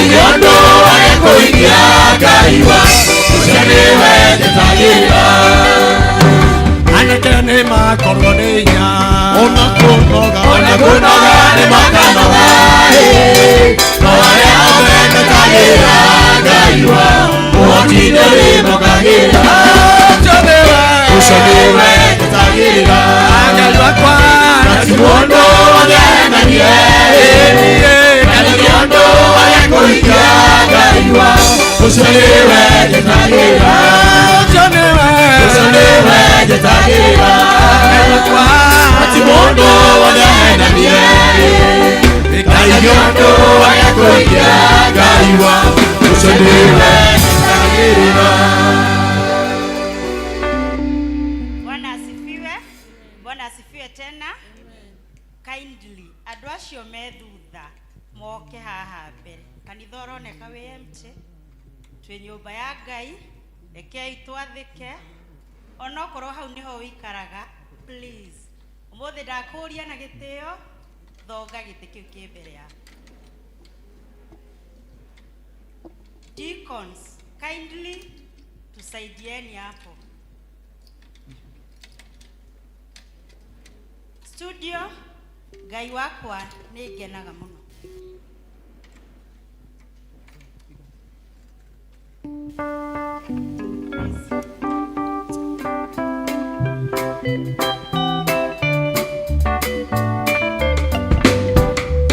Ngai ũndũ agĩkũigia Ngai wa ũcio nĩwe njetagĩrĩra. Anake nĩ makorwo nĩ hinya ona kũnoga. Ona kũnoga nĩ makanoga, ĩ, no arĩa othe metagĩrĩra Ngai wa ũhoti nĩ mokagĩra. Ũcio nĩwe. Ũcio nĩwe njetagĩrĩra. Ngai wakwa. Na ti mũndũ angĩhenanie, ĩ, na nĩ ũndũ agĩkũigia Ngai wa ũcio nĩwe njetagĩrĩra. Ũcio nĩwe. Ũcio nĩwe njetagĩrĩra. Ngai wakwa. Na ti mũndũ angĩhenanie, Ngai ũndũ agĩkũigia Ngai wa ũcio nĩwe njetagĩrĩra. Bwana asifiwe. Bwana asifiwe tena. Kindly, andũ acio me thutha moke haha mbere. Kanitha ũroneka wĩ empty. Twĩ nyũmba ya Ngai, rekei twathĩke. Onokorwo hau nĩho ũikaraga, please. Ũmũthĩ ndakũria na gĩtĩo, thonga gĩtĩ kĩu kĩ mbere yaku. Deacons, kindly tusaidieni hapo. Studio, Ngai wakwa nĩ ngenaga mũno.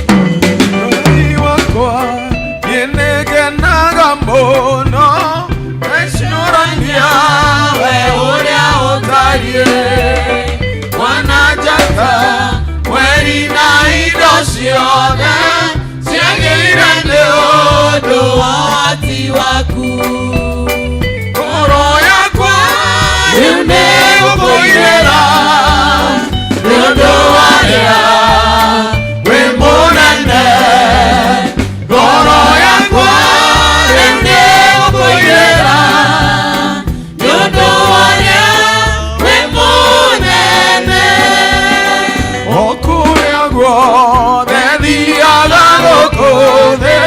Ngai wakwa niĩ nĩngenaga mũno ndecũrania we ũrĩa ũtariĩ mwana njata mweri na indo ciothe ciagĩire nĩ ũndũ wa ũhoti waku. Ngoro yakwa rĩu nĩ gũkũinĩra nĩ ũndũ warĩa wĩ mũnene. Ngoro yakwa rĩu nĩ gũkũinĩra nĩ ũndũ warĩa wĩ mũnene. O kũrĩa guothe thiaga gũkũ thĩ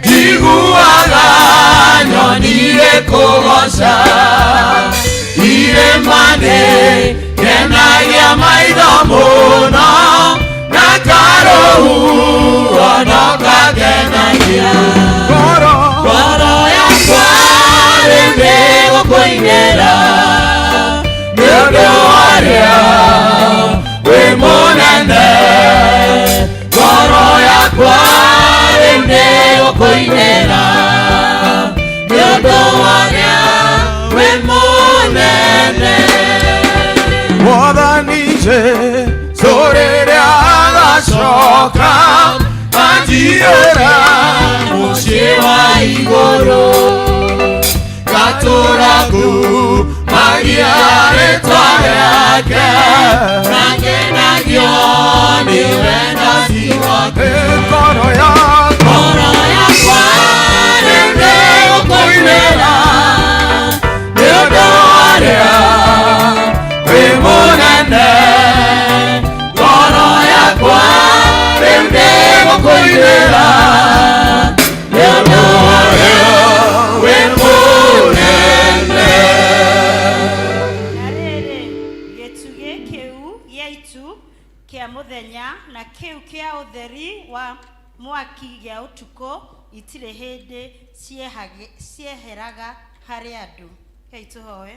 Njiguaga nyoni igĩkũgooca irĩma-inĩ ngenagia maitho mũno na karũhuho no kangenagia. Ngoro. Ngoro yakwa rĩu nĩ gũkũinĩra nĩ ũndũ warĩa wĩ mũnene. Ngoro yakwa rĩu nĩ gũkũinĩra nĩ ũndũ warĩa wĩ mũnene. Mwathani Jesũ rĩrĩa agacoka anjiyũra mũciĩ wa igũrũ ngatũra kumagia rĩtwa rĩake na ngenagio nĩ wendani wake. Ngoro yakwa. Ngoro yakwa rĩu nĩ gũkũinĩra nĩ ũndũ warĩa wĩ mũnene. Ngoro yakwa rĩu nĩ gũkũinĩra nĩ ũndũ warĩa wĩ mũnene. Na rĩrĩ, gĩtugĩ kĩu gĩa itu kĩa mũthenya na kĩu kĩa ũtheri wa mwaki gĩa ũtukũ itirĩ hĩndĩ cieheraga harĩ andũ. Rekei tũhoe.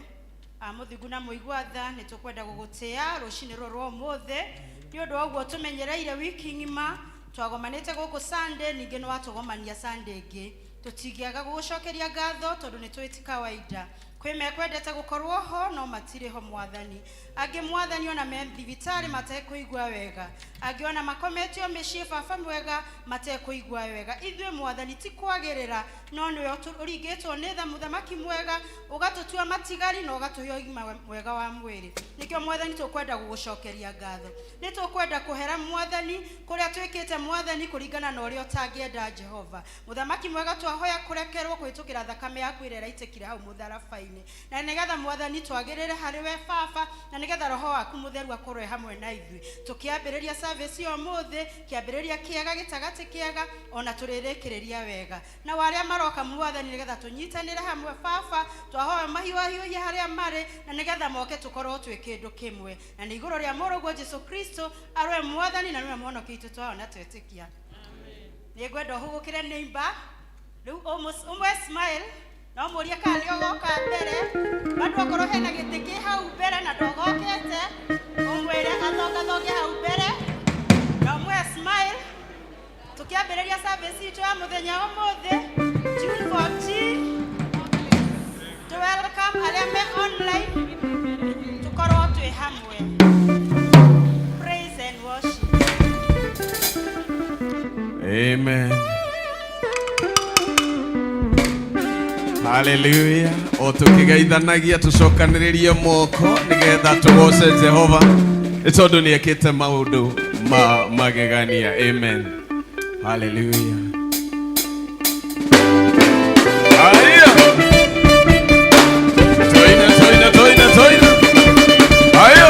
Mũthingu na mũigua tha, nĩ tũkwenda gũgũtĩa rũcinĩ rũrũ rwa ũmũthĩ nĩ ũndũ wa ũguo tũmenyereire wiki ng'ima. Twagomanĩte gũkũ Sunday, ningĩ nĩ watũgomania Sunday ĩngĩ. Tũtingĩaga gũgũcokeria ngatho tondũ nĩ tũĩ ti kawaida. Kwĩ mekwendete gũkorwo ho no matirĩ ho Mwathani. Angĩ Mwathani ona me thibitarĩ matekũigua wega, angĩ ona makometio mĩciĩ baba mwega matekũigua wega. Ithuĩ Mwathani ti kwagĩrĩra No nĩwe ũringĩtwo nĩ tha mũthamaki mwega, ũgatũtua matigari na ũgatũhe ũgima mwega wa mwĩrĩ. Nĩkĩo mwathani tũkwenda gũgũcokeria ngatho. Nĩ tũkwenda kũhera mwathani kũrĩa twĩkĩte mwathani kũringana na ũrĩa ũtangĩenda Jehova. Mũthamaki mwega twahoya kũrekerwo kũhĩtũkĩra thakame yaku ĩrĩa ĩraitĩkire hau mũtharaba-inĩ. Na nĩgetha mwathani twagĩrĩre harĩ we baba, na nĩgetha roho waku mũtheru akorwe hamwe na ithuĩ. Tũkĩambĩrĩria service ya ũmũthĩ, kĩambĩrĩria kĩega, gĩtagatĩ kĩega, ona tũrĩrĩkĩrĩria wega. Na arĩa maroka mwathani nĩgetha tũnyitanĩre hamwe baba, twahoya mahiũhahiũhie harĩa marĩ, na nĩgetha moke tũkorwo twĩ kĩndũ kĩmwe. Na nĩ igũrũ rĩa mũrũguo Jesu Kristo arwe mwathani na nĩwe mũhonokia witũ twahona twetĩkia. Nĩ ngwenda ũhũgũkĩre neighbor rĩu ũmwe smile na ũmũrie kana nĩ ũgoka mbere, bado akorwo hena gĩtĩ kĩ hau mbere na ndũgokete, ũmwĩre athongathonge hau mbere na ũmũhe smile. Tũkĩambĩrĩria service itũ ya mũthenya wa ũmũthĩ June 14, to welcome arĩa me online, tũkorwo twĩ hamwe. Praise and worship. Amen. Hallelujah. O tukigeithanagia tucokanĩrĩrie moko nĩgetha tũgoce Jehova nĩ tondũ nĩ ekĩte maũndũ ma magegania. Amen. Hallelujah. Haya. Toina, toina, toina, toina. Haya.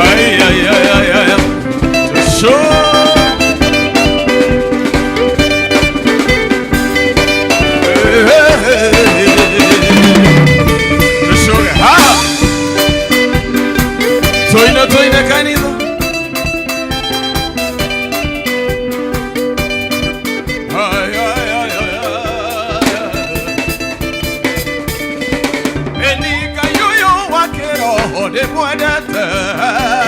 Ay, ay, ay, ay, ay. Tusho. Tushoge. Ha. Toina, toina kanitha. Ay, ay, ay, ay, ay. Eni kayuyo wa kiroho ndĩmwendete.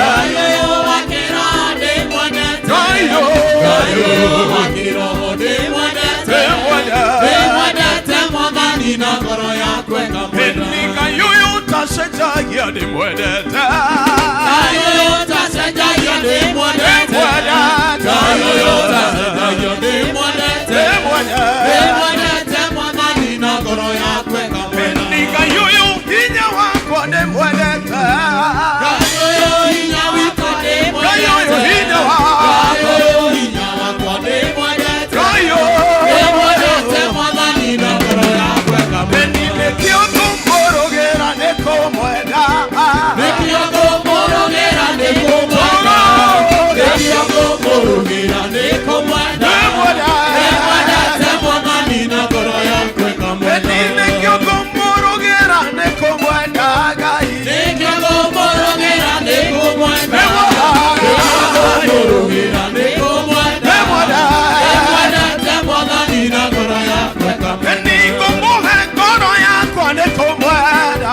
Kayuyo wa kiroho ndĩmwendete. Kayo. Kayuyo wa kiroho ndĩmwendete. Ndĩmwendete mwathani na ngoro yakwa ĩkamwenda. Eni kayuyo utacenjagia ndĩmwendete. Kayuyo utacenjagia ndĩmwendete. Kayuyo utacenjagia ndĩmwendete. Ndĩmwendete mwathani na ngoro yakwa ĩkamwenda. Eni kayuyo hinya wakwa ndĩmwendete. Kayuyo hinya wakwa ndĩmwendete. Kayuyo hinya wakwa. Kayuyo hinya wakwa ndĩmwendete. Kayo. Ndĩmwendete mwathani na ngoro yakwa ĩkamwenda. Eni nĩkĩo ngũmũrũgĩra nĩ kũmwenda. Nĩkĩo ngũmũrũgĩra nĩ kũmwenda. Nĩkĩo ngũmũrũgĩra nĩ kũmwenda. Ndĩmwendete mwathani na ngoro yakwa ĩkamwenda. Eni nĩkĩo ngũmũrũgĩra nĩ kũmwenda Ngai. Nĩkĩo ngũmũrũgĩra nĩ kũmwenda. Nĩkĩo ngũmũrũgĩra nĩ kũmwenda. Ndĩmwendete mwathani na ngoro yakwa ĩkamwenda. Eni ngũmũhe ngoro yakwa nĩ kũmwenda.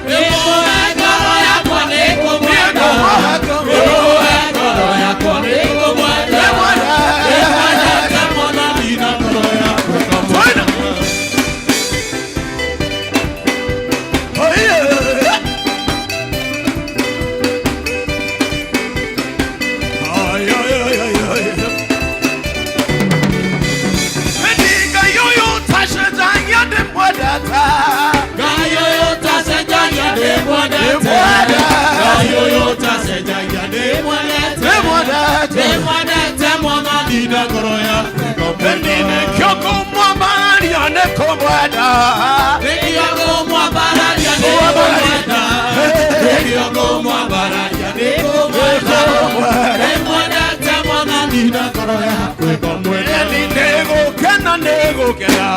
Ngũmũhe ngoro yakwa nĩ kũmwenda. Ngũmũhe ngoro yakwa nĩ kũmwenda. Ndĩmwendete mwathani na ngoro yakwa ĩkamwenda. Oh, yeah. Ay, ay, ay, ay, ay. Eni kayuyo utacenjagia ndĩmwendete. Kayuyo utacenjagia ndĩmwendete. Kayuyo utacenjagia ndĩmwendete. Ndĩmwendete mwathani na ngoro yakwa Eni ĩkamwenda. nĩkĩo ngũmwambararia nĩ kũmwenda. Nĩkĩo ngũmwambararia nĩ kũmwenda. Nĩkĩo ngũmwambararia nĩ kũmwenda. Ndĩmwendete mwathani na ngoro yakwa ĩkamwenda. Eni nĩgũkena nĩgũkena.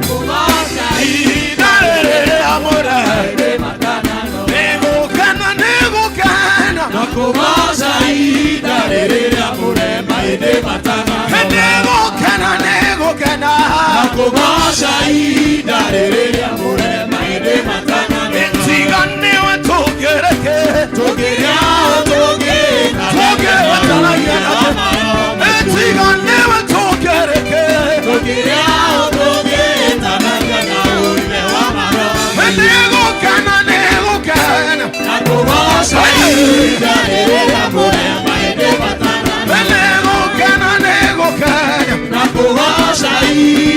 Kũgoca Ihinda rĩrĩ rĩamũre. rĩ matanano. Nĩgũkena nĩgũkena. Na kũgoca ihinda rĩrĩ rĩamũre mahĩndĩ matanano. Nĩgũkena nĩgũkena. Na kũgoca ihinda rĩrĩ rĩamũre mahĩndĩ matanano. Tiga nĩwe tũngĩreke. Tũngĩrĩa tũngĩka. Tũngĩetanagia nake. Tiga nĩwe tũngĩreke. Tũngĩrĩa tũngĩtanagia na ũrime wa maroho. Nĩgũkena nĩgũkena. Na kũgoca ihinda rĩrĩ rĩamũre mahĩndĩ matanano. Nĩgũkena nĩgũkena. Na kũgoca ihinda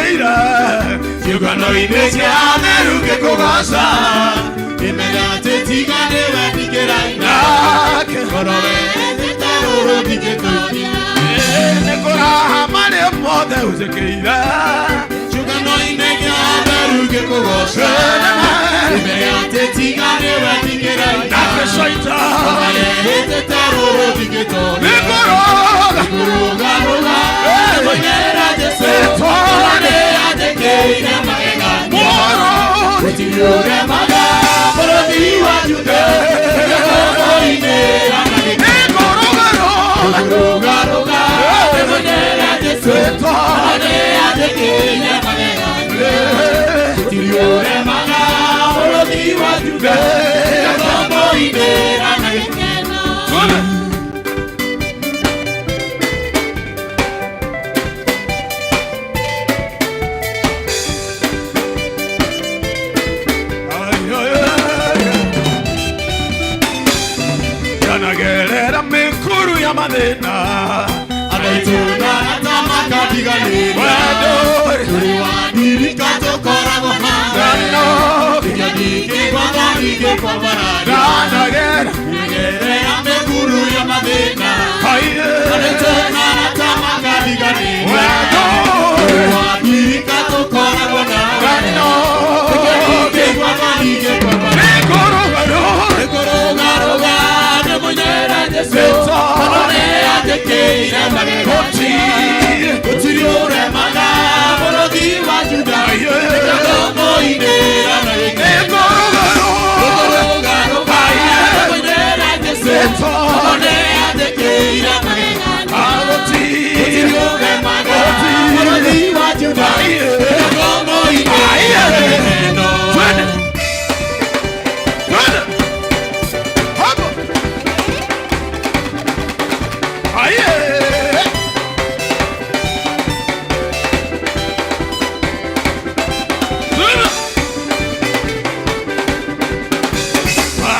Ũnjĩkĩire Ciũngano-inĩ cia atheru ngĩkũgooca. Ngĩmenya atĩ tiga nĩwe ndingĩraina. Nake Ngoro werethete rũrũ ndingĩtooria. Nĩ kũraha marĩa mothe ũnjĩkĩire Ciũngano-inĩ kĩa atheru ngĩkũgooca. Ngĩmenya atĩ tiga nĩwe ndingĩraina. Nake Shaitani Werethete rũrũ ndingĩtooria. Nĩ kũroga Kũrũgarũga kũinĩra Jesũ. Nĩanjĩkĩire magegania. Mũrũ Gũtirĩ ũremaga bũrũri wa Juda. Kũinĩra na gĩkeno. Nĩ kũrũgarũga Kũrũgarũga kũinĩra Jesũ. Nĩanjĩkĩire magegania. Gũtirĩ ũremaga bũrũri wa Juda. Kũinĩra na gĩkeno. Yanagerera mikuru ya mathĩna Andũ aitũ na arata makatiganĩria. Wendo Tũrĩ wa ndirika tũkoragwo hamwe. Ngano Ndingĩgwatha ndingĩkwambarara. Ndanagera Ngerera mĩkuru ya mathĩna. Haiye Andũ aitũ na arata makatiganĩria. Wendo Tũrĩ wa ndirika tũkoragwo nawe. Ngano Ndingĩgwatha ndingĩkwambarara. Nĩkũrũgarũga Nĩkũrũgarũga ndĩmũnyera Jesũ. Tondũ nĩanjĩkĩire magegania. Gũtirĩ ũremaga bũrũri wa Juda. Nĩkũmũinĩra na gĩkeno. Nĩkũrũgarũga Nĩkũrũgarũga ndĩmũinĩra Jesũ. Tondũ nĩanjĩkĩire magegania. Gũtirĩ ũremaga bũrũri wa Juda. Nĩkũmũinĩra na gĩkeno. Twende. Twende. Hapo. Aye. Twende.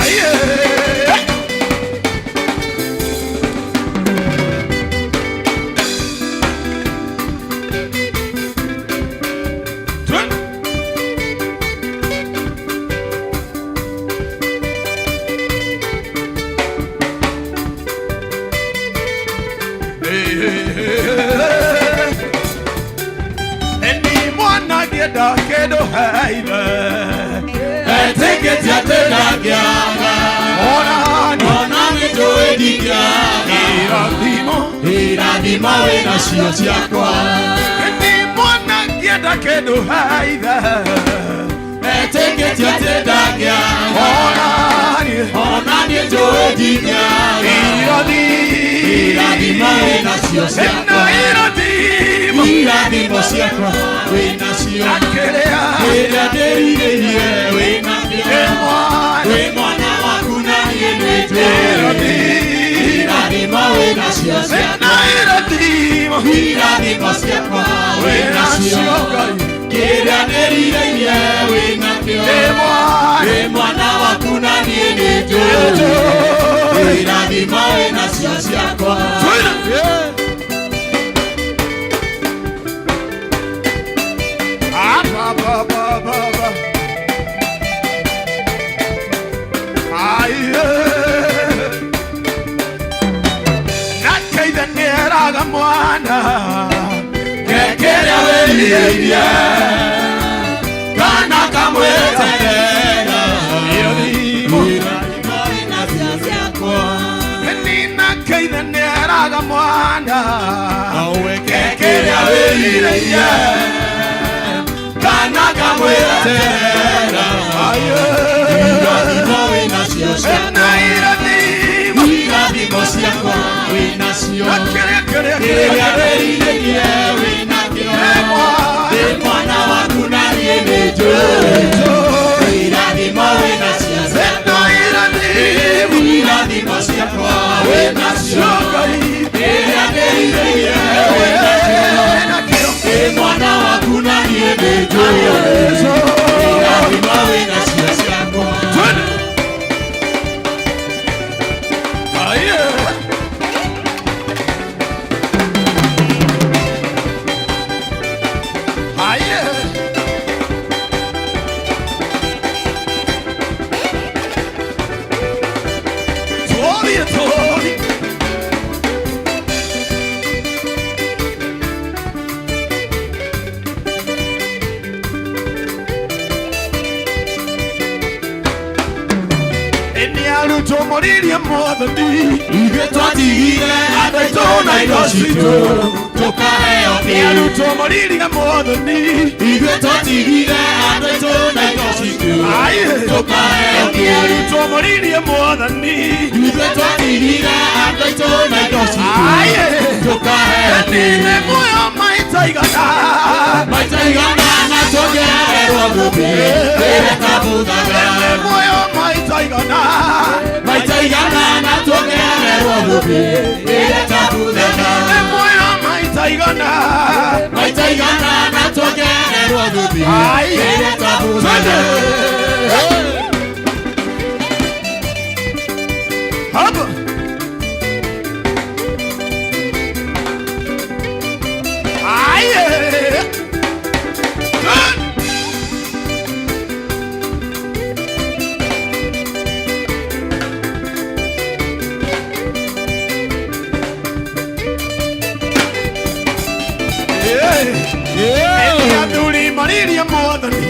Aye. Twende. Eni mwana ngĩenda kĩndũ heire Etĩkĩtie atĩ ndangĩaga. Ona Ona nĩnjũĩ ndingĩaga. irathimo Irathimo wĩnacio ciakwa. Eni mwana ngĩenda kĩndũ heire Etĩkĩtie atĩ ndangĩaga. Ona Ona nĩnjũĩ ndingĩaga. irathimo Irathimo wĩnacio ciakwa. Ena irathimo Irathimo ciakwa wĩnacio. Akĩrĩa Kĩrĩa ndĩrirĩirie wĩnakĩo. Mwana Wĩ mwana waku na niĩ nĩnjũĩ. Irathimo Irathimo wĩnacio Ena ciakwa. irathimo Irathimo ciakwa Wĩnacio wĩnacio. Ngai Kĩrĩa ndĩrirĩirie wĩnakĩo. Mwana Wĩ mwana waku na niĩ nĩnjũĩ. Irathimo wĩnacio ciakwa. Twende. Ah, ba, ba, ba, ba, ba. Aye. Nake ithe nĩeraga mwana Kĩrĩa wĩrirĩirie kana kamweterera. Irathimo Irathimo wĩnacio ciakwa. Eni nake ithe nĩeraga mwana Wĩke kĩrĩa wĩrirĩirie kana kamweterera. Aye. Irathimo wĩnacio ciakwa. Ena irathimo Irathimo ciakwa wĩnacio. Kĩrĩa, kĩrĩa, Kĩrĩa kĩrĩa wĩrirĩirie wĩnakĩo. Mwana Wĩ mwana waku na niĩ nĩnjũĩ. Irathimo wĩnacio ciakwa. Ena irathimo Irathimo ciakwa wĩnacio. Ngai Kĩrĩa ndĩrirĩirie wĩnakĩo. Wĩnakĩo Wĩ mwana waku na niĩ nĩnjũĩ. Irathimo wĩnacio ciakwa. Twende. Aye. Arutwo moririe mwathani. Ithuĩ twatigire andũ aitũ na indo citũ tũkaheo Nĩ kĩ? arutwo moririe mwathani. Ithuĩ twatigire andũ aitũ na indo citũ Ai. tũkaheo Nĩ kĩ? arutwo moririe mwathani. Ithuĩ twatigire andũ aitũ na indo citũ Ai. tũkaheo kĩ? Nĩ muoyo maita igana. Maita igana na tuongererwo thũmbĩ ĩrĩa ĩtabuthaga. Nĩ muoyo maita igana. Maita igana na tuongererwo thũmbĩ ĩrĩa ĩtabuthaga. Nĩ muoyo maita igana. Maita igana na tuongererwo thũmbĩ Ai. ĩrĩa ĩtabuthaga. Hapa. Ai. Athuri maririe mwathani.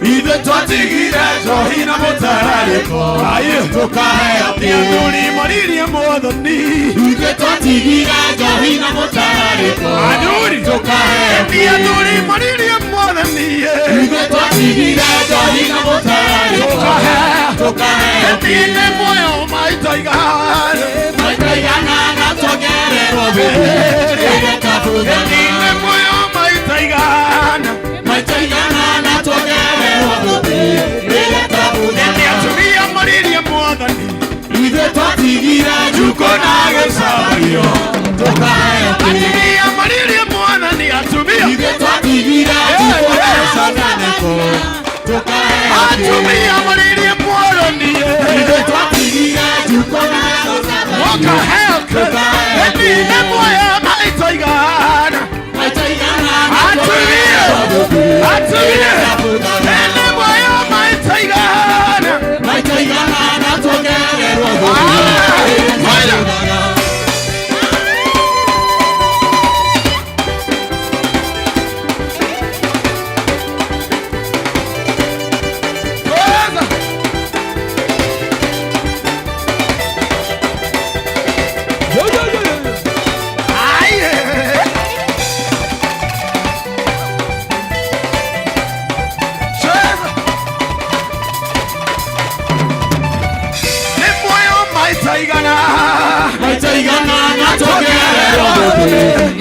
Ithuĩ twatigire njohi na mũtararĩko Ai. tũkaheo kĩ? Athuri maririe mwathani. Ithuĩ twatigire njohi na mũtararĩko Athuri. tũkaheo kĩ? Athuri maririe mwathani. Ithuĩ twatigire njohi na mũtararĩko Tũkaheo. tũkaheo kĩ? Nĩ muoyo maita igana. Maita igana na tuongererwo thũmbĩ ĩrĩa ĩtabuthaga. Nĩ muoyo maita igana. Maita igana na tuongererwo thũmbĩ ĩrĩa ĩtabuthaga. Nĩ atumia maririe mwathani. Ithuĩ twatigire njukũ na gĩcabio tũkaheo kĩ? Atumia maririe mwathani. Atumia. Ithuĩ twatigire njukũ na gĩcananĩko tũkaheo kĩ? Atumia maririe mwathani. Ithuĩ twatigire njukũ na gĩcananĩko Wakaheo. tũkaheo kĩ? Nĩ muoyo maita igana. Maita igana na Atumia. tuongererwo thũmbĩ Atumia. ĩrĩa ĩtabuthaga. Nĩ muoyo maita igana. Maita igana na tuongererwo thũmbĩ ĩrĩa ĩtabuthaga. Weza. Ai. Cheza. Nĩ muoyo maita igana. Maita igana na tuongererwo thũmbĩ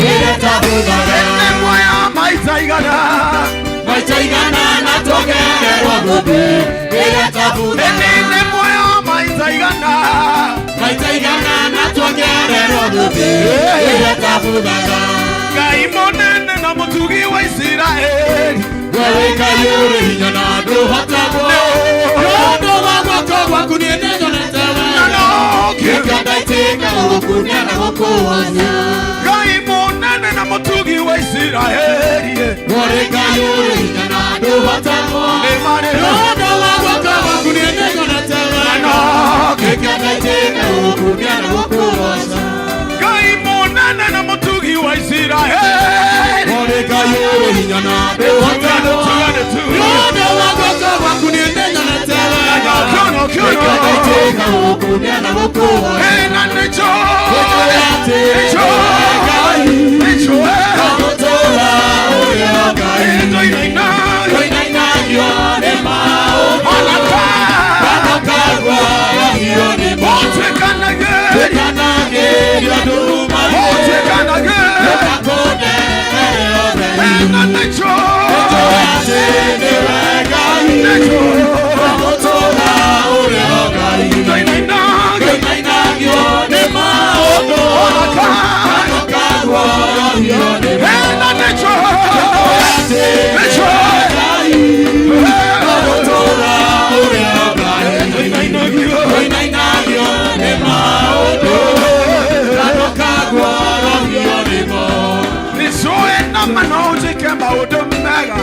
ĩrĩa ĩtabuthaga. Nĩ muoyo maita igana. Maita igana na tuongererwo thũmbĩ ĩrĩa ĩtabuthaga. Nĩ muoyo maita igana. Maita igana na tuongererwo thũmbĩ ĩrĩa ĩtabuthaga. Ngai mũnene na mũtugi wa Isiraeli. We wĩ Ngai ũrĩ hinya na ndũhotagwo. Nĩ ũndũ wa guoko gwaku niĩ nĩnyonete Na wega. no Nĩkĩo ndaitĩka gũgũkumia na gũkũgoca. Ngai mũnene na mũtugi wa Isiraeli. We ũrĩ Ngai ũrĩ hinya na ndũhotagwo. Nĩ marĩ Nĩ ũndũ wa guoko gwaku niĩ nĩnyonete wega. no Nĩkĩo ndaitĩka gũgũkumia na gũkũgoca. Ngai mũnene na mũtugi wa Isiraeli. We ũrĩ Ngai ũrĩ hinya na ndũhotagwo. Nĩ ũndũ wa guoko gwaku niĩ nĩnyonete wega. Kĩono, kĩono. Nĩkĩo ndaitĩka gũgũkumia na gũkũgoca. Ĩna nĩcho. Nĩnjũĩ atĩ Nĩcho. Ngai Nĩcho. Ndagũtũũra ũrĩ o Ngai. Nĩndoinaina. Tũinainagio nĩ maũndũ. Ona ka. Ndũkaguoyohio nĩ mo. Ũtuĩkanage. Tuĩkanagĩrio nduma-inĩ. Ũtuĩkanage. Ndũgakũnere ũtheri. Ĩna nĩcho. Nĩnjũĩ atĩ nĩwe Ngai. Nĩcho. Ndagũtũũra ũrĩ o Ngai. Ndoinaina. Tũinainagio nĩ maũndũ. Ona ka. Ndũkaguoyohio nĩ mo. Ĩna nĩcho. Atĩ Nĩcho. Ngai. Ndagũtũũra ũrĩ o Ngai. Ndoinainagio. Tũinainagio nĩ maũndũ. Ndũkaguoyohio nĩ mo. Nĩcũĩ na ma no njĩke maũndũ mega.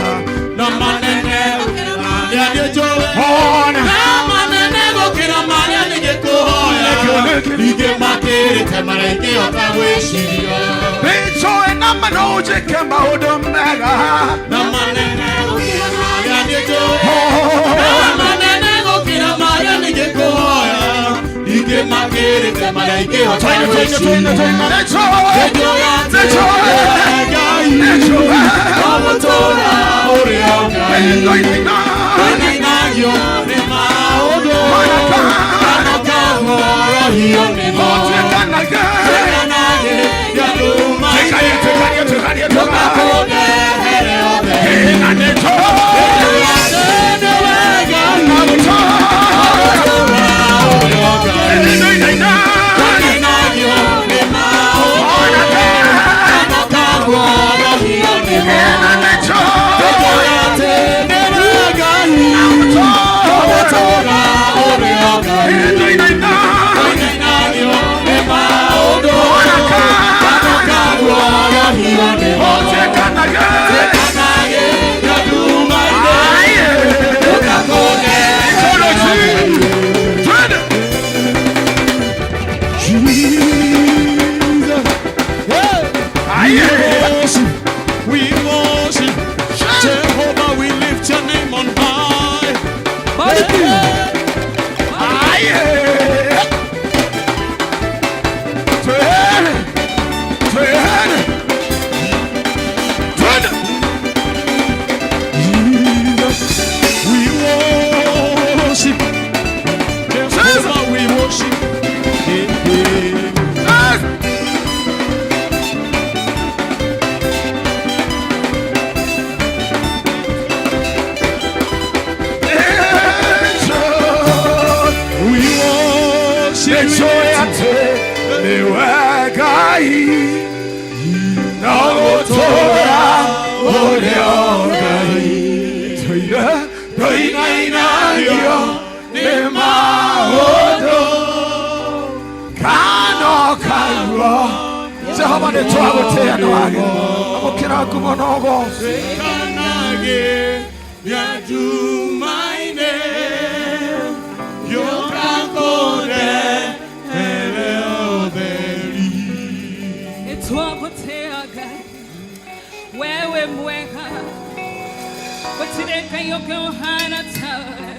Na manene gũkĩra marĩa nĩnjũĩ. Ona. Na manene gũkĩra marĩa nĩngĩkũhoya. Ningĩ makĩrĩte marĩa ingĩhota gwĩciria. Nĩnjũĩ na ma no njĩke maũndũ mega. Na manene gũkĩra marĩa nĩnjũĩ. Na manene gũkĩra marĩa nĩngĩkũhoya. Makirite marĩa ingĩhota gwĩciria. Nĩtũĩ ũrĩa Ngai ndũinainagio nĩ maũndũ kana ũkaguoyohio nĩmo. Twĩkanage nduma-inĩ, ndũgakũrehere ũtheri. Nĩwe Ngai, ũrĩa Ngai ndũinainagio nĩ maũndũ kana ũkaguoyohio nĩmo. We worship Jehovah, we lift your name on high. We worship Jehovah, we worship. We worship. Nĩwe Ngai no gũtũũra ũrĩa Ngai tũire tũinainagio nĩ maũndũ kana ũkaigua Jehova nĩ twagũtĩĩa nĩ wagĩrĩire amũkĩra ngumo na ũgoci. Kanage ndumaine yokakore here ũtheri. Nĩtwagũtĩaga wewe mwega gũtirĩ Ngai ũngĩ ũhana tawe.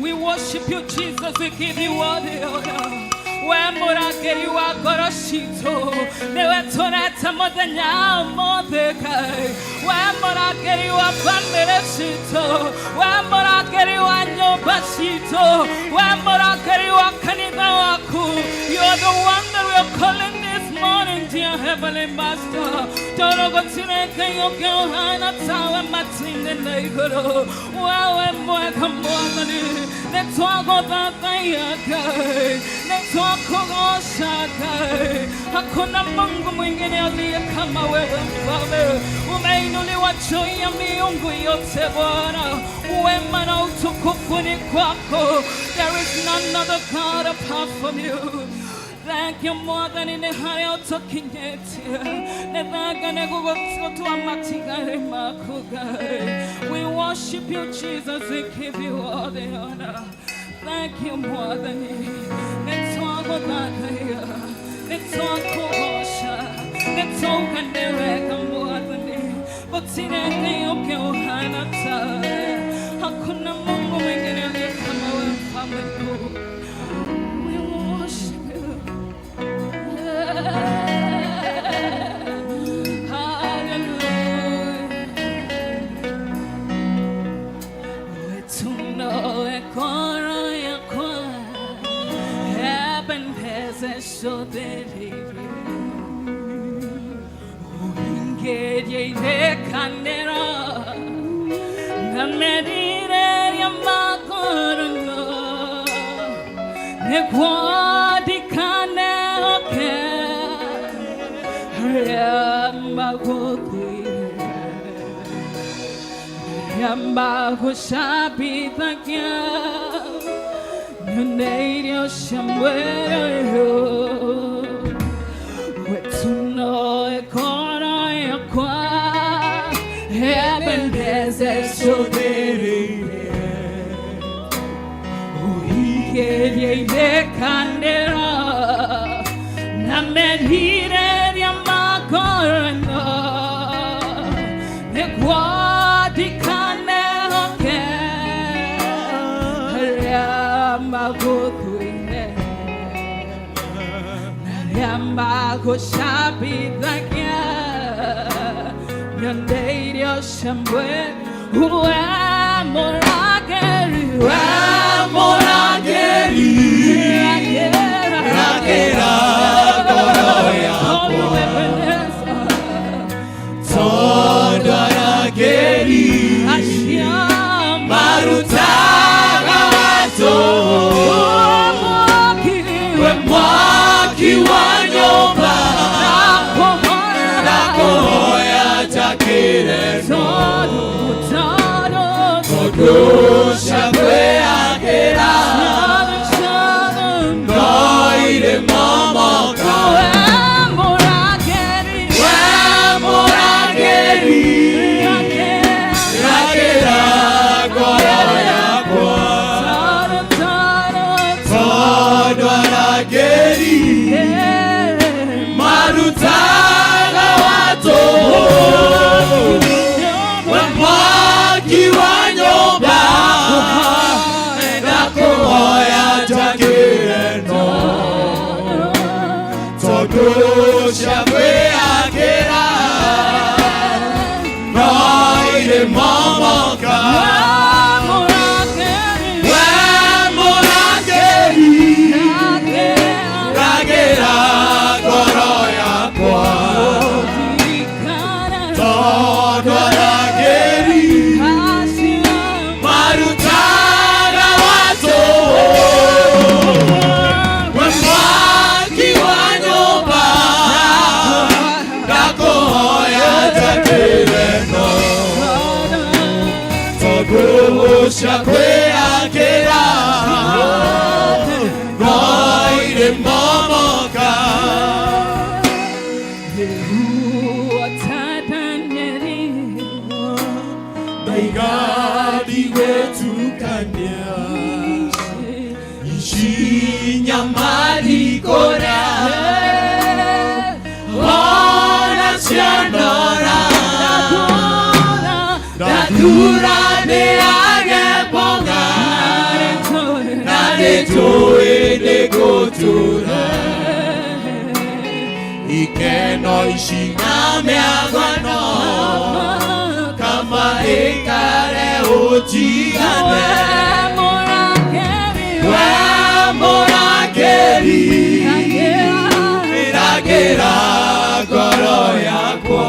We worship you, Jesus. We give you all the honor. We mũrangĩri wa ngoro citũ nĩwe tũreta mũthenya ũmũthĩ Ngai. We mũrangĩri wa bamĩrĩ citũ, we mũrangĩri wa nyũmba citũ, we mũrangĩri wa kanitha waku. You're the one that we are calling this morning, dear Heavenly Master. Tondũ gũtirĩ Ngai ũngĩ ũhana tawe matu-inĩ na igũrũ. Wewe mwega Mwathani, nĩtwagũthathaiya Ngai, nĩtwakũgoca Ngai. Hakuna Mungu mwingine aliye kama wewe Mfalme. Umeinuliwa juu ya miungu yote Bwana. Wema na utukufu ni kwako. There is none other God apart from you. Thank you, Mwathani, nĩ harĩa ũtũkinyĩtie. Nĩ thenga nĩ gũgũtua matigari maku Ngai. We worship you, Jesus. We give you all the honor. Thank you, Mwathani. Nĩ twagũthathaiya, nĩ twakũgoca, nĩ twauga nĩ wega Mwathani. Gũtirĩ Ngai ũngĩ ũhana tawe. Hakuna Mungu mwingine aliye kama wewe Mfalme mkuu. We worship you. Hallelujah. Wetunoe ngoro yakwa ebendeze shodherere uhingerie irekanero na magorono negwadikane oke magũthire yambagũcabithagia nyoneire ũcamweyo wetunoe ngoro yakwa ebendeze cũthĩrĩire ũhingĩrie irekanĩro na merirĩria magorano nĩgwandĩkane oke arĩa magũthũire. Magũcambithagia nyone irio cia mbwe we mũrangĩri we mũrangĩri rangĩra ngoro yakwa Tondũ arangĩri acio marutaga watũ mwaki we mwaki wa nyũmba na kũhoya njakĩre tondũ tondũ tondũ ciakwĩagĩra no irĩ momoka we mũrangĩri we mũrangĩri rangĩra ngoro yakwa tondũ arangĩri marutaga watũ we mwaki wa nyũmba na kũhoya njakĩre no tondũ ciakwĩakĩra no irĩ momoka we mũrangĩri rangĩra ngoro yakwa tondũ arangĩri marutaga watũ we mwaki wa nyũmba ndakũhoya njakĩre no tondũ ciakwĩakĩra no irĩ momoka ndaigadi gwĩtukania ici nyamarikũra ona cianora ndatura nĩage mboga na nĩnjũĩ nĩngũtura ikeno ici na mĩagano kama ĩkare ũnjigane we mũrangĩri rangĩra ngoro yakwa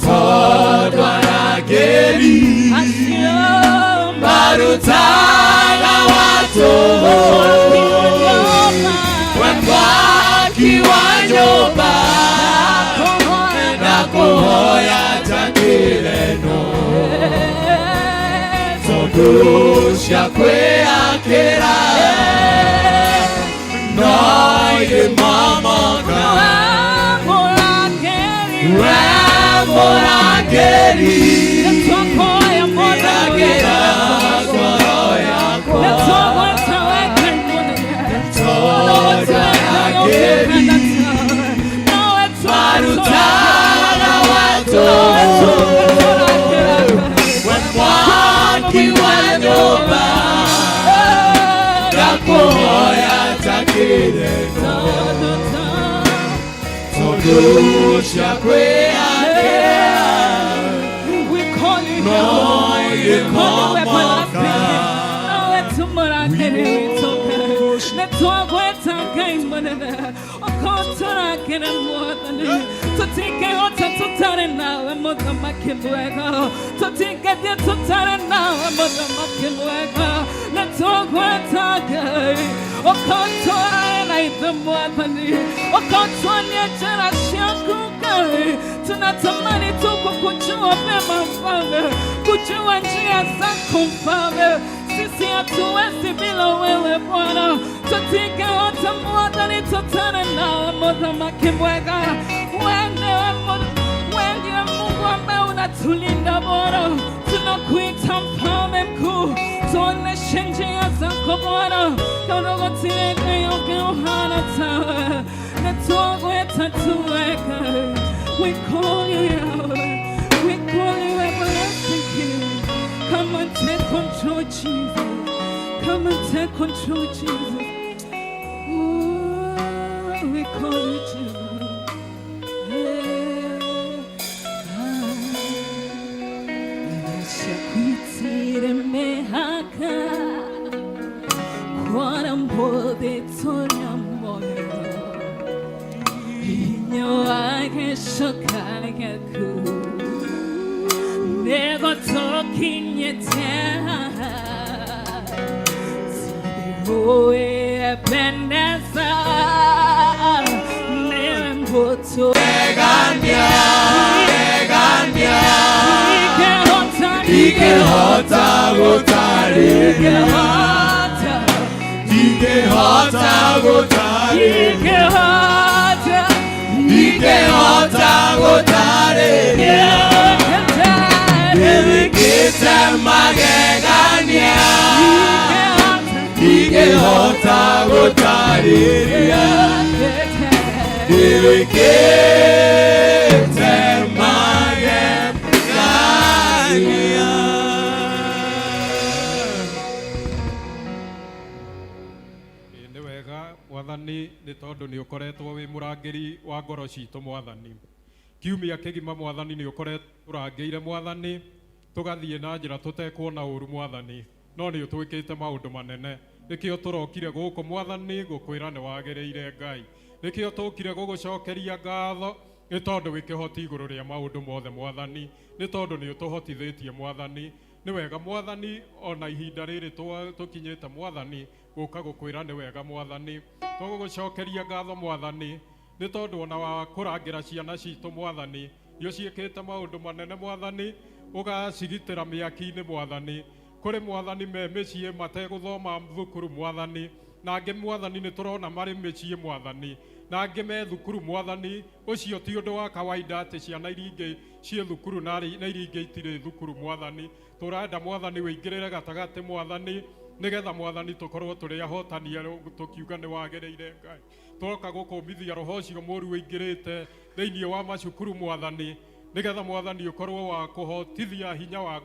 tondũ arangĩri marutaga watũ we mwaki wa nyũmba na kũhoya njakĩre no tondũ ciakwĩakĩra no irĩ momoka we mũrangĩri rangĩra ngoro yakwa tondũ arangĩri marutaga watũ we mwaki wa nyũmba ndakũhoya njakĩre no tondũ ciakwĩakĩra We call you no irĩ We call you momoka Tunatamani tu kukujua vema Mfalme, kujua njia zako Mfalme. Sisi hatuwezi bila wewe Bwana, tutige wote mwathani, tutane nawe Mũthamaki mwega. Wewe ndiwe Mungu ambaye unatulinda Bwana, tunakuita Mfalme mkuu, tuoneshe njia zako Bwana, We call you Yahweh, we call you everlasting King. Come and take control, Jesus. Come and take control, Jesus. Ooh. call you to. Shakwitire mehaka Kwarambo de moyo Inyoage shokagaku Nego tokinyete Tiroe Ebenezer Nemboto Egania Egania Ikehota gũtarĩria Ikehota gũtarĩria Ikehota gũtarĩria Nĩwĩkĩte magegania Ikehota gũtarĩria Nĩwĩkĩte magegania. Nĩ wega mwathani nĩ tondũ nĩ ũkoretwo wĩ mũrangĩri wa ngoro citũ mwathani. Kiumia kĩgima mwathani nĩ ũkoretwo ũrangĩire mwathani, tũgathiĩ na njĩra tũtekuona ũru mwathani, no nĩ ũtwĩkĩte maũndũ manene. Nĩkĩo tũrokire gũkũ mwathani gũkwĩra nĩ wagĩrĩire Ngai. Nĩkĩo tũkire gũgũcokeria ngatho nĩ tondũ wĩ kĩhoti igũrũ rĩa maũndũ mothe mwathani, nĩ tondũ nĩ ũtũhotithĩtie mwathani. Nĩ wega mwathani ona ihinda rĩrĩ tũkinyĩte mwathani gũka gũkwĩra nĩ wega mwathani. Tũgũgũcokeria ngatho mwathani nĩ tondũ ona wa kũrangĩra ciana citũ mwathani, nĩ ũciĩkĩte maũndũ manene mwathani, ũgacigitĩra mĩaki-inĩ mwathani. Kũrĩ mwathani me mĩciĩ mategũthoma thukuru mwathani, na angĩ mwathani nĩ tũrona marĩ mĩciĩ mwathani, na angĩ me thukuru mwathani. Ũcio ti ũndũ wa kawaida atĩ ciana iria ingĩ ciĩ thukuru na iria ingĩ itirĩ thukuru mwathani. Tũrenda mwathani wĩingĩrĩre gatagatĩ mwathani, nĩgetha mwathani tũkorwo tũrĩ ahotani tũkiuga nĩ wagĩrĩire Ngai. Tũroka gũkũmithia roho ũcio mũru wĩingĩrĩte thĩinĩ wa macukuru mwathani, nĩgetha mwathani ũkorwo wa kũhotithia hinya wa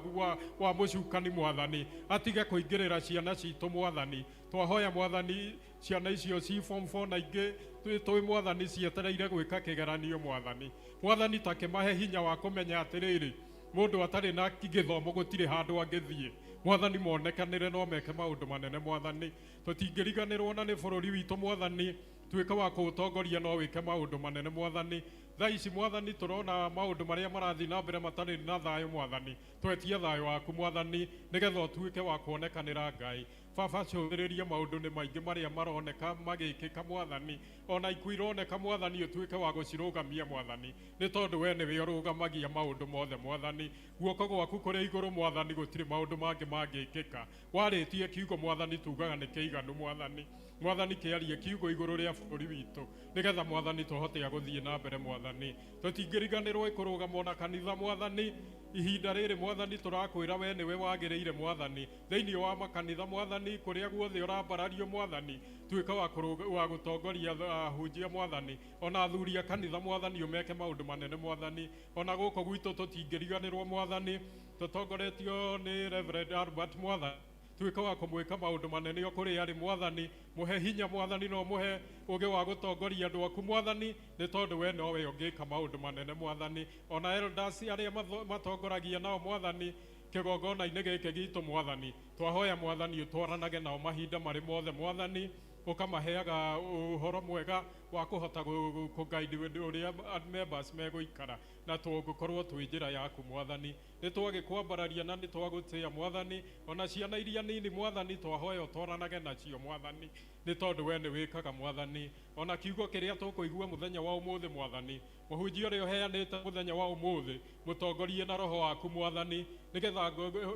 mũcukani mwathani, atige kũingĩrĩra ciana citũ mwathani. Twahoya mwathani ciana icio ci form 4 na ingĩ twĩ mwathani cietereire gwĩka kĩgeranio mwathani. Mwathani ta kĩmahe hinya wa kũmenya atĩrĩrĩ, mũndũ atarĩ na gĩthomo gũtirĩ handũ angĩthiĩ. Mwathani monekanĩre no meke maũndũ manene mwathani. Tũtingĩriganĩrwo na nĩ bũrũri witũ mwathani, tuĩke wa kũũtongoria no wĩke maũndũ manene mwathani. Thaa ici mwathani tũrona maũndũ marĩa marathiĩ na mbere matarĩ na thayũ mwathani. Twetie thayũ waku mwathani nĩgetha ũtuĩke wa kuonekanĩra Ngai. Baba cũthĩrĩria maũndũ nĩ maingĩ marĩa maroneka magĩkĩka mwathani, ona ikuũ ironeka mwathani ũtuĩke wa gũcirũgamia mwathani, nĩ tondũ we nĩwe ũrũgamagia maũndũ mothe mwathani. Guoko gwaku kũrĩ igũrũ mwathani, gũtirĩ maũndũ mangĩ mangĩkĩka. Warĩtie kiugo mwathani tugaga nĩ kĩiganu mwathani. Mwathani kĩarie kiugo igũrũ rĩa bũrũri witũ nĩgetha mwathani tũhote gũthiĩ na mbere mwathani. Tũtingĩriganĩrwo kũrũgama ona kanitha mwathani. Ihinda rĩrĩ mwathani tũrakwĩra we nĩwe wagĩrĩire mwathani. Thĩinĩ wa makanitha mwathani, kũrĩa guothe ũrambarario mwathani, tuĩka wa gũtongoria ahunjia mwathani, ona athuri a kanitha mwathani, ũmeke maũndũ manene mwathani. Ona gũkũ gwitũ tũtingĩriganĩrwo mwathani, tũtongoretio nĩ Reverend Albert mwathani, tuĩka wa kũmwĩka maũndũ manene o kũrĩa arĩ mwathani. Mũhe hinya mwathani, no mũhe ũgĩ wa gũtongoria andũ aku mwathani, nĩ tondũ we nowe ũngĩka maũndũ manene mwathani. Ona elders arĩa matongoragia nao mwathani kĩgongona-inĩ gĩkĩ gitũ mwathani, twahoya mwathani ũtwaranage nao mahinda marĩ mothe mwathani, ũkamaheaga ũhoro mwega wa kũhota kũguide ũrĩa members megũikara, na tũgũkorwo twĩ njĩra yaku mwathani. Nĩ twagĩkwambararia na nĩ twagũtĩĩa mwathani. Ona ciana iria nini mwathani twahoya ũtwaranage nacio mwathani, nĩ tondũ we nĩ wĩkaga mwathani. Ona kiugo kĩrĩa tũkũigua mũthenya wa ũmũthĩ mwathani, mũhunjia ũrĩa ũheanĩte mũthenya wa ũmũthĩ, mũtongorie na roho waku mwathani, nĩgetha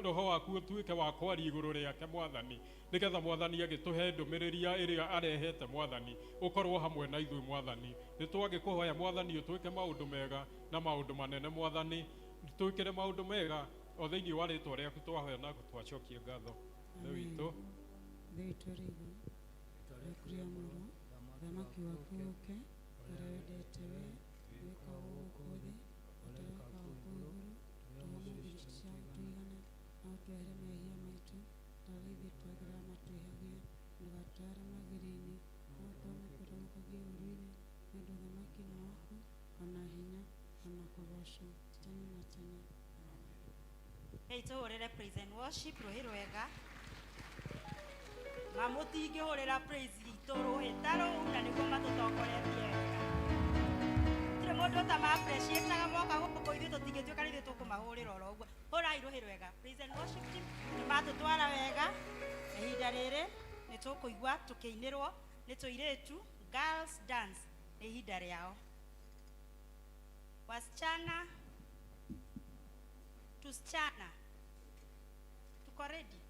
roho waku ũtuĩke wa kwaria igũrũ rĩake mwathani, nĩgetha mwathani agĩtũhe ndũmĩrĩri ĩrĩa arehete mwathani, ũkorwo hamwe na ithuĩ mwathani. Nĩ twagĩkũhoya mwathani ũtwĩke maũndũ mega na maũndũ manene mwathani, twĩkĩre maũndũ mega o thĩinĩ wa rĩtwa rĩaku twahoya na twacokia ngatho. Ithe witũ Ithe witũ ũrĩ igũrũ, rĩaku rĩamũrwo, ũthamaki waku ũũke, ũrĩa wendete we wĩkagwo gũkũ thĩ o ta ũrĩa wĩkagwo kũu igũrũ. Tũhe ũmũthĩ irio cia gũtũigana, na ũtwehere mehia maitũ ta ũrĩa ithuĩ twagĩrĩra matwĩhagia, ndũgatware magerio-inĩ, no ũtũhonokie ũtũhonokagie ũũru-inĩ. kũgoocwo tene na tene. Hey, tũhũrĩre praise and worship rũhĩ rwega. Mamũtingĩhũrĩra praise itũ rũhĩ ta rũu na nĩguo matũtongoretie wega. Gũtirĩ mũndũ ũtama-appreciate-aga moka gũkũ ithuĩ tũtingĩtuĩka nĩ ithuĩ tũkũmahũrĩra oro ũguo. Hũrai rũhĩ rwega. Praise and worship team nĩ matũtwara wega. Ihinda rĩrĩ nĩ tũkũigua tũkĩinĩrwo nĩ tũirĩtu girls dance nĩ ihinda rĩao. Wasichana, tusichana, tuko ready?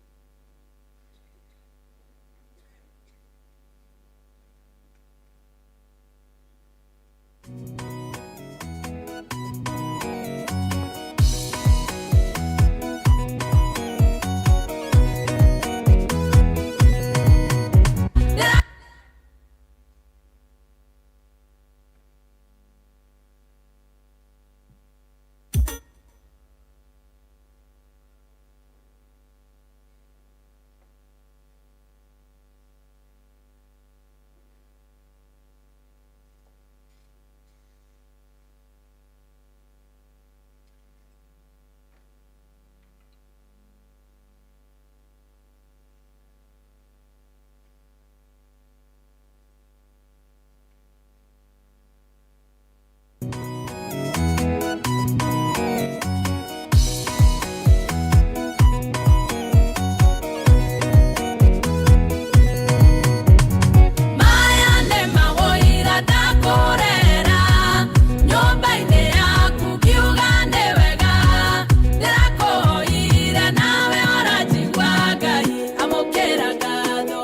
Maya nĩ mawũira ndakũrera nyũmba-inĩ yaku ngiuga nĩ wega ndĩrakũhoire nawe ũranjigua Ngai amũkĩra ngatho.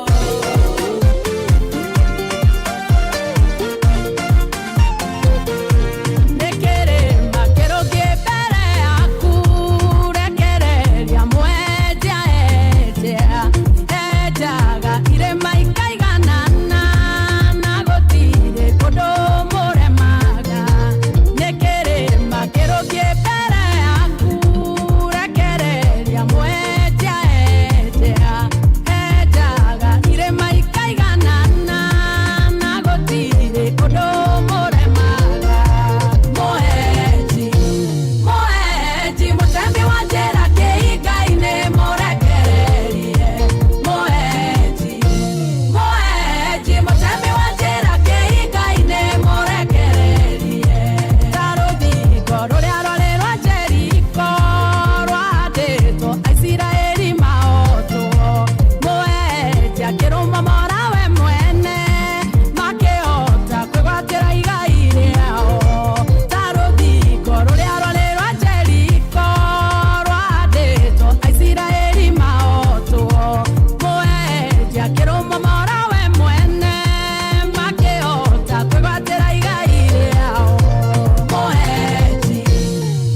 Nĩ kĩrĩma kĩrũngiĩ mbere yaku rekereria mwendia enjea enjaga irĩma ikaiganana na gũtirĩ ũndũ mũremaga. Nĩ kĩrĩma kĩrũngiĩ mbere yaku rekereria mwendia enjea enjaga irĩma ikaiganana na gũtirĩ ũndũ mũremaga. Mũenji mũenji mũtemi wa njĩra kĩhinga-inĩ mũrekererie. Mũenji mũenji mũtemi wa njĩra kĩhinga-inĩ mũrekererie. Ta rũthingo rũrĩa rwarĩ rwa Jeriko rwahandĩtwo Aisiraeli mahotwo. Mũenji akĩrũmomora we mwene makĩhota kwĩgwatĩra igai rĩao. Ta rũthingo rũrĩa rwarĩ rwa Jeriko rwahandĩtwo Aisiraeli mahotwo. Mũenji akĩrũmomora we mwene makĩhota kwĩgwatĩra igai rĩao. Mũenji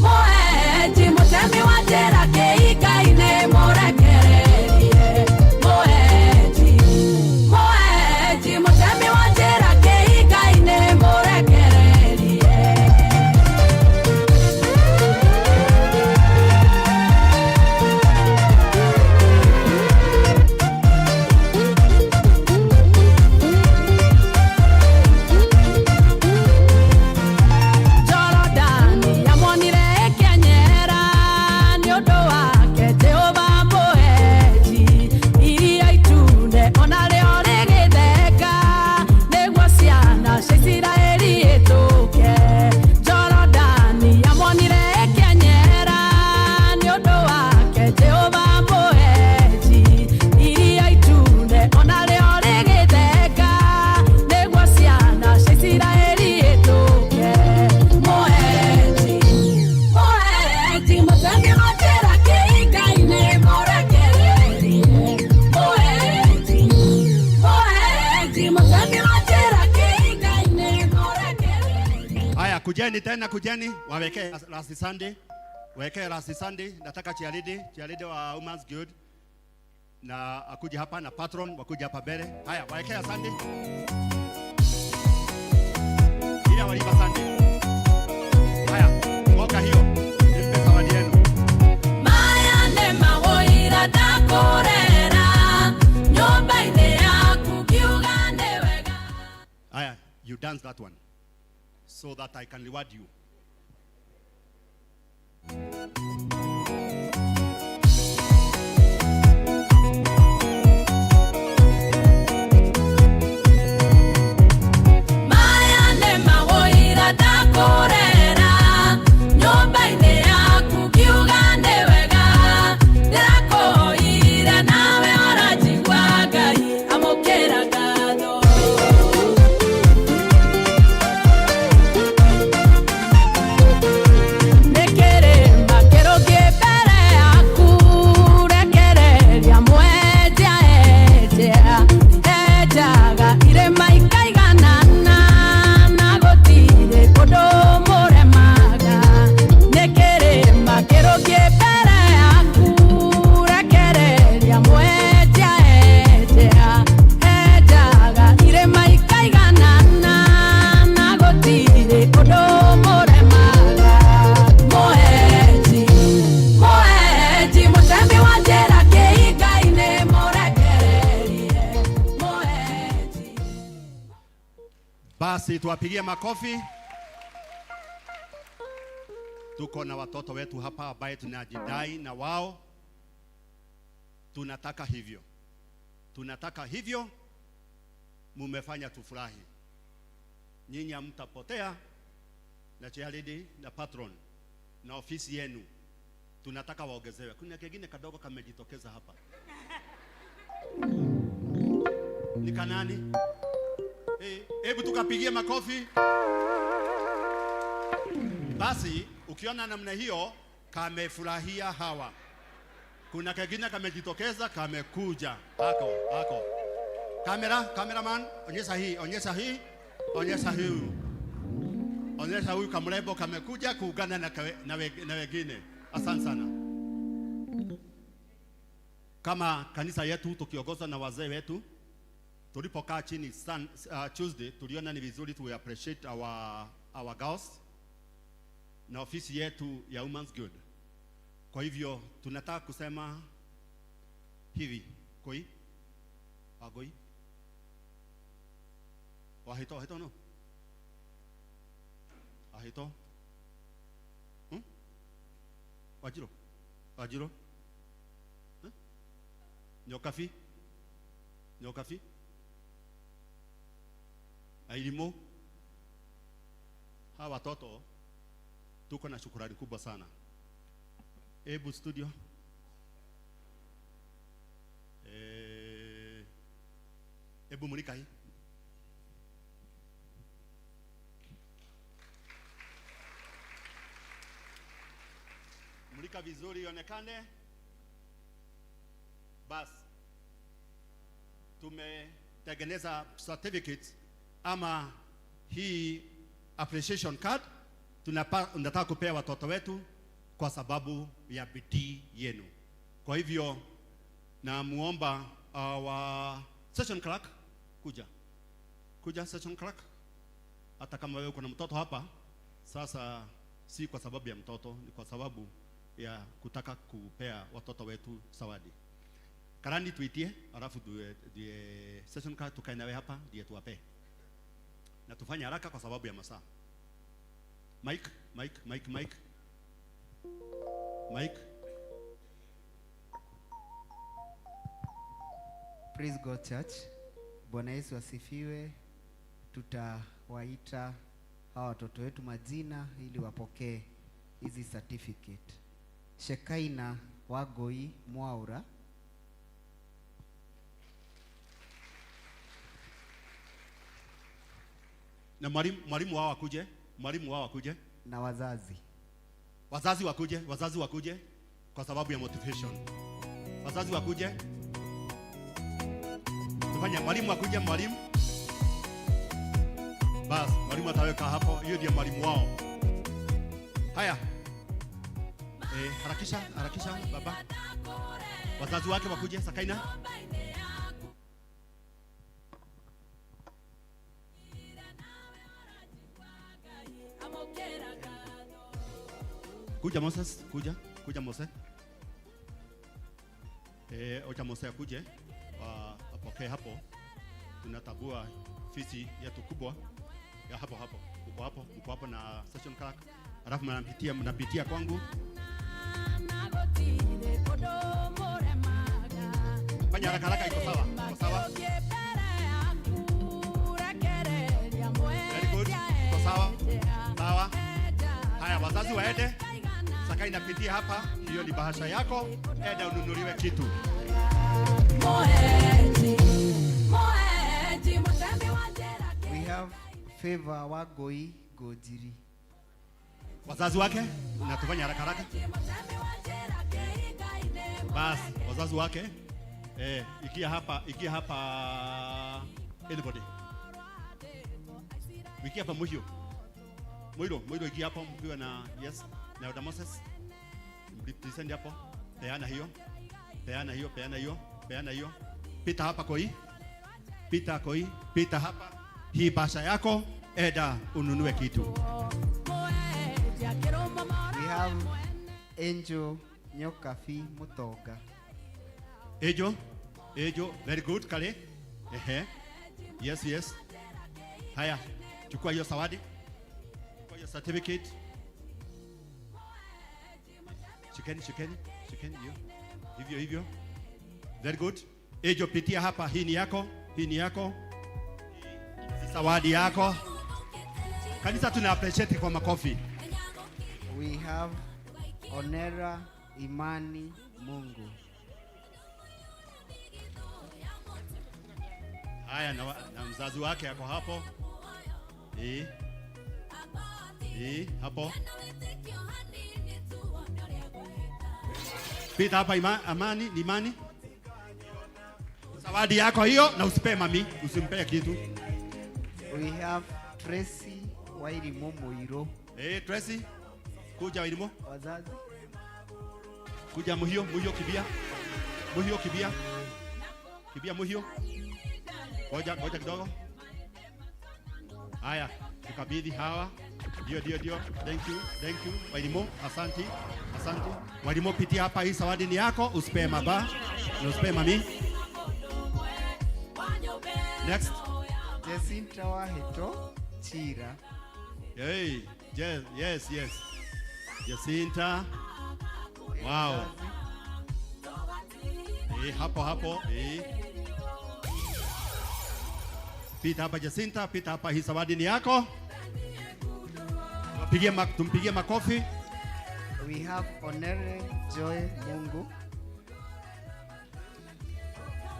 mũenji mũtemi wa njĩra kĩhinga-inĩ mũrekererie. Mũenji mũenji mũtemi wa njĩra kĩhinga-inĩ mũrekererie. Jorodani yamuonire ĩkĩenyera nĩ ũndũ wake Jehova mũenji. Iria itune onarĩo rĩgĩtheka nĩguo ciana cia Isiraeli ihĩtũke. Jorodani yamuonire ĩkĩenyera nĩ ũndũ wake Jehova mũenji. Iria itune onarĩo rĩgĩtheka nĩguo ciana cia Isiraeli ihĩtũke. Mũenji mũenji mũtemi wa njĩra kĩhinga-inĩ mũrekererie. Mũenji mũenji mũtemi wa njĩra kĩhinga-inĩ mũrekererie. Haya, kujeni tena, kujeni wawekee last Sunday, wawekee last Sunday. Nataka cheerleader, cheerleader wa Women's Guild na akuje hapa na patron wakuje hapa mbele. Haya, wawekee Sunday ile walipa Sunday. Haya, ngoka hiyo nimpe zawadi yenu. Maya nĩ mawũira ndakũrera nyũmba-inĩ yaku ngiuga nĩ wega. Haya, you dance that one so that I can reward you. Maya nĩ mawũira ndakũrera nyũmba-inĩ yaku ngiuga nĩ wega ndĩrakũhoire nawe ũranjigua Ngai amũkĩra ngatho. Nĩ kĩrĩma kĩrũngiĩ mbere yaku rekereria mwendia enjea enjaga irĩma ikaiganana na gũtirĩ ũndũ mũremaga. Nĩ kĩrĩma kĩrũngiĩ mbere yaku rekereria mwendia enjea enjaga irĩma ikaiganana na gũtirĩ ũndũ mũremaga. Mũenji mũenji mũtemi wa njĩra kĩhinga-inĩ mũrekererie mũenji. Basi tuwapigie makofi. Tuko na watoto wetu hapa ambaye tunajidai na wao. Tunataka hivyo, tunataka hivyo. Mumefanya tufurahi. Nyinyi hamtapotea na chairlady na patron na ofisi yenu, tunataka waongezewe. Kuna kengine kadogo kamejitokeza hapa, ni kanani? Hebu tukapigie makofi. Basi ukiona namna hiyo, kamefurahia hawa. Kuna kengine kamejitokeza, kamekuja. Ako, ako. Kamera, cameraman, onyesha hii, onyesha hii, onyesha hii. Onyesha huyu kamrembo kamekuja kuungana na wengine. Asante sana. Kama kanisa yetu tukiongozwa na wazee wetu, tulipokaa chini Tuesday, tuliona ni vizuri tu appreciate our girls na ofisi yetu ya Women's Guild. Kwa hivyo tunataka kusema hivi, koi agoi wahito wahito no ahito Wajiro Wajiro Nyokafi Nyokafi Ailimo. Hawa watoto tuko na shukurani kubwa sana. Ebu studio. Ebu mulika hii. Mulika vizuri ionekane. Bas, tumetengeneza certificate ama hii appreciation card tunataka kupea watoto wetu kwa sababu ya bidii yenu. Kwa hivyo namuomba our session clerk kuja. Kuja session clerk. Hata kama wewe uko na mtoto hapa, sasa si kwa sababu ya mtoto, ni kwa sababu ya kutaka kupea watoto wetu zawadi. Karani tuitie, alafu tuwe session clerk tukae nawe hapa ndiye tuwape. Na tufanye haraka kwa sababu ya masaa. Mike, Mike, Mike, Mike. Mike. Praise God Church. Bwana Yesu asifiwe. Tutawaita hawa watoto wetu majina ili wapokee hizi certificate. Shekaina Wagoi Mwaura. Na mwalimu wao akuje, mwalimu wao akuje. Na wazazi. Wazazi wakuje, wazazi wakuje kwa sababu ya motivation. Wazazi wakuje. Tufanye mwalimu akuje, mwalimu. Bas, mwalimu ataweka hapo, hiyo ndiyo mwalimu wao. Haya. Harakisha, harakisha baba. Wazazi wake wakuje, Sakaina. Kuja Moses, kuja, kuja Moses. Ocha Moses akuje, apokee hapo. Tunatabua fisi yetu kubwa ya hapo hapo. Uko hapo, uko hapo na session clerk. Alafu mnapitia kwangu. Fanya haraka haraka, iko sawa, iko sawa. Very good, iko sawa. Sawa. Haya, wazazi waende. Sakai inapitia hapa, hiyo ni bahasha yako, enda ununuliwe kitu. We have Favor Wangui Gojiri. Wazazi wake, natufanya haraka haraka. Bas, wazazi wake. Ikia hapa, ikia hapa anybody. Ikia hapa Muhio. Muhiro, Muhiro ikia hapo mkiwa na yes, na Elder Moses. Mrepresent hapo. Peana hiyo. Peana hiyo, peana hiyo, peana hiyo. Pita hapa koi. Pita koi, pita hapa. Hii bahasha yako, eda ununue kitu. We have Angel Nyokabi Mutonga. Ejo, Ejo, very good, Kale. Ehe. Yes, yes. Haya, chukua hiyo zawadi. Chukua hiyo certificate. Shikeni, shikeni, shikeni hiyo. Hivyo hivyo. Very good. Ejo, pitia hapa, hii ni yako, hii ni yako. Hii zawadi yako. Kanisa tuna appreciate kwa makofi. We have Onera Imani Mungu. Haya, na mzazi wake ako hapo. Hapo. Pita hapa Amani, ni Imani. Zawadi yako hiyo na usipe mami, usimpe kitu. We have Tracy Wairimu Muiro. Tracy, kuja Wairimu. Wazazi. Kuja Muhio, Muhio kibia. Muhio kibia. Kibia Muhio. Ngoja, ngoja kidogo. Haya, tukabidhi hawa. Ndio, ndio, ndio. Thank you, thank you. Wairimu, asante, asante. Wairimu, pitia hapa, hii zawadi ni yako, usipe maba, na usipe mami. Next. Jacinta Wahito Chira. Hey, yes, yes, yes. Jacinta. Wow. Hapo hapo. Pita hapa Jacinta, pita hapa, hii zawadi ni yako. Tumpigie makofi. We have Onere Joy Mungu.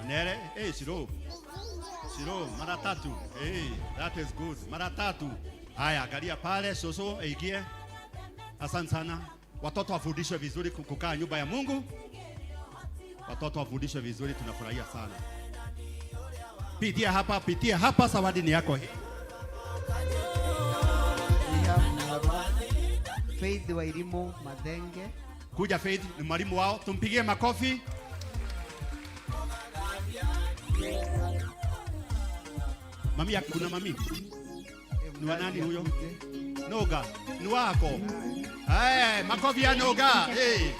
Onere, hey, Shiro. Shiro, mara tatu. Hey, that is good. Mara tatu. Haya, angalia pale, soso, ingie. Asante sana. Watoto wafundishwe vizuri kukaa nyumba ya Mungu. Watoto wafundishwe vizuri, tunafurahia sana. Pitia hapa, pitia hapa, zawadi ni yako hii. We have Faith Wairimu Mathenge. Kuja Faith, ni mwalimu wao. Tumpigie makofi. Mami, kuna mami? Ni wa nani huyo? Noga, ni wako. Hey, makofi ya Noga. Hey.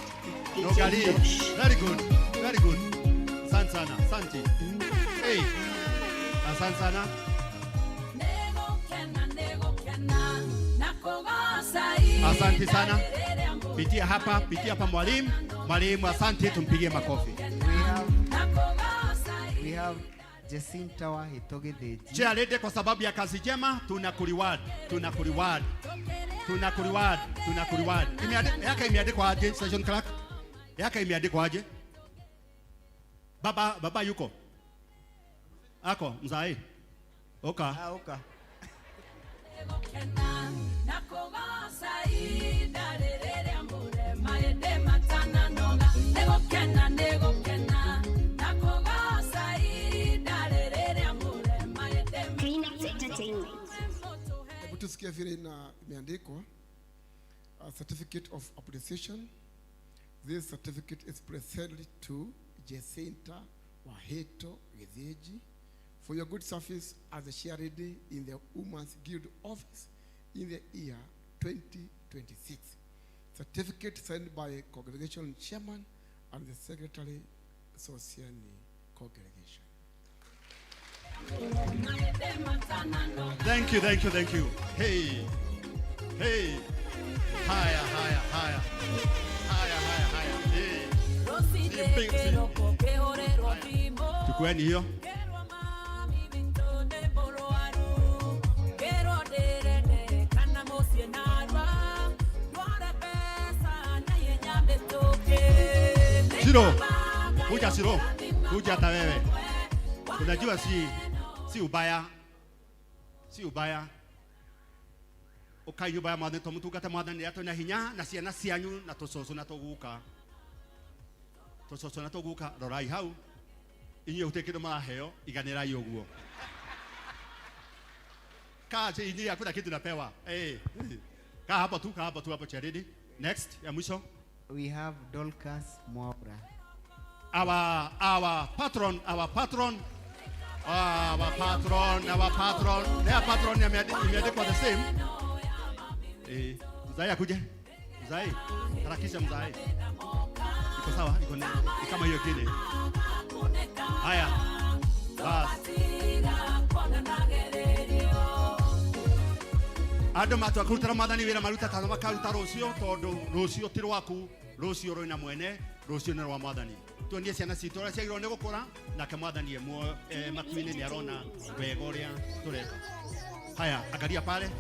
Noga li. Very good. Very good. Asante sana. Asante. Hey. Asante sana. Asante sana. Pitia hapa, pitia hapa mwalimu. Mwalimu, asante, tumpigie makofi. We have Jacinta Wahito Githinji. Chair kwa sababu ya kazi njema tunakureward, tunakureward. Tunakureward, tunakureward. Yake imeandikwa aje, session clerk? Yake imeandikwa aje? Baba, baba yuko? Ako, mzai. Oka. Ah, oka. Hebu tusikie vile imeandikwa. A certificate of appreciation. This certificate is presented to Jacinta Wahito Githinji for your good service as a chairlady in the Women's Guild office in the year 2026. Certificate signed by congregation chairman and the secretary Sosiani congregation. Thank you, thank you, thank you. Hey, hey, higher, higher, higher, higher, higher, higher. Chukueni hiyo. Shiro, kuja Shiro, kuja hata wewe. Unajua si ubaya. Si ubaya. Ukai nyumba ya mwathani tumutungate mwathani atũ na hinya na ciana cianyu na tũcũcũ na tũguka. Tũcũcũ na tũguka rorai hau. Inyuĩ gũtirĩ kĩndũ maraheo, iganĩrai ũguo. Kaa inyuĩ hakuna kitu napewa. Eh. Kaa hapo tu, kaa hapo tu hapo Cheredi. Next, ya mwisho. We have Dorcas Mwaura. Our patron, our patron. Our patron, our patron. Their patron imeandikwa the same. Eh, mzai akuje. Mzai, harakisha mzai. Iko sawa, iko ni kama hiyo kile. Haya. Bas. Andũ matua kũrutĩra mwathani wĩra maruta tano makaruta rũciũ tondũ rũciũ ti rwaku, rũciũ rwĩna mwene, rũciũ nĩ rwa mwathani. Tuonie ciana citũ ũrĩa ciagĩrĩirwo nĩ gũkũra, nake mwathani e muoyo, matu-inĩ nĩ arona wega ũrĩa tũreka. Haya, angalia pale.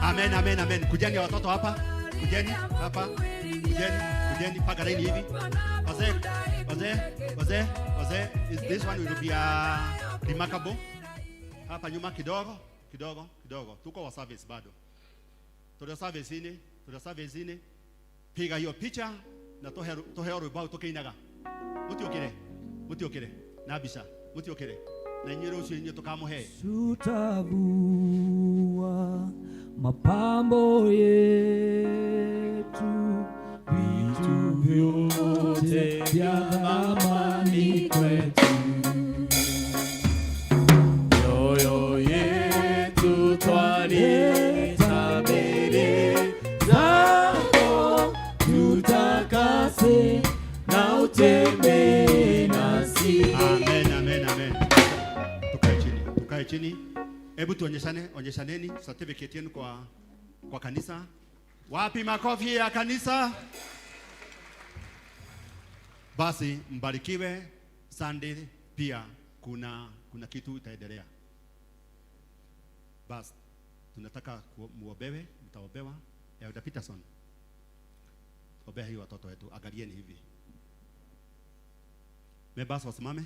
Amen, amen, amen. Kujeni watoto hapa. Kujeni hapa. Kujeni, kujeni paka laini hivi. Wazee, wazee, wazee, wazee. This one will be remarkable. Hapa nyuma kidogo, kidogo, kidogo. Tuko wa service bado. Tuko service ini, tuko service ini. Piga hiyo picha na tohe rwimbo tukiinaga. Mutiokire, mutiokire. Na mbica, mutiokire. Na inyuĩ rũciũ inyuĩ tũkamũhe. Tutavua mapambo yetu, vitu vyote vya thamani kwetu. Mioyo yetu twaleta mbele zako, tutakase na utembee nasi. Amen, amen, amen. Tukae chini, tukae chini. Hebu tuonyeshane, onyeshaneni certificate yenu kwa kanisa. Wapi makofi ya kanisa? Basi mbarikiwe. Sunday pia kuna kitu itaendelea. Basi tunataka muombewe, mtaombewa. Elder Peterson, ombea hii watoto wetu, angalieni hivi. Members wasimame.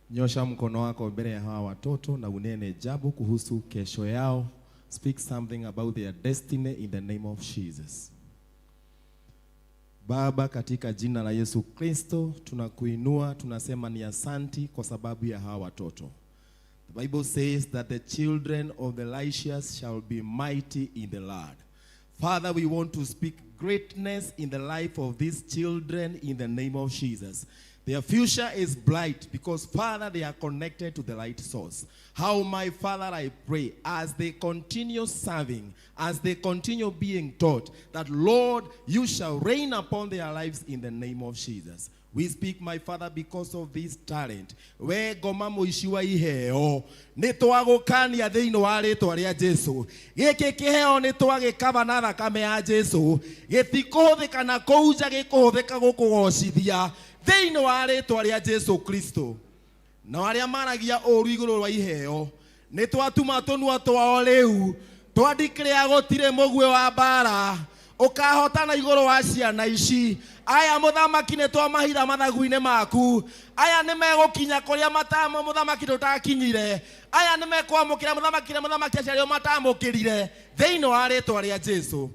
Nyosha mkono wako mbele ya hawa watoto na unene jambo kuhusu kesho yao. Speak something about their destiny in the name of Jesus. Baba, katika jina la Yesu Kristo, tunakuinua, tunasema ni asanti kwa sababu ya hawa watoto. The Bible says that the children of the righteous shall be mighty in the Lord. Father, we want to speak greatness in the life of these children in the name of Jesus. Their future is bright because, Father, they are connected to the right source. How, my Father, I pray, as they continue serving, as they continue being taught, that, Lord, you shall reign upon their lives in the name of Jesus. We speak, my Father, because of this talent. We ngoma mũici wa iheo nĩ twagũkania thĩinĩ wa rĩtwa rĩa Jesu. Gĩkĩ kĩheo nĩ twagĩkaba na thakame ya Jesu. Gĩtikũhũthĩka na kũu nja, gĩkũhũthĩka gũkũgocithia thĩinĩ wa rĩtwa rĩa Jesu Kristo. Na arĩa maragia ũru igũrũ rwa iheo nĩ twatuma tũnua twao rĩu twandikĩrĩa gũtirĩ mũguĩ wa mbara ũkahotana igũrũ wa ciana ici. Aya mũthamaki nĩ twamahitha mathagu-inĩ maku. Aya nĩ megũkinya kũrĩa matamo mũthamaki tũtakinyire. Aya nĩ mekwamũkĩra mũthamaki na mũthamaki aciario matamũkĩrire thĩinĩ wa rĩtwa rĩa Jesu.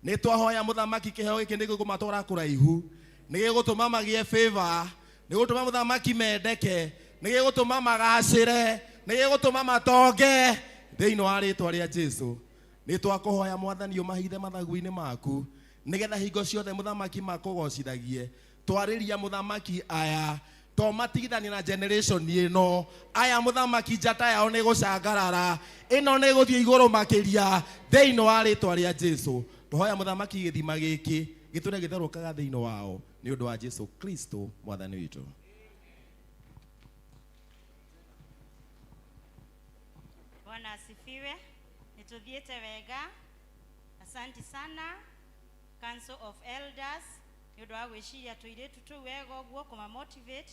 Nĩ twahoya mũthamaki kĩheo gĩkĩ nĩ gĩkũmatwara kũraihu, nĩ gĩgũtũma magĩe favor, nĩ gĩgũtũma mũthamaki mendeke, nĩ gĩgũtũma magacĩre, nĩ gĩgũtũma matonge thĩinĩ wa rĩtwa rĩa Jesu. Nĩ twakũhoya mwathani ũmahithe mathagu-inĩ maku nĩgetha hingo ciothe mũthamaki makũgocithagie. Twarĩria mũthamaki aya to matigithanie na generation ĩno. Aya mũthamaki njata yao nĩ gũcangarara, ĩno nĩ gũthiĩ igũrũ makĩria thĩinĩ wa rĩtwa rĩa Jesu. Tũhoya mũthamaki gĩthima gĩkĩ gĩtũre gĩtherũkaga thĩinĩ wao nĩ ũndũ wa Jesu Kristo mwathani witũ. Amen. Asifiwe. Nituthiĩte wega. Asanti sana Council of Elders nĩ ũndũ wa gwĩciria tũirĩtu tũu wega ũguo kũma motivate.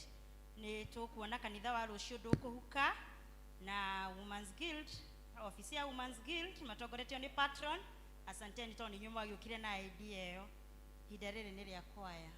Nĩ tũkuona kanitha wa rũciũ ndũkũhuka na Women's Guild, ofisi ya Women's Guild matongoretio nĩ patron. Asanteni tondũ nĩ inyuĩ mwagĩũkire na idea ĩyo. Ihinda rĩrĩ nĩ rĩa kwaya.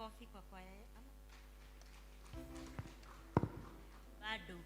Makofi kwa kwaya ama bado.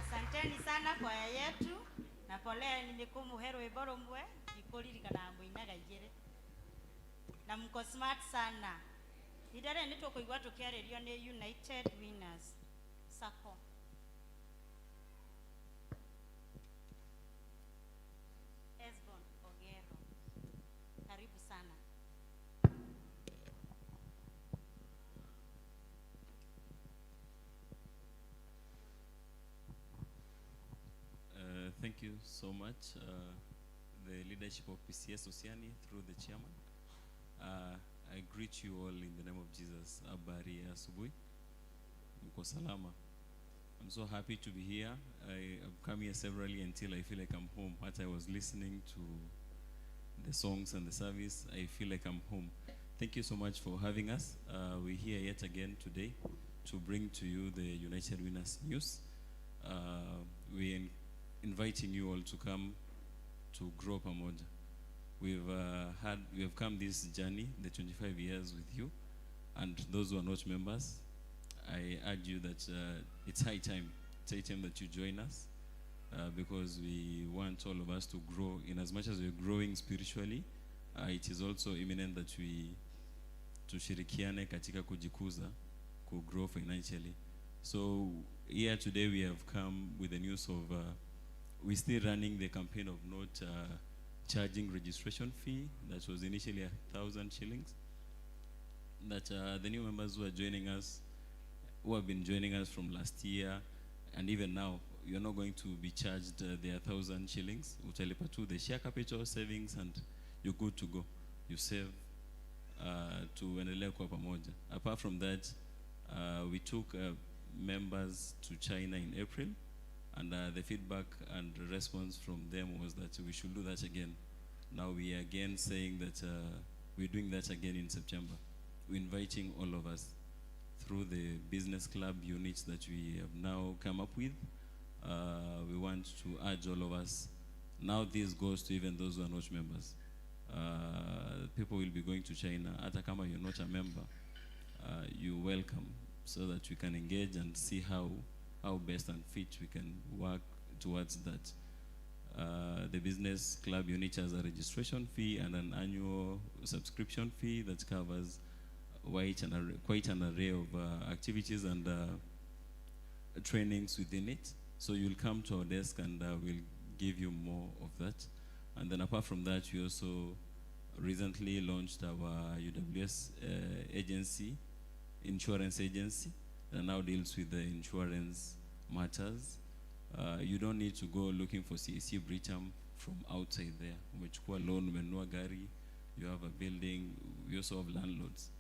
Asanteni sana kwaya yetu na poleni nĩ kũmũhe rwĩmbo rũmwe ndikũririkanaga mũinaga igĩrĩ na mko smart sana. Ihinda rĩrĩ nĩ tũkũigua tũkĩarĩrio nĩ United Winners Sacco. Esbon Ogero, karibu sana. Thank you so much, the leadership of PCS Osiany through the chairman. I greet you all in the name of Jesus. Habari ya asubuhi. Mko salama. I'm so happy to be here. I've come here severally until I feel like I'm home. As I was listening to the songs and the service, I feel like I'm home. Thank you so much for having us. We're here yet again today to bring to you the United Winners News. We're inviting you all to come to grow pamoja. We have come this journey, the 25 years with you, and those who are not members, I urge you that it's high time. It's high time that you join us because we want all of us to grow. In as much as we're growing spiritually, it is also imminent that we tushirikiane katika kujikuza, ku grow financially. So here today we have come with the news of we're still running the campaign of not charging registration fee that was initially 1,000 shillings. That the new members who are joining us, who have been joining us from last year and even now, you're not going to be charged their 1,000 shillings. Utalipa tu the share capital savings and you're good to go. You save tuendelee kwa pamoja. Apart from that, we took members to China in April, and the feedback and response from them was that we should do that again. Now we are again saying that we're doing that again in September. We're inviting all of us through the business club units that we have now come up with. We want to urge all of us. Now this goes to even those who are not members. People will be going to China. Hata kama you're not a member, you welcome so that we can engage and see how best and fit we can work towards that. The business club unit has a registration fee and an annual subscription fee that covers quite an array of activities and trainings within it. So you'll come to our desk and we'll give you more of that. And then apart from that, we also recently launched our UWS agency, insurance agency, that now deals with the insurance matters. You don't need to go looking for CAC Britam from outside there. Umechukua loan, umenunua gari, you have a building, we also have landlords.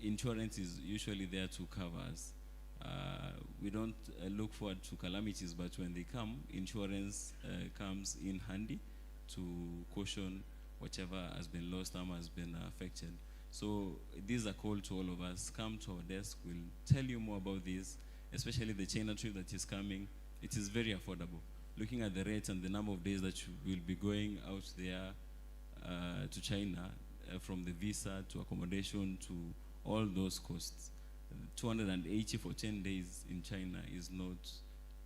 Insurance is usually there to cover us. We don't look forward to calamities, but when they come, insurance comes in handy to caution whatever has been lost or has been affected. So this is a call to all of us. Come to our desk. We'll tell you more about this, especially the China trip that is coming. It is very affordable. Looking at the rates and the number of days that you will be going out there to China, from the visa to accommodation to all those costs, 280 for 10 days in China is not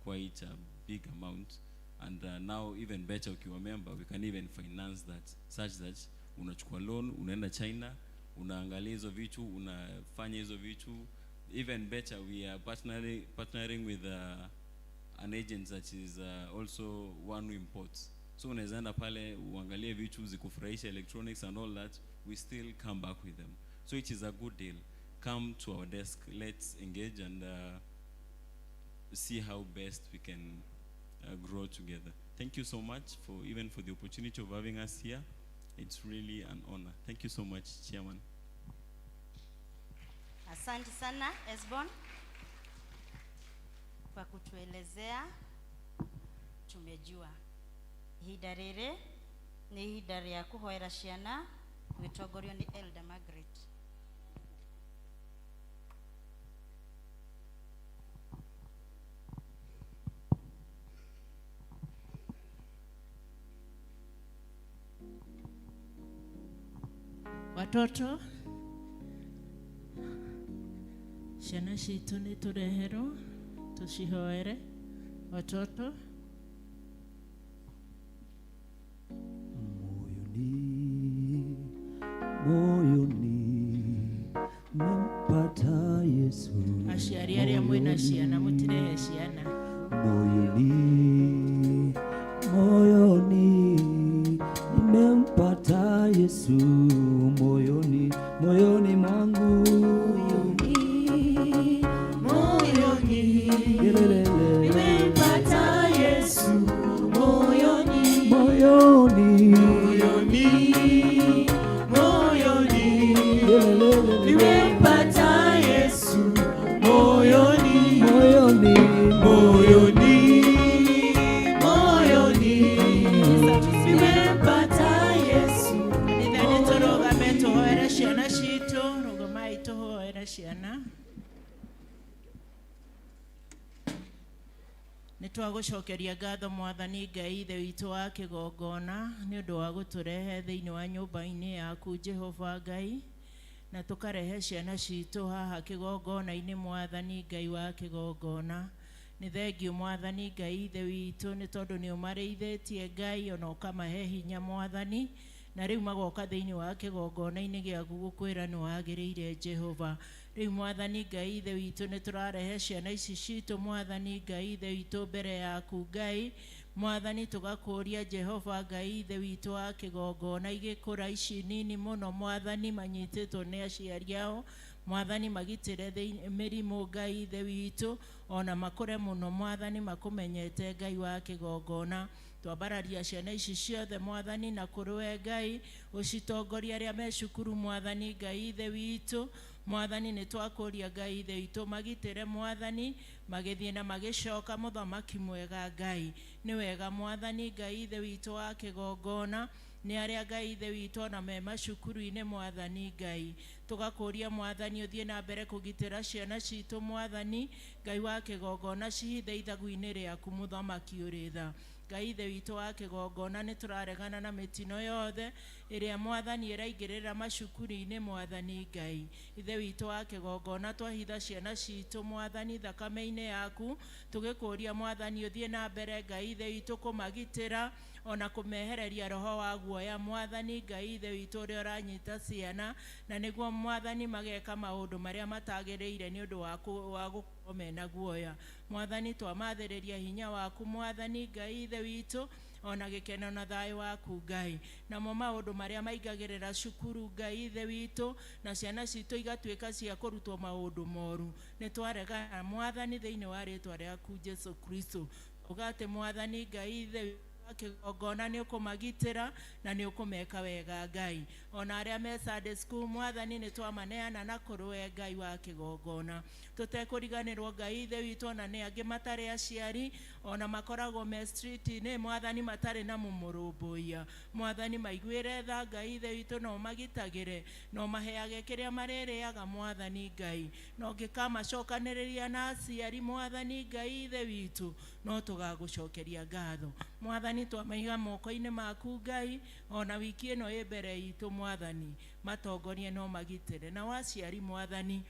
quite a big amount. And now even better, ukiwa member, we can even finance that such that unachukua loan, unaenda China, unaangalia hizo vitu, unafanya hizo vitu. Even better, we are partnering with an agent that is also one who imports. So unaweza enda pale uangalie vitu zikufurahisha, electronics and all that, we still come back with them. So it is a good deal. Come to our desk, let's engage and see how best we can grow together. Thank you so much for even for the opportunity of having us here. It's really an honor. Thank you so much, Chairman. Asante sana, Esbon, kwa kutuelezea. Tumejua ihinda rĩrĩ nĩ ihinda rĩa kũhoera ciana gwĩtongorio nĩ Elder Margaret. Watoto, ciana citũ nĩ tũreherwo tũcihoere watoto. Moyoni, moyoni, mempata Yesu. Aciari arĩa mwĩna ciana mũtirehe ciana. Moyoni, moyoni, nimempata Yesu moyoni, moyoni mwangu. Moyoni, Yelelele. Nimempata Yesu moyoni. Moyoni, moyoni, moyoni, Yelelele. Nimempata Yesu moyoni. Moyoni, moyoni, moyoni, nimempata Yesu. Nitha nĩtũrũgame tũhoere. Nĩtwagũcokeria ngatho Mwathani Ngai Ithe witũ wa kĩgongona nĩ ũndũ wa gũtũrehe thĩinĩ wa nyũmba-inĩ yaku Jehova Ngai, na tũkarehe ciana citũ haha kĩgongona-inĩ Mwathani Ngai wa kĩgongona. Nĩ thengiũ Mwathani Ngai Ithe witũ nĩ tondũ nĩ ũmarĩithĩtie Ngai ona ũkamahe hinya Mwathani, na rĩu magoka thĩinĩ wa kĩgongona-inĩ gĩaku gũkwĩra nĩ wagĩrĩire Jehova. Rĩu Mwathani Ngai Ithe witũ nĩ tũrarehe ciana ici citũ Mwathani Ngai Ithe witũ mbere yaku Ngai. Mwathani tũgakũria Jehova Ngai Ithe witũ wa kĩgongona igĩkũra ici nini mũno Mwathani manyitĩtwo nĩ aciari ao Mwathani magitĩre mĩrimũ Ngai Ithe witũ ona makũre mũno Mwathani makũmenyete Ngai wa kĩgongona. Twambararia ciana ici ciothe Mwathani na kũrĩ we Ngai ũcitongorie arĩa me cukuru Mwathani Ngai Ithe witũ. Mwathani nĩ twakũria Ngai Ithe witũ magitĩre Mwathani magĩthiĩ na magĩcoka mũthamaki mwega Ngai. Nĩ wega Mwathani Ngai Ithe witũ wa kĩgongona nĩ arĩa Ngai Ithe witũ ona me macukuru-inĩ Mwathani Ngai. Tũgakũria Mwathani ũthiĩ na mbere kũgitĩra ciana citũ Mwathani Ngai wa kĩgongona cihithe ithagu-inĩ rĩaku mũthamaki ũrĩ tha. Ngai Ithe witũ wa kĩgongona nĩ tũraregana na mĩtino yothe ĩrĩa Mwathani ĩraingĩrĩra macukuru-inĩ Mwathani Ngai. Ithe witũ wa kĩgongona twahitha ciana citũ Mwathani thakame-inĩ yaku tũgĩkũria Mwathani ũthiĩ na mbere Ngai Ithe witũ kũmagitĩra ona kũmehereria roho wa guoya Mwathani Ngai Ithe witũ ũrĩa ũranyita ciana na nĩguo Mwathani mageka maũndũ marĩa matagĩrĩire nĩ ũndũ wa gũkorwo mena guoya. Mwathani twamathĩrĩria hinya waku Mwathani Ngai Ithe witũ ona gĩkeno na thayũ waku Ngai. Namo maũndũ marĩa maingagĩrĩra cukuru Ngai Ithe witũ na ciana citũ igatuĩka cia kũrutwo maũndũ moru nĩ twaregana Mwathani thĩinĩ wa rĩtwa rĩaku Jesu Kristo. Ũgate Mwathani Ngai Ithe kĩgongona nĩ ũkũmagitĩra na nĩ ũkũmeka wega Ngai. Ona arĩa me Sunday school Mwathani nĩ twamaneana na kũrĩ we Ngai wa kĩgongona. Tũtekũriganĩrwo Ngai Ithe witũ ona nĩ angĩ matarĩ aciari ona makoragwo me street-inĩ Mwathani matarĩ na mũmũrũmbũiya. Mwathani maiguĩre tha Ngai Ithe witũ na ũmagitagĩre na ũmaheage kĩrĩa marĩrĩaga Mwathani Ngai. Na ũngĩkamacokanĩrĩria na aciari Mwathani Ngai Ithe witũ no tũgagũcokeria ngatho. Mwathani twamaiga moko-inĩ maku Ngai ona wiki ĩno ĩ mbere itũ Mwathani matongorie no magitĩre. Na waciari Mwathani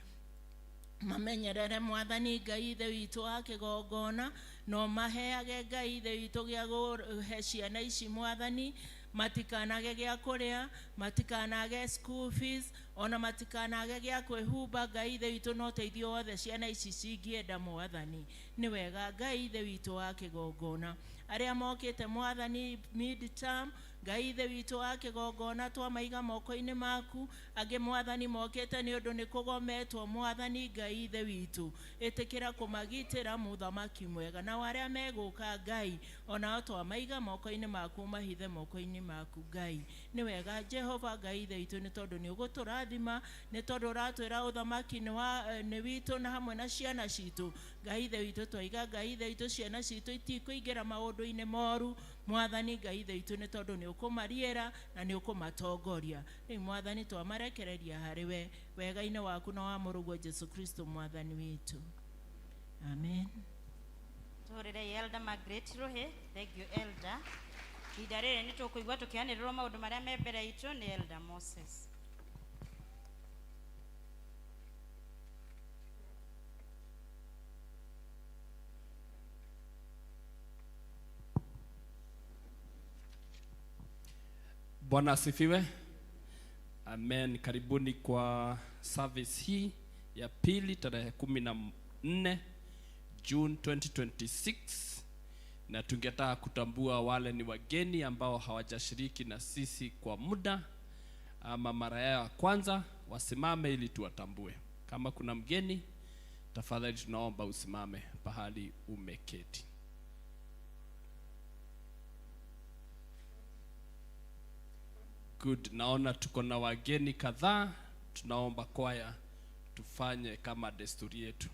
mamenyerere Mwathani Ngai Ithe witũ wa kĩgongona no maheage Ngai Ithe witũ gĩa kũhe ciana ici Mwathani matikanage gĩa kũrĩa matikanage school fees ona matikanage gĩa kwĩhumba Ngai Ithe witũ no teithio wothe ciana ici cingĩenda Mwathani. Nĩ wega Ngai Ithe witũ wa kĩgongona. Arĩa mokĩte Mwathani mid term Ngai Ithe witũ wa kĩgongona twamaiga moko-inĩ maku. Angĩ Mwathani mokĩte nĩ ũndũ nĩ kũgometwo Mwathani Ngai Ithe witũ ĩtĩkĩra kũmagitĩra mũthamaki mwega. Nao arĩa megũka Ngai onao twamaiga moko-inĩ maku mahithe moko-inĩ maku Ngai. Nĩ wega Jehova Ngai Ithe witũ nĩ tondũ nĩ ũgũtũrathima nĩ tondũ ũratwĩra ũthamaki nĩ witũ na hamwe na ciana citũ Ngai Ithe witũ. Twaiga Ngai Ithe witũ ciana citũ itikũingĩra maũndũ-inĩ moru Mwathani Ngai Ithe witũ nĩ tondũ nĩ ũkũmariĩra na nĩ ũkũmatongoria. Rĩu Mwathani twamarekereria harĩ we wega-inĩ waku na wa mũrũguo Jesu Kristo Mwathani witũ. Amen. Tũhũrĩrei Elder Margaret Rũhĩ. Thank you Elder. Ihinda rĩrĩ nĩ tũkũigua tũkĩanĩrĩrwo maũndũ marĩa me mbere itũ nĩ Elder Moses. Bwana asifiwe. Amen. Karibuni kwa service hii ya pili tarehe 14 June 2026, na tungetaka kutambua wale ni wageni ambao hawajashiriki na sisi kwa muda ama mara yao ya kwanza, wasimame ili tuwatambue. Kama kuna mgeni, tafadhali tunaomba usimame pahali umeketi. Good, naona tuko na wageni kadhaa. Tunaomba kwaya tufanye kama desturi yetu.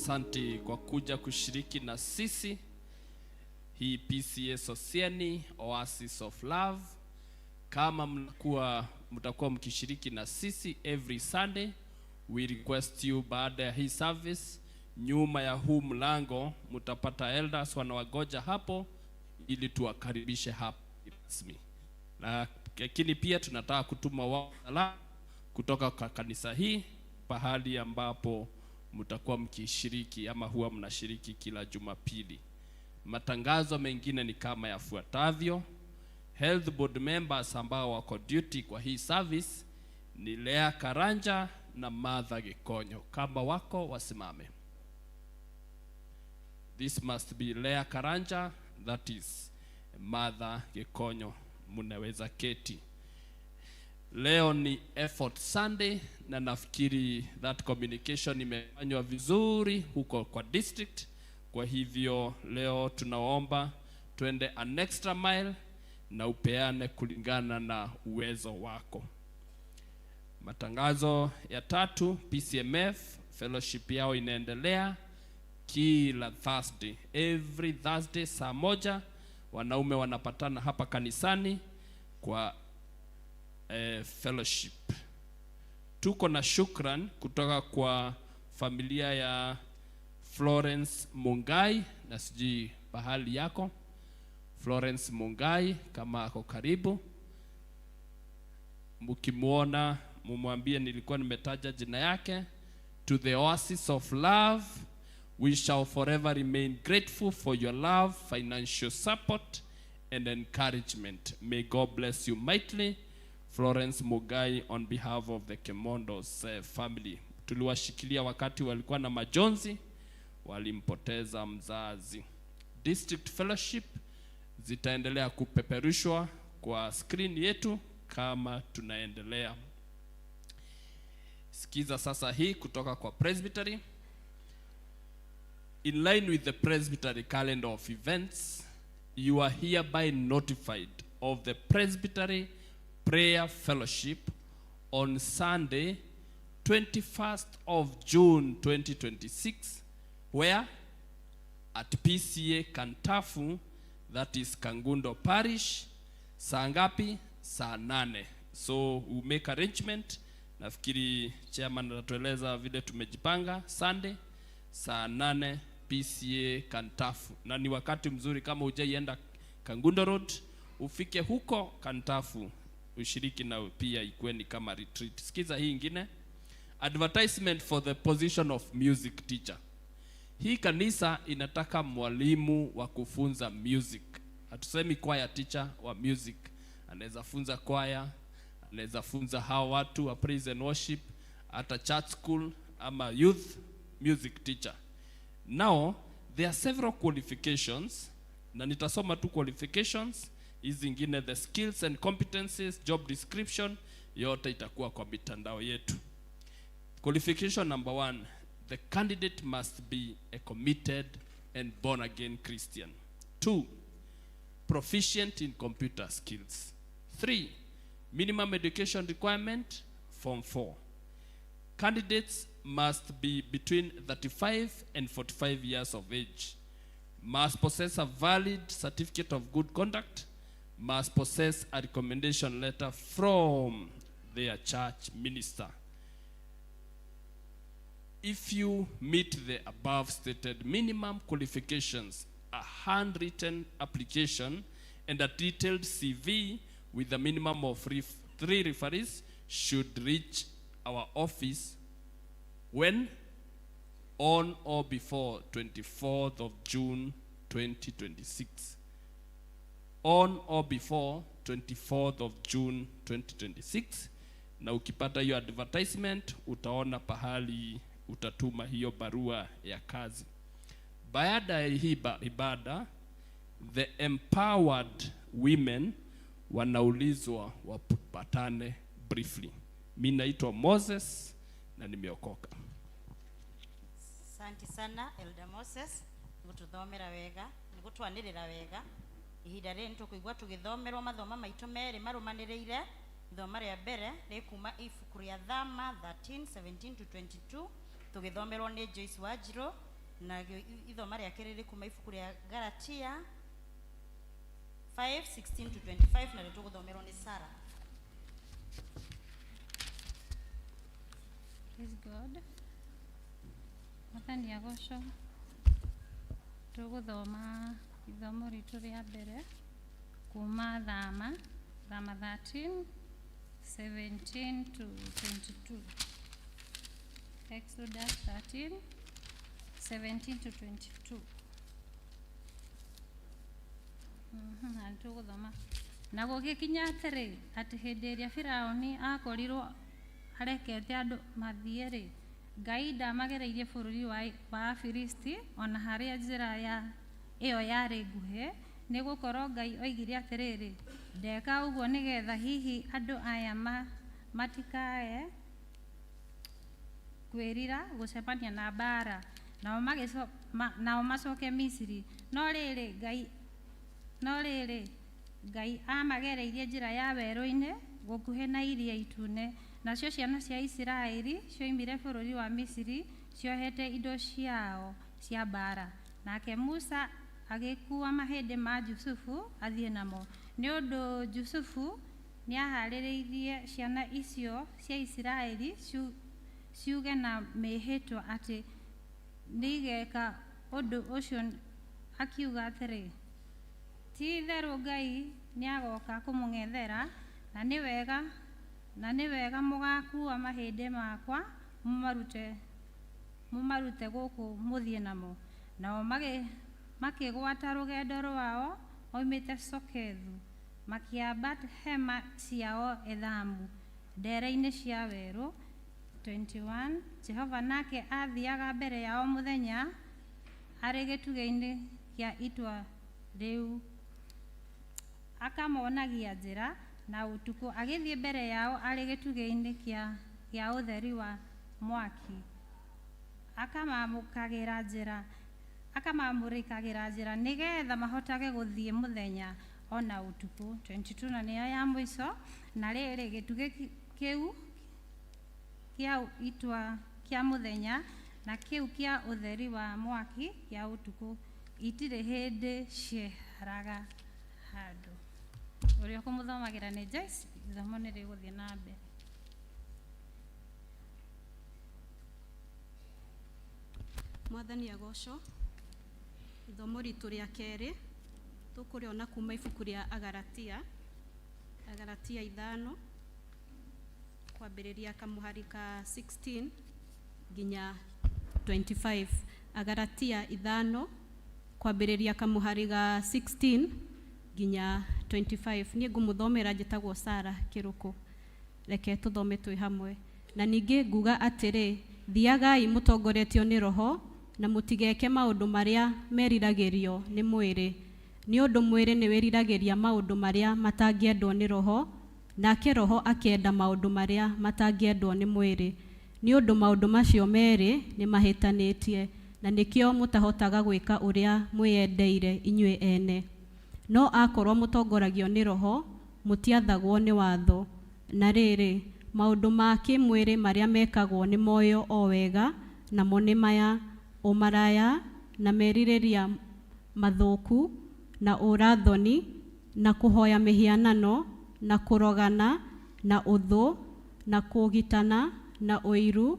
Asante kwa kuja kushiriki na sisi hii PCEA Sosiani Oasis of Love. Kama mtakuwa mkishiriki na sisi every Sunday, we request you baada ya hii service, nyuma ya huu mlango mtapata elders wanawagoja hapo ili tuwakaribishe hapa rasmi. Lakini pia tunataka kutuma wao salamu kutoka kwa kanisa hii, pahali ambapo mtakuwa mkishiriki ama huwa mnashiriki kila Jumapili. Matangazo mengine ni kama yafuatavyo. Health board members ambao wako duty kwa hii service ni Lea Karanja na Martha Gikonyo. Kama wako wasimame. This must be Lea Karanja, that is Martha Gikonyo. Mnaweza keti. Leo ni Effort Sunday na nafikiri that communication imefanywa vizuri huko kwa district. Kwa hivyo leo tunaomba twende an extra mile na upeane kulingana na uwezo wako. Matangazo ya tatu, PCMF fellowship yao inaendelea kila Thursday, every Thursday saa 1 wanaume wanapatana hapa kanisani kwa fellowship. Tuko na shukran kutoka kwa familia ya Florence Mungai, na sijui pahali yako Florence Mungai, kama ako karibu, mkimuona mumwambie nilikuwa nimetaja jina yake. To the Oasis of Love, we shall forever remain grateful for your love, financial support and encouragement. May God bless you mightily. Florence Mugai on behalf of the Kemondos family. Tuliwashikilia wakati walikuwa na majonzi, walimpoteza mzazi. District Fellowship zitaendelea kupeperushwa kwa screen yetu kama tunaendelea. Sikiza sasa hii kutoka kwa Presbytery. In line with the Presbytery calendar of events, you are hereby notified of the Presbytery Prayer Fellowship on Sunday, 21st of June 2026, where at PCA Kantafu, that is Kangundo Parish, saa ngapi? Saa 8. So we make arrangement. Nafikiri chairman atatueleza vile tumejipanga. Sunday saa 8 PCA Kantafu, na ni wakati mzuri kama hujaienda Kangundo Road, ufike huko Kantafu ushiriki na pia ikuwe ni kama retreat. Sikiza hii ingine, advertisement for the position of music teacher. Hii kanisa inataka mwalimu wa kufunza music. Hatusemi choir teacher wa music. Anaweza funza choir, anaweza funza hawa watu wa praise and worship, hata church school ama youth music teacher. Now, there are several qualifications, na nitasoma tu qualifications hizi zingine, the skills and competencies, job description yote itakuwa kwa mitandao yetu. Qualification number 1, the candidate must be a committed and born again Christian. 2, proficient in computer skills. 3, minimum education requirement, form 4. Candidates must be between 35 and 45 years of age, must possess a valid certificate of good conduct, must possess a recommendation letter from their church minister. If you meet the above stated minimum qualifications, a handwritten application and a detailed CV with a minimum of 3 referees should reach our office when? On or before 24th of June 2026. On or before 24th of June 2026. Na ukipata hiyo advertisement utaona pahali utatuma hiyo barua ya kazi. Baada ya hii ibada, the empowered women wanaulizwa wapatane briefly. Mimi naitwa Moses na nimeokoka. Asante sana Elder Moses, gututhomera wega, gutwanirira wega. Ihinda rĩrĩ nĩtũkũigua tũgĩthomerwo mathoma maitũ merĩ marũmanĩrĩire. Ithoma rĩa mbere rĩkuma ibuku rĩa Thama 13:17 to 22, tũgĩthomerwo nĩ Joyce Wanjiru, Na ithoma rĩake rĩrĩ kuma ibuku rĩa Galatia 5:16 to 25, na tũgũthomerwo nĩ Sarah. Praise God. Mwathani agocwo. Tũgũthoma ithomo ritũ rĩa mbere kuma Thama, Thama 13, 17 to 22. Exodus 13, 17 to 22. Na nĩtũgũthoma. Na gũgĩkinya atĩrĩ, atĩ hĩndĩ ĩrĩa Firaũni aakorirwo arekete andũ mathiĩ-rĩ, Ngai ndamagereirie bũrũri wa Afilisti o na harĩa njĩra ya ĩyo yarĩ nguhĩ, nĩ gũkorwo Ngai oigire atĩrĩrĩ, ndeka ũguo nĩgetha hihi andũ aya matikae kwĩrira gũcemania na mbaara, nao macoke Misiri. No rĩrĩ, Ngai aamagereirie njĩra ya werũ-inĩ gũkuhĩ na Iria Itune. Nacio ciana cia Isiraeli cioimire bũrũri wa Misiri ciohete indo ciao cia mbaara. Nake Musa agĩkuua mahĩndĩ ma Jusufu athiĩ namo, nĩ ũndũ Jusufu nĩahaarĩirie ciana icio cia Isiraeli ciuge na mĩĩhĩtwa atĩ nĩigeeka ũndũ ũcio, akiuga atĩrĩ, ti-itherũ Ngai nĩagooka kũmũng'ethera, na nĩ wega mũgaakuua mahĩndĩ makwa mũmarute gũkũ mũthiĩ namo. Nao makĩgwata rũgendo rwao moimĩte Sokethu, makĩamba hema ciao Ethamu, ndeere-inĩ cia werũ. 21 Jehova nake aathiiaga mbere yao mũthenya arĩ gĩtugĩ-inĩ kĩa itua rĩu, akamonagia njĩra, na ũtukũ agĩthiĩ mbere yao arĩ gĩtugĩ-inĩ kĩa ũtheri wa mwaki, akamamũrĩkagĩra njĩra nĩgeetha mahotage gũthiĩ mũthenya o na ũtukũ. 22 na nĩyo ya mũico. Na rĩrĩ, gĩtugĩ kĩu kĩa itua kĩa mũthenya na kĩu kĩa ũtheri wa mwaki kĩa ũtukũ itirĩ hĩndĩ cieheraga handũ. Ũrĩa ũkũmũthomagĩra nĩ Joyce, ithomo nĩ rĩgũthiĩ na mbere. Mwathani agocwo. Ithomo ritũ rĩa kerĩ tũkũrĩona kuma ibuku rĩa Agalatia, Agalatia 5 kwambĩrĩria kamũhari ka 16 nginya 25. Agalatia 5 kwambĩrĩria kamũhari ga 16 nginya 25. Niĩ ngũmũthomera njĩtagwo Sarah Kĩrũkũ. Reke tũthome twĩ hamwe. Na ningĩ nguga atĩrĩ, thiagai mũtongoretio nĩ Roho, na mũtigeke maũndũ marĩa meriragĩrio nĩ mwĩrĩ. Nĩ ũndũ mwĩrĩ nĩ wĩriragĩria maũndũ marĩa matangĩendwo nĩ Roho, nake Roho akĩenda maũndũ marĩa matangĩendwo nĩ mwĩrĩ. Nĩ ũndũ maũndũ macio merĩ nĩ mahĩtanĩtie, na nĩkĩo mũtahotaga gwĩka ũrĩa mwĩyendeire inyuĩ ene. No akorwo mũtongoragio nĩ Roho, mũtiathagwo nĩ watho. Na rĩrĩ, maũndũ ma kĩmwĩrĩ marĩa mekagwo nĩ moyo o wega, namo nĩ maya: ũmaraya, na merirĩria mathũku, na ũrathoni, na kũhoya mĩhianano, na kũrogana, na ũthũ, na kũũgitana, na ũiru,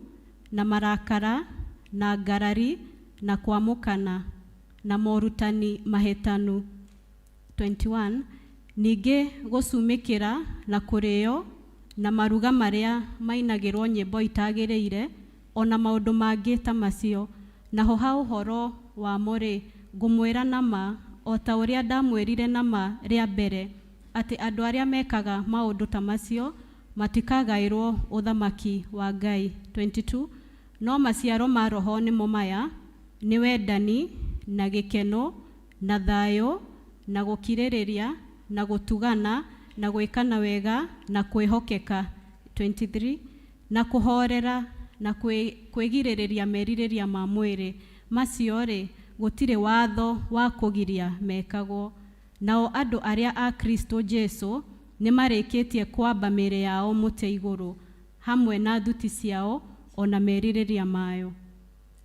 na marakara, na ngarari, na kwamũkana, na morutani mahĩtanu. 21 Ningĩ gũcumĩkĩra na kũrĩo, na maruga marĩa mainagĩrwo nyĩmbo itagĩrĩire, o na maũndũ mangĩ ta macio. Naho ha ũhoro wamo-rĩ, ngũmwĩra na ma, o ta ũrĩa ndamwĩrire na ma rĩa mbere, atĩ andũ arĩa mekaga maũndũ ta macio matikagaĩrwo ũthamaki wa Ngai. 22 No maciaro ma Roho nĩmo maya: nĩ wendani, na gĩkeno, na thayũ, na gũkirĩrĩria, na gũtugana, na gwĩkana wega, na kwĩhokeka. 23 Na kũhoorera, na kwĩgirĩrĩria merirĩria ma mwĩrĩ. Macio-rĩ, gũtirĩ watho wa kũgiria mekagwo. Nao andũ arĩa a Kristo Jesu nĩmarĩkĩtie kwamba mĩĩrĩ yao mũtĩ igũrũ, hamwe na thuti ciao o na merirĩria mayo.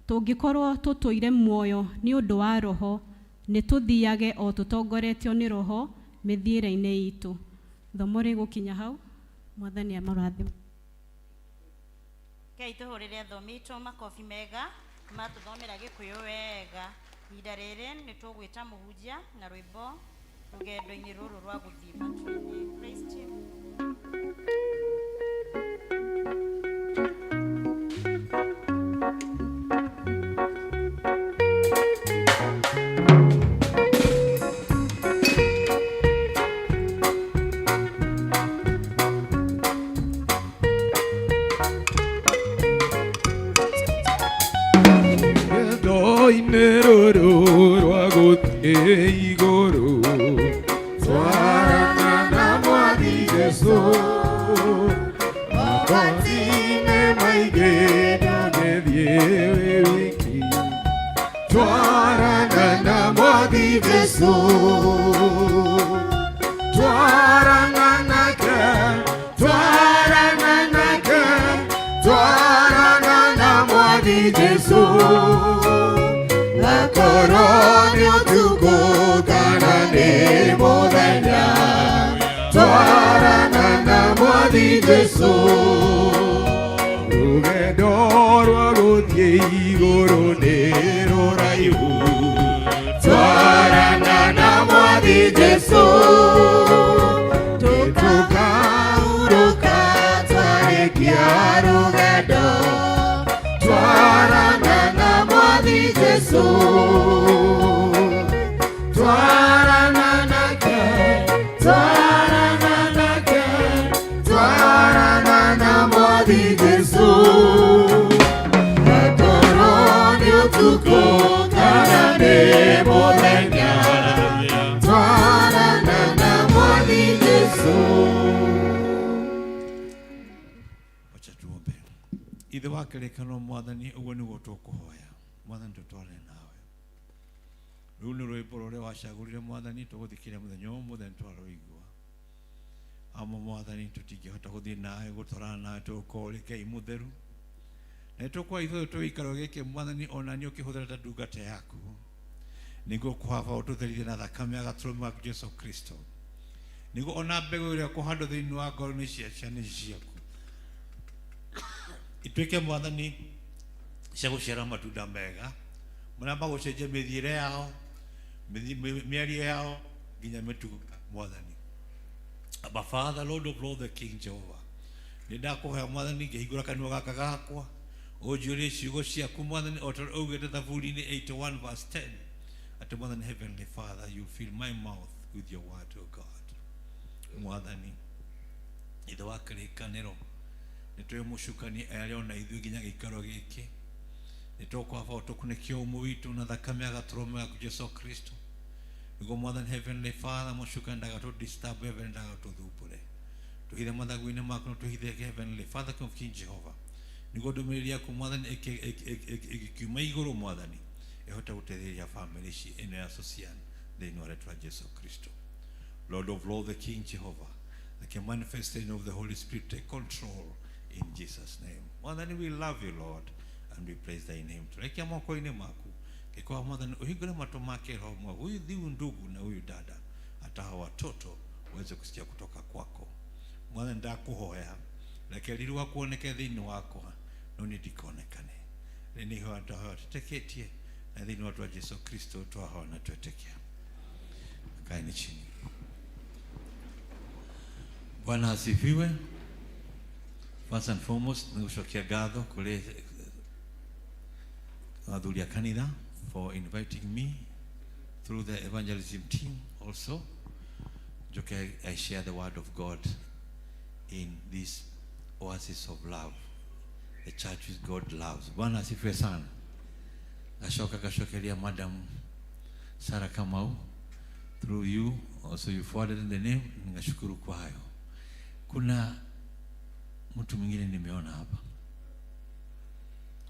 Tũngĩkorwo tũtũire muoyo nĩ ũndũ wa Roho, nĩ tũthiage o tũtongoretio nĩ Roho mĩthiĩre-inĩ itũ. Thomo rĩgũkinya hau. Mwathani amũrathime. Rekei tũhũrĩre athomi aitũ makobi mega matũthomera Gĩkũyũ wega. Ihinda rĩrĩ nĩ tũgwĩta mũhunjia na rwĩmbo rũgendo-inĩ rũrũ rwa gũthiĩ matu-inĩ. Praise team. Rũgendo-inĩ rũrũ rwa gũthiĩ igũrũ, twarana na Mwathi Jesũ, magoti-inĩ maingĩ ndũngĩthiĩ wĩ wiki, twarana na Mwathi Jesũ, twarana nake, twarana nake, twarana na Mwathi Jesũ. Akorwo nĩ ũtukũ kana nĩ mũthenya, twarana na Mwathi Jesũ. Rũgendo rwa gũthiĩ igũrũ nĩ rũraihu, twarana na Mwathi Jesũ. Tũkahurũka twarĩkia rũgendo, twarana na Mwathi Jesũ. Twarana nake, twarana nake, twarana na Mwathi Jesũ. Akorwo nĩ ũtukũ kana nĩ mũthenya, twarana na Mwathi Jesũ. Wacha tuombe. Ithe wa kĩrĩkanĩro Mwathani, ũguo nĩguo tũkũhoya. Mwathani tũtware nawe. Rũu nĩ rwĩmbo rũrĩa wacagũrire Mwathani, tũgũthikĩrĩria mũthenya ũmũthĩ nĩtwarũigua. Amwe Mwathani tũtingĩhota gũthiĩ nawe, gũtwarana nawe, tũgũkorwo ũrĩ Ngai mũtheru. Na nĩtũkũhoya ithuĩ twĩ gĩikaro gĩkĩ Mwathani, ona niĩ ũkĩhũthĩra ta ndungata yaku, nĩguo kũhaba ũtũtherithie na thakame ya gatũrũme gaku Jesũ Kristo, nĩguo ona mbegũ ĩrĩa ũkũhandwo thĩinĩ wa ngoro-inĩ cia ciana ici ciaku ituĩke Mwathani cia gũciara matunda mega marĩa magũcenjia mĩthiĩre yao, mĩario yao nginya mĩtugo Mwathani. Abba Father, Lord of Lords, the King Jehovah, nĩ ndakũhoya Mwathani ngĩhingũra kanua gaka gakwa ũnjũrie ciugo ciaku Mwathani, o ta ũrĩa augĩte Thaburi-inĩ 81 verse 10 atĩ Mwathani Heavenly Father, you fill my mouth with your word, O God. Mwathani Ithe wa kĩrĩkanĩro, nĩ tũĩ mũcukani arĩ ona ithuĩ nginya gĩikaro gĩkĩ, nĩ tũkwaba tũkunĩkie ũmũ witũ na thakame ya gatũrũme gaku Jesũ Kristo, nĩguo Mwathani Heavenly Father mũcukani ndagatũ disturb, heaven ndagatũthumbũre, tũhithe mathagu-inĩ maku na tũhithe Heavenly Father King of King Jehovah, nĩguo ndũmĩrĩri yaku Mwathani ĩkiuma igũrũ Mwathani ĩhote gũteithĩrĩria famĩlĩ ici ĩno ya Sosian thĩinĩ wa rĩtwa Jesũ Kristo. Lord of Lords, the King Jehovah, the manifestation of the Holy Spirit, take control in Jesus' name. Mwathani, we love you, Lord, and we praise thy name. Turekia moko-inĩ maku, kĩkoa Mwathani ũhingũre matũ make roho mwega, huyu thiu ndugu na huyu dada, hata hawa watoto waweze kusikia kutoka kwako. Mwathani, ndakũhoya reke riri waku woneke thĩinĩ wakwa, no niĩ ndikonekane. Rĩ nĩ ihoya tũtetĩkĩtie na thĩinĩ wa rĩĩtwa Jesũ Kristo twahoya na twetĩkia. Kaeni chini. Bwana asifiwe. First and foremost, nĩgũcokia ngatho kũrĩ athuri a kanitha for inviting me through the evangelism team also. Njoke I share the word of God in this oasis of love, the church which God loves. Bwana asifiwe sana. Gashoka gashokeria Madam Sarah Kamau, through you also you forwarded in the name, ningashukuru kwa hayo. Kuna mtu mwingine nimeona hapa,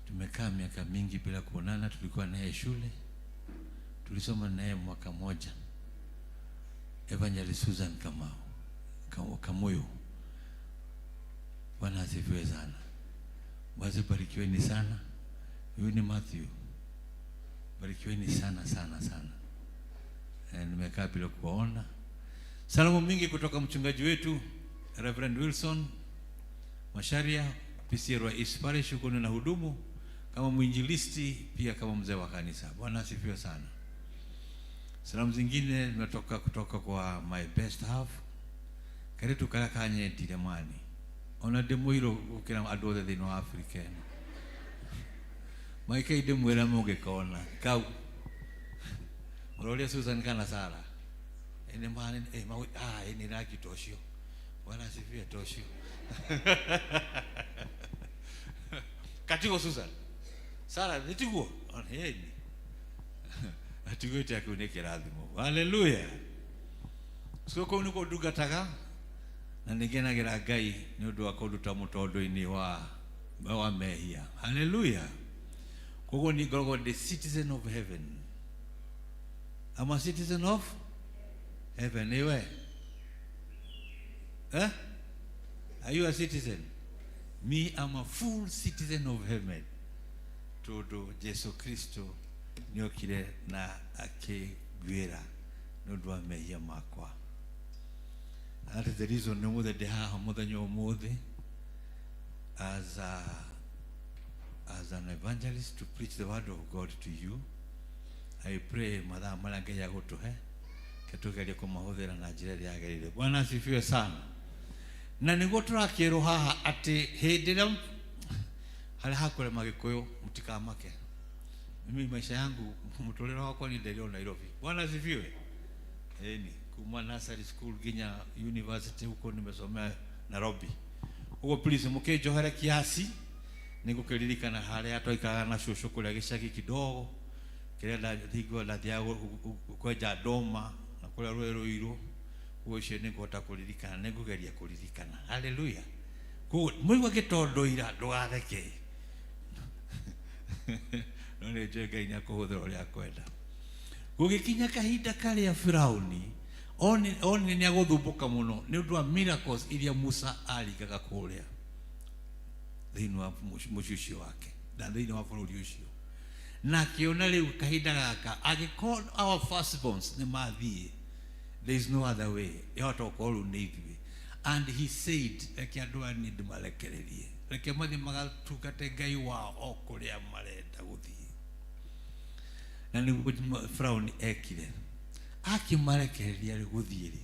tumekaa miaka mingi bila kuonana. Tulikuwa naye shule, tulisoma naye mwaka moja, Evangelist Susan Kamau Kamuyu. Bwana asifiwe sana. Basi barikiweni sana. Huyu ni Matthew. Barikiweni sana sana sana. Nimekaa bila kuwaona. Salamu mingi kutoka mchungaji wetu Reverend Wilson Macharia, PCEA wa East Parish, huko nina hudumu kama mwinjilisti pia kama mzee wa kanisa. Bwana asifiwe sana. Salamu zingine zimetoka kutoka kwa my best half. Karitu kara kanye ndilemani. Ona ndimwiro gukira andu othe thiini wa Afrika ĩno. Maike ndimwira mũngĩkona kau. Mũroria Susan kana Sara. Ene mane mawe ene rangi tocio. Bwana asifiwe tocio. Katigo Susan. Sara nitiguo. Heni. Atiguo ite kuu nĩ kĩrathimo. Hallelujah. So kũu nĩkuo ndungataga na nĩngenagĩra Ngai nĩ ũndũ wa kũnduta mũtondo-inĩ wa mehia. Hallelujah. Koguo niĩ ngoragwo ndĩ citizen of heaven. I'm a citizen of heaven. Ewe. Eh? Are you a citizen? Me, I'm a full citizen of heaven. Tondũ Jesu Kristo nĩokire na akĩnguĩra nĩ ũndũ wa mehia makwa. That is the reason nĩ ũmũthĩ ndĩ haha mũthenya ũmũthĩ as an evangelist to preach the word of God to you. I pray mathaa marĩa Ngai agũtũhe ke tũgerie kũmahũthĩra na njĩra ĩrĩa yagĩrĩire. Bwana asifiwe sana. Na nĩguo tũrakĩrwo haha atĩ hĩndĩ ĩrĩa harĩa hakũrema Gĩkũyũ mũtikamake. Mimi maisha yangu mũtũrĩre wakwa ni nderio Nairobi. Bwana asifiwe. Ĩni kuma nursery school nginya university huko nimesomea Nairobi. Ũguo please mũkĩnjohere kiasi nĩngũkĩririkana harĩa twaikaraga na cũcũ kũrĩa gĩcagi kidogo kĩrĩa ndathingwo ndathiaga kwenja ndũma na kũrĩa rũĩ rũirũ. Ũguo ũcio nĩngũhota kũririkana, nĩngũgeria kũririkana. Hallelujah. Koguo mũigua gĩtondoira ndũgatheke. No nĩ njũĩ Ngai nĩakũhũthĩra ũrĩa akwenda. Gũgĩkinya kahinda karĩa Firaũni onire nĩagũthumbũka mũno nĩ ũndũ wa miracles iria Musa aringaga kũrĩa thĩinĩ wa mũciĩ ũcio wake na thĩinĩ wa bũrũri ũcio, na akĩona rĩu kahinda gaka angĩkorwo our firstborns nĩ mathiĩ, there is no other way, ĩhota gũkorwo rĩu nĩ ithuĩ. And he said, reke andũ aya niĩ ndĩmarekererie, reke mathiĩ magatungate Ngai wao o kũrĩa marenda gũthiĩ. Na nĩguo Firaũni ekire, akĩmarekereria rĩ gũthiĩ rĩ,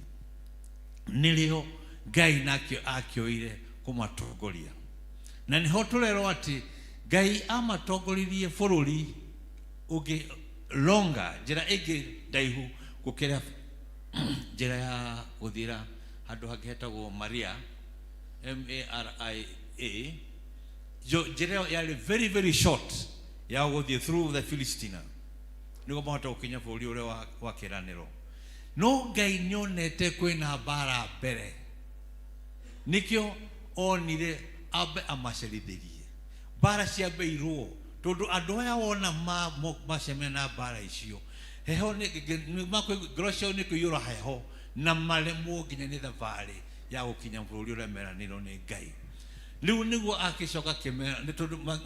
nĩrĩo Ngai nake akĩoire kũmatongoria. Na nĩho tũrerwo atĩ Ngai amatongoririe bũrũri ũngĩ longa, njĩra ĩngĩ ndaihu gũkĩra njĩra ya gũthiĩra handũ hangĩ hetagwo Maria, M-A-R-I-A. Njĩra ĩyo yarĩ very very short ya gũthiĩ through the Philistina nĩguo mahote gũkinya bũrũri ũrĩa wa kĩĩranĩro. No Ngai nĩonete kwĩna mbara mbere, nĩkĩo onire ambe amacerithĩrie mbara ciambe irũo, tondũ andũ aya wona macemania na mbara icio heho ngoro ciao nĩ kũiyũra heho na maremwo nginya nĩ thabarĩ ya gũkinya bũrũri ũrĩa meranĩirwo nĩ Ngai. Rĩu nĩguo akĩcoka akĩmera nĩ tondũ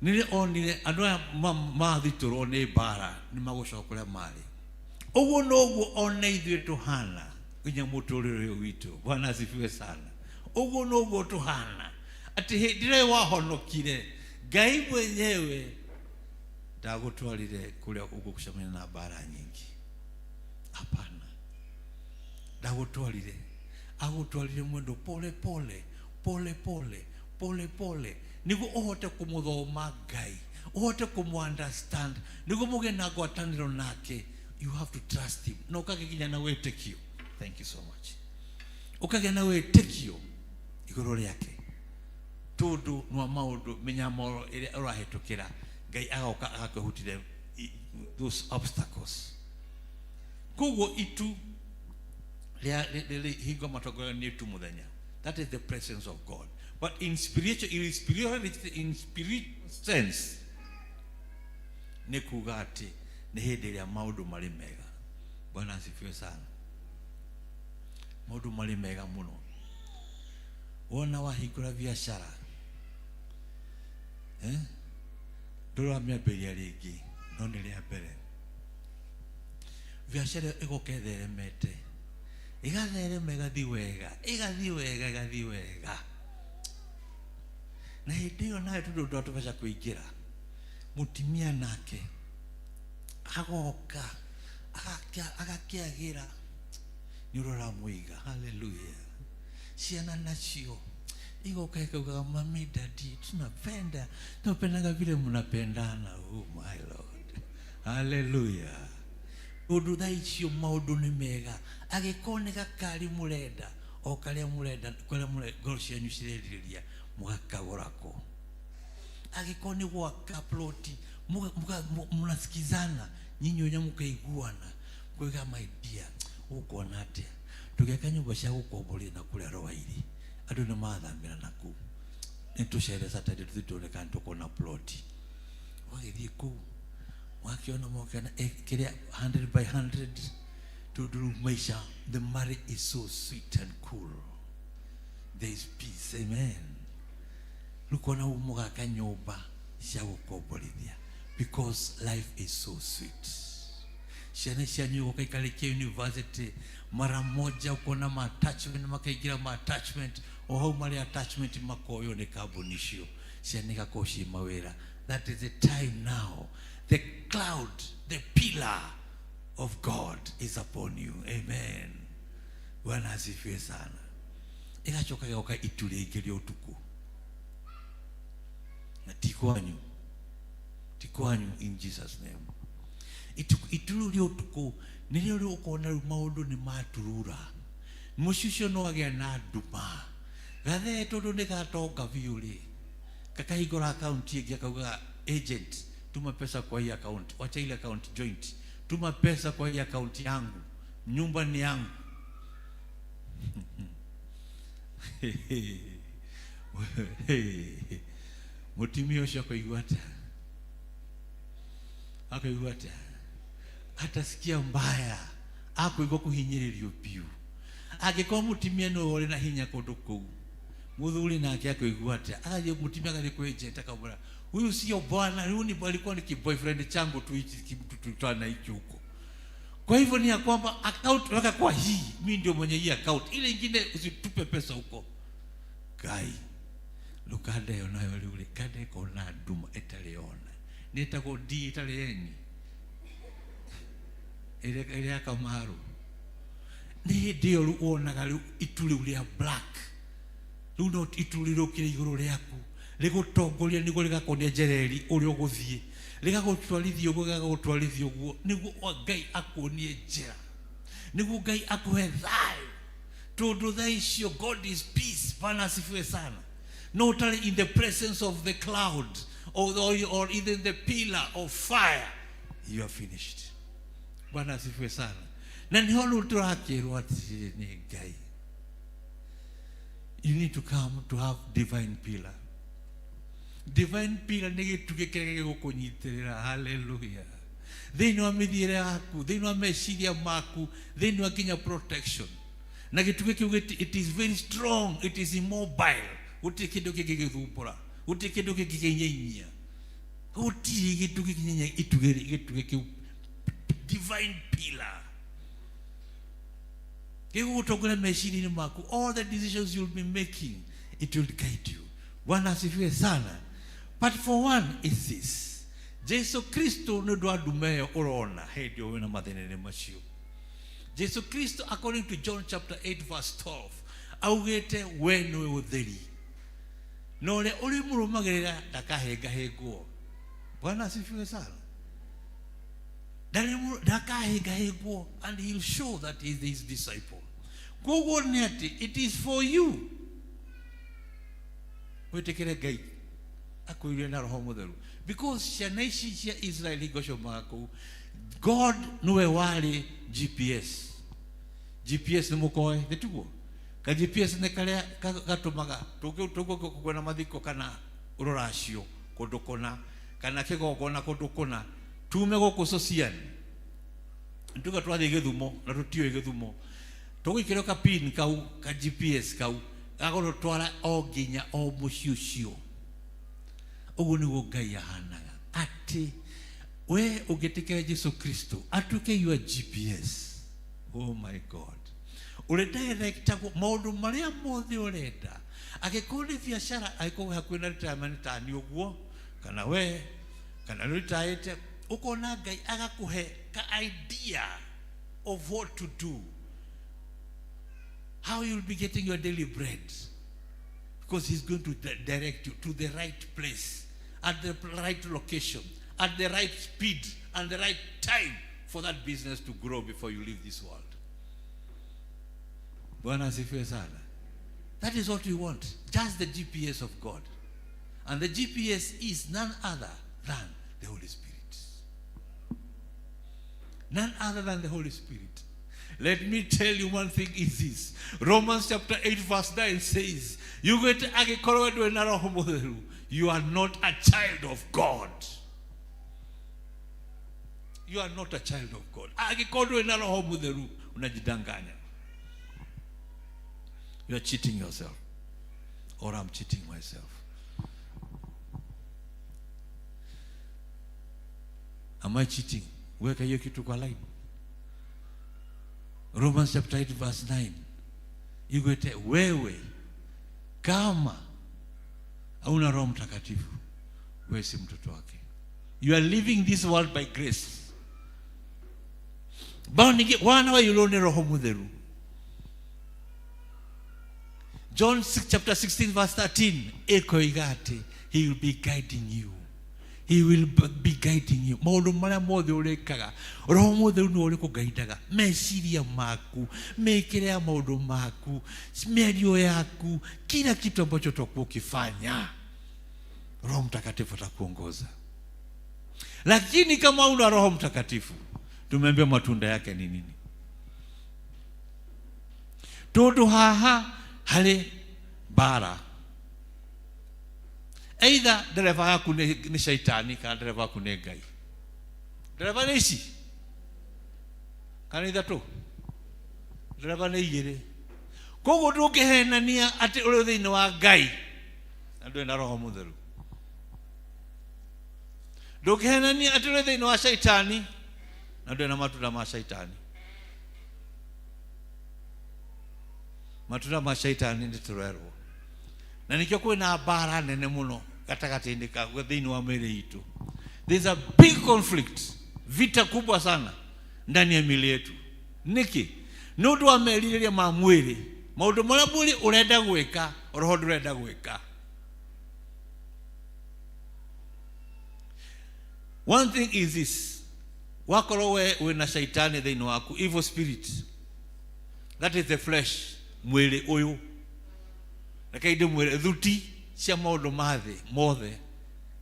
nĩrĩ onire andũ aya mathitũrwo nĩ mbara nĩ magũcoka kũrĩa marĩ. Ũguo noguo ona ithuĩ tũhana nginya mũtũrĩre ũyũ witũ. Bwana asifiwe sana. Ũguo noguo tũhana atĩ hĩndĩ ĩrĩa wahonokire Ngai mwenyewe ndagũtwarire kũrĩa ũgũcemania na mbara nyingĩ. Hapana, ndagũtwarire, agũtwarire mwendo pole pole pole pole pole pole nĩguo ũhote kũmũthoma Ngai, ũhote kũmũ-understand, nĩguo mũgĩe na ngwatanĩro nake. You have to trust him na ũkagĩa na wĩtĩkio. Thank you so much. Ũkagĩa na wĩtĩkio igũrũ rĩake, tondũ nwa maũndũ mĩnyamaro ĩrĩa ũrahĩtũkĩra Ngai agoka agakwĩhutire those obstacles. Koguo itu rĩa hingo matongoria nĩ itu mũthenya. That is the presence of God. But in spiritual sense nĩ kuga atĩ nĩ hĩndĩ ĩrĩa maũndũ marĩ mega. Bwana asifiwe sana. Maũndũ marĩ mega mũno. Wona wahingũra biacara, eh? Ndũramĩambĩrĩria rĩngĩ, no nĩ rĩa mbere. Biacara ĩyo ĩgoka ĩtheremete, ĩgatherema, ĩgathiĩ wega, ĩgathiĩ wega, ĩgathiĩ wega. Na hĩndĩ ĩyo nawe tondũ ndwa tũbeca kũingĩra, mũtumia nake agoka agakĩagĩra nĩ ũrĩa ũramũiga. Haleluya. Ciana nacio igoka ikaugaga, "Mami, daddy, tunapendaga vile mnapendana." Oh my Lord, haleluya. Ũndũ thaa icio maũndũ nĩ mega. Angĩkorwo nĩ gakari mũrenda, o karĩa mũrenda, karĩa ngoro cianyu cirerirĩria, mũgakagũrako. Angĩkorwo nĩ gwaka ploti, mnasikizana nyinyi wenyewe, mũkaiguana, mũkauga, "My dear, ũkuona atĩa tũgĩaka nyũmba cia gũkomboria na kũrĩa Rwairi? Andũ nĩ mathamĩra na kũu. Nĩ tũcere Saturday tũthiĩ tuone kana tũkuona ploti." Ũgagĩthiĩ kũu, wakĩona, mokĩona kĩrĩa 100 by 100, tondũ rĩu maica, the marriage is so sweet and cool, there is peace, amen. Rĩu kona mũgaka nyũmba cia gũkomborithia because life is so sweet. Ciana cianyu igoka ikarĩkia university mara moja, ukona ma attachment, makaingĩra ma attachment o hau marĩ attachment, makoywo nĩ kambuni icio, ciana igakorwo ciĩ mawĩra. That is the time now the cloud, the pillar of God is upon you, amen. Bwana asifiwe sana. Ĩgacoka ĩgoka itu rĩngĩ rĩa ũtukũ, na ti kwanyu, ti kwanyu, in Jesus name. Itu rĩu rĩa ũtukũ nĩrĩo rĩu ũkona rĩu maũndũ nĩ maturura, mũciĩ ũcio no agĩa na nduma. Gathee tondũ nĩ gatonga biũ rĩ, kakahingũra akaunti ĩngĩ, akauga, "Agent, tuma pesa kwa hii account, wacha ile account joint, tuma pesa kwa hii account yangu, nyumba ni yangu." Mũtumia ũcio akaigua atĩa? Akaigua atĩa? Atasikia mbaya, akũigua kũhinyĩrĩrio biũ. Angĩkorwo mũtumia nĩwe ũrĩ na hinya kũndũ kũu, mũthuri nake akũigua atĩa? Agathiĩ, mũtumia agathiĩ kwĩ agent, akamwĩra, "Huyu sio bwana, huyu ni alikuwa ni kiboyfriend changu tu, hichi tutana hicho huko. Kwa hivyo ni ya kwamba account weka kwa hii, mi ndio mwenye hii account, ile ingine usitupe pesa huko." Ngai, rũkanda ĩyo nayo rĩu rĩ, kanda ĩkona nduma ĩtarĩ ona, nĩ ĩtagwo D ĩtarĩ N, ĩrĩa ya Kamaru. Nĩ hĩndĩ ĩyo rĩu wonaga rĩu itu rĩu rĩa black, rĩu no itu rĩrũkĩre igũrũ rĩaku rĩgũtongoria, nĩguo rĩgakuonia njereri ũrĩa ũgũthiĩ, rĩgagũtwarithia ũguo, rĩgagũtwarithia ũguo, nĩguo Ngai akuonie njĩra, nĩguo Ngai akũhe thayũ, tondũ thaa icio God is peace. Bwana asifiwe sana. No ũtarĩ in the presence of the cloud or even the pillar of fire, you are finished. Bwana asifiwe sana. Na nĩho rĩu tũrakĩrwo atĩrĩrĩ nĩ Ngai, you need to come to have divine pillar. Divine pillar nĩ gĩtugĩ kĩrĩa gĩgũkũnyitĩrĩra, haleluya, thĩinĩ wa mĩthiĩre yaku, thĩinĩ wa meciria maku, thĩinĩ wa nginya protection. Na gĩtugĩ kĩu it is very strong, it is immobile. Gũtirĩ kĩndũ kĩngĩgĩthumbũra, gũtirĩ kĩndũ kĩngĩkĩnyenyia, gũtirĩ gĩtugĩ kĩnyenyia itugĩ, gĩtugĩ kĩu, divine pillar, gĩgũgũtongoria meciria-inĩ maku. All the decisions you'll be making, it will guide you. Bwana asifiwe sana. But for one is this: Jesu Kristo nĩ ũndũ wa nduma ĩyo ũrona hĩndĩ ĩyo wĩna mathĩna-inĩ macio, Jesu Kristo, according to John chapter 8 verse 12, augĩte, "We nĩwe ũtheri, na ũrĩa ũrĩmũrũmagĩrĩra ndakahĩngahĩngwo." Bwana asifiwe sana. Ndakahĩngahĩngwo, and he'll show that he is his disciple. Koguo nĩ atĩ it is for you wĩtĩkĩre Ngai akwĩire na Roho Mũtheru, because ciana ici cia Israel hingo ciomaga kũu, God nĩwe warĩ GPS. GPS nĩ mũkoe nĩ tiguo ka GPS nĩ karĩa gatũmaga tũngĩkwena mathiko kana rũracio kũndũ kũna kana kĩgongona kũndũ kũna, tume gũkũ Sosiani tuga twathiĩ Gĩthumo na tũtiũĩ Gĩthumo, tũgũikĩrio ka pin kau ka GPS kau. Gagũtwara o nginya o mũciĩ ũcio. Ũguo nĩguo Ngai ahanaga. Atĩ we ũngĩtĩkĩra Jesu Kristo atuĩke your GPS. Oh my God. Ũrĩdirectagwo maũndũ marĩa mothe ũrenda. Angĩkorwo nĩ biacara, angĩkorwo wĩ hakuhĩ na retirement ta niĩ ũguo, kana we, kana nĩ ũritaĩte, ũkona Ngai agakũhe ka idea of what to do. How you'll be getting your daily bread. Because he's going to direct you to the right place, at the right location, at the right speed, and the right time for that business to grow before you leave this world. Bwana asifiwe sana. That is what we want. Just the GPS of God. And the GPS is none other than the Holy Spirit. None other than the Holy Spirit. Let me tell you one thing is this. Romans chapter 8 verse 9 says, you get agĩkorwo ndũrĩ na Roho Mũtheru, you are not a child of God. You are not a child of God. Angĩkorwo ndũrĩ na Roho Mũtheru, unajidanganya. You are cheating yourself. Or I'm cheating myself. Am I cheating? Weka hiyo kitu kwa line. Romans chapter 8 verse 9. Igwete wewe kama hauna Roho Mtakatifu, wewe si mtoto wake. You are living this world by grace. Bao nige wana wa yulone Roho Mutheru. John 6, chapter 16 verse 13, ekoiga atĩ he will be guiding you. He will be guiding you. Maũndũ marĩa mothe ũrĩkaga, Roho Mũtheru nĩwe ũrĩkũgaidaga. Meciria maku, mĩĩkĩre ya maũndũ maku, mĩario yaku, kila kitu ambacho utakuwa ukifanya, Roho Mtakatifu atakuongoza. Lakini kama una Roho Mtakatifu, tumeambiwa matunda yake ni nini? Tondu haha harĩ mbara. Either ndereba yaku nĩ shaitani kana ndereba yaku nĩ Ngai. Ndereba nĩ ici kana ithatũ, ndereba nĩ igĩrĩ. Koguo ndũngĩhenania atĩ ũrĩ thĩinĩ wa Ngai na ndũrĩ na Roho Mũtheru. Ndũngĩhenania atĩ ũrĩ thĩinĩ wa shaitani na ndũrĩ na matunda ma shaitani. Matunda ma shaitani nĩ tũrerwo. Na nĩkĩo kwĩna mbara nene mũno gatagatĩ-inĩ ka thĩinĩ wa mĩĩrĩ itũ. There's a big conflict, vita kubwa sana ndani ya mĩĩrĩ yetu. Nĩkĩ? Nĩ ũndũ wa merirĩria ma mwĩrĩ, maũndũ marĩa mwĩrĩ ũrenda gwĩka, roho ndũrenda gwĩka. One thing is this, wakorwo we wĩna shaitani thĩinĩ waku, evil spirit, that is the flesh, mwĩrĩ ũyũ. Reke ndĩmwĩre, thuti cia maũndũ ma thĩ mothe,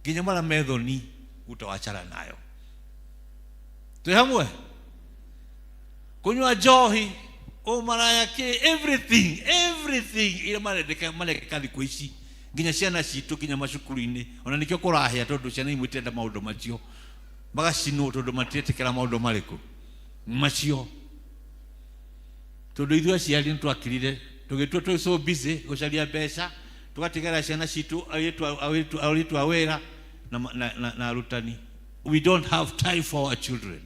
nginya marĩa me thoni, utawachana nayo. Twĩ hamwe? Kunywa njohi, ũmaraya kĩ, everything, everything iria marendeka thikũ ici, nginya ciana citũ, nginya macukuru-inĩ. Ona nĩkĩo kũrahĩa tondũ ciana imwe itirenda maũndũ macio, magacinwo tondũ matiretĩkĩra maũndũ marĩkũ macio. Tondũ ithuĩ aciari nĩ twakirire, tũgĩtua twĩ so busy gũcaria mbeca, tũgatigara ciana citũ airĩtu a wĩra na arutani. We don't have time for our children.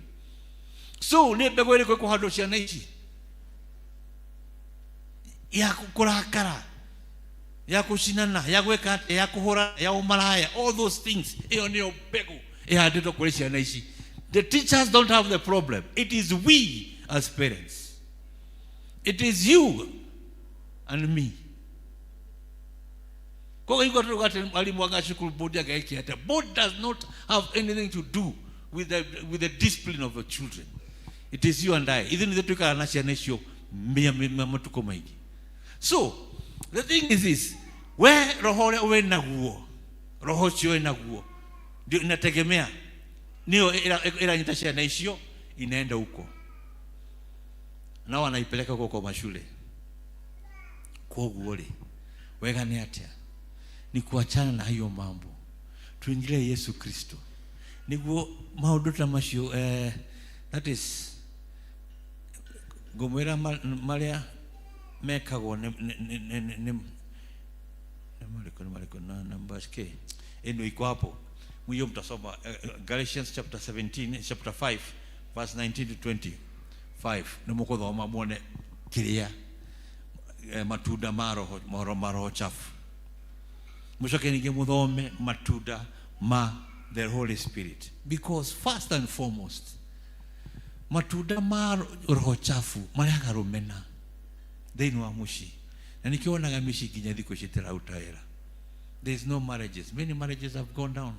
So nĩ mbegũ ĩrĩkũ ĩkũhandwo ciana ici? Ya kũrakara, ya kũcinana, ya gwĩka atĩa, ya kũhũra, ya ũmaraya, all those things. Ĩyo nĩyo mbegũ ĩhandĩtwo kũrĩ ciana ici. The teachers don't have the problem. It is we as parents. It is you and me. Koguo hingo tũrauga atĩ mwarimũ anga cukuru board angĩgekia atĩa? Board does not have anything to do with the discipline of the children. It is you and I. Ithuĩ nithuĩ tũikaraga na ciana icio matukũ maingĩ. So, the thing is this, we roho ũrĩa wĩ naguo, roho ũcio wĩ naguo, ndio inategemea, nĩyo ĩranyita ciana icio, inaenda huko. Nao wanaipeleka huko kwa mashule. Koguo rĩ, wega nĩ atĩa? Ni kuachana na hiyo mambo. Tuingilie Yesu Kristo. Niguo maũndũ ta macio, that is, ngũmwĩra marĩa mekagwo nĩ Nĩ marĩkũ na numbers k ĩno iko hapo, mwiyo mtasoma Galatians chapter 17, chapter 5 verse 19 to 25, nĩ mũkũthoma muone kĩrĩa matunda ma roho, mohoro ma roho chafu. Mũcoke ningĩ mũthome matunda ma the Holy Spirit, because first and foremost matunda ma roho chafu marehaga rũmena thĩinĩ wa mũciĩ, na nĩkĩo wonaga mĩciĩ nginya thikũ ici ĩtĩraruta wĩra. There is no marriages. Many marriages have gone down.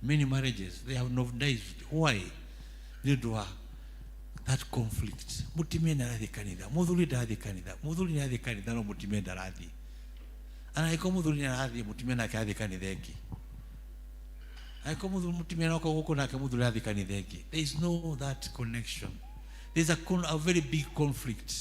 Many marriages, they have not died. Why? Nĩ ũndũ wa that conflict. Mũtumia nĩ arathiĩ kanitha, mũthuri ndarathiĩ kanitha, mũthuri nĩ arathiĩ kanitha no mũtumia ndarathiĩ. Ana angĩkorwo mũthuri nĩ arathiĩ, mũtumia nake arathiĩ kanitha ĩngĩ. Angĩkorwo mũthuri mũtumia noka gũkũ nake mũthuri arathiĩ kanitha ĩngĩ. There is no that connection. There is a very big conflict.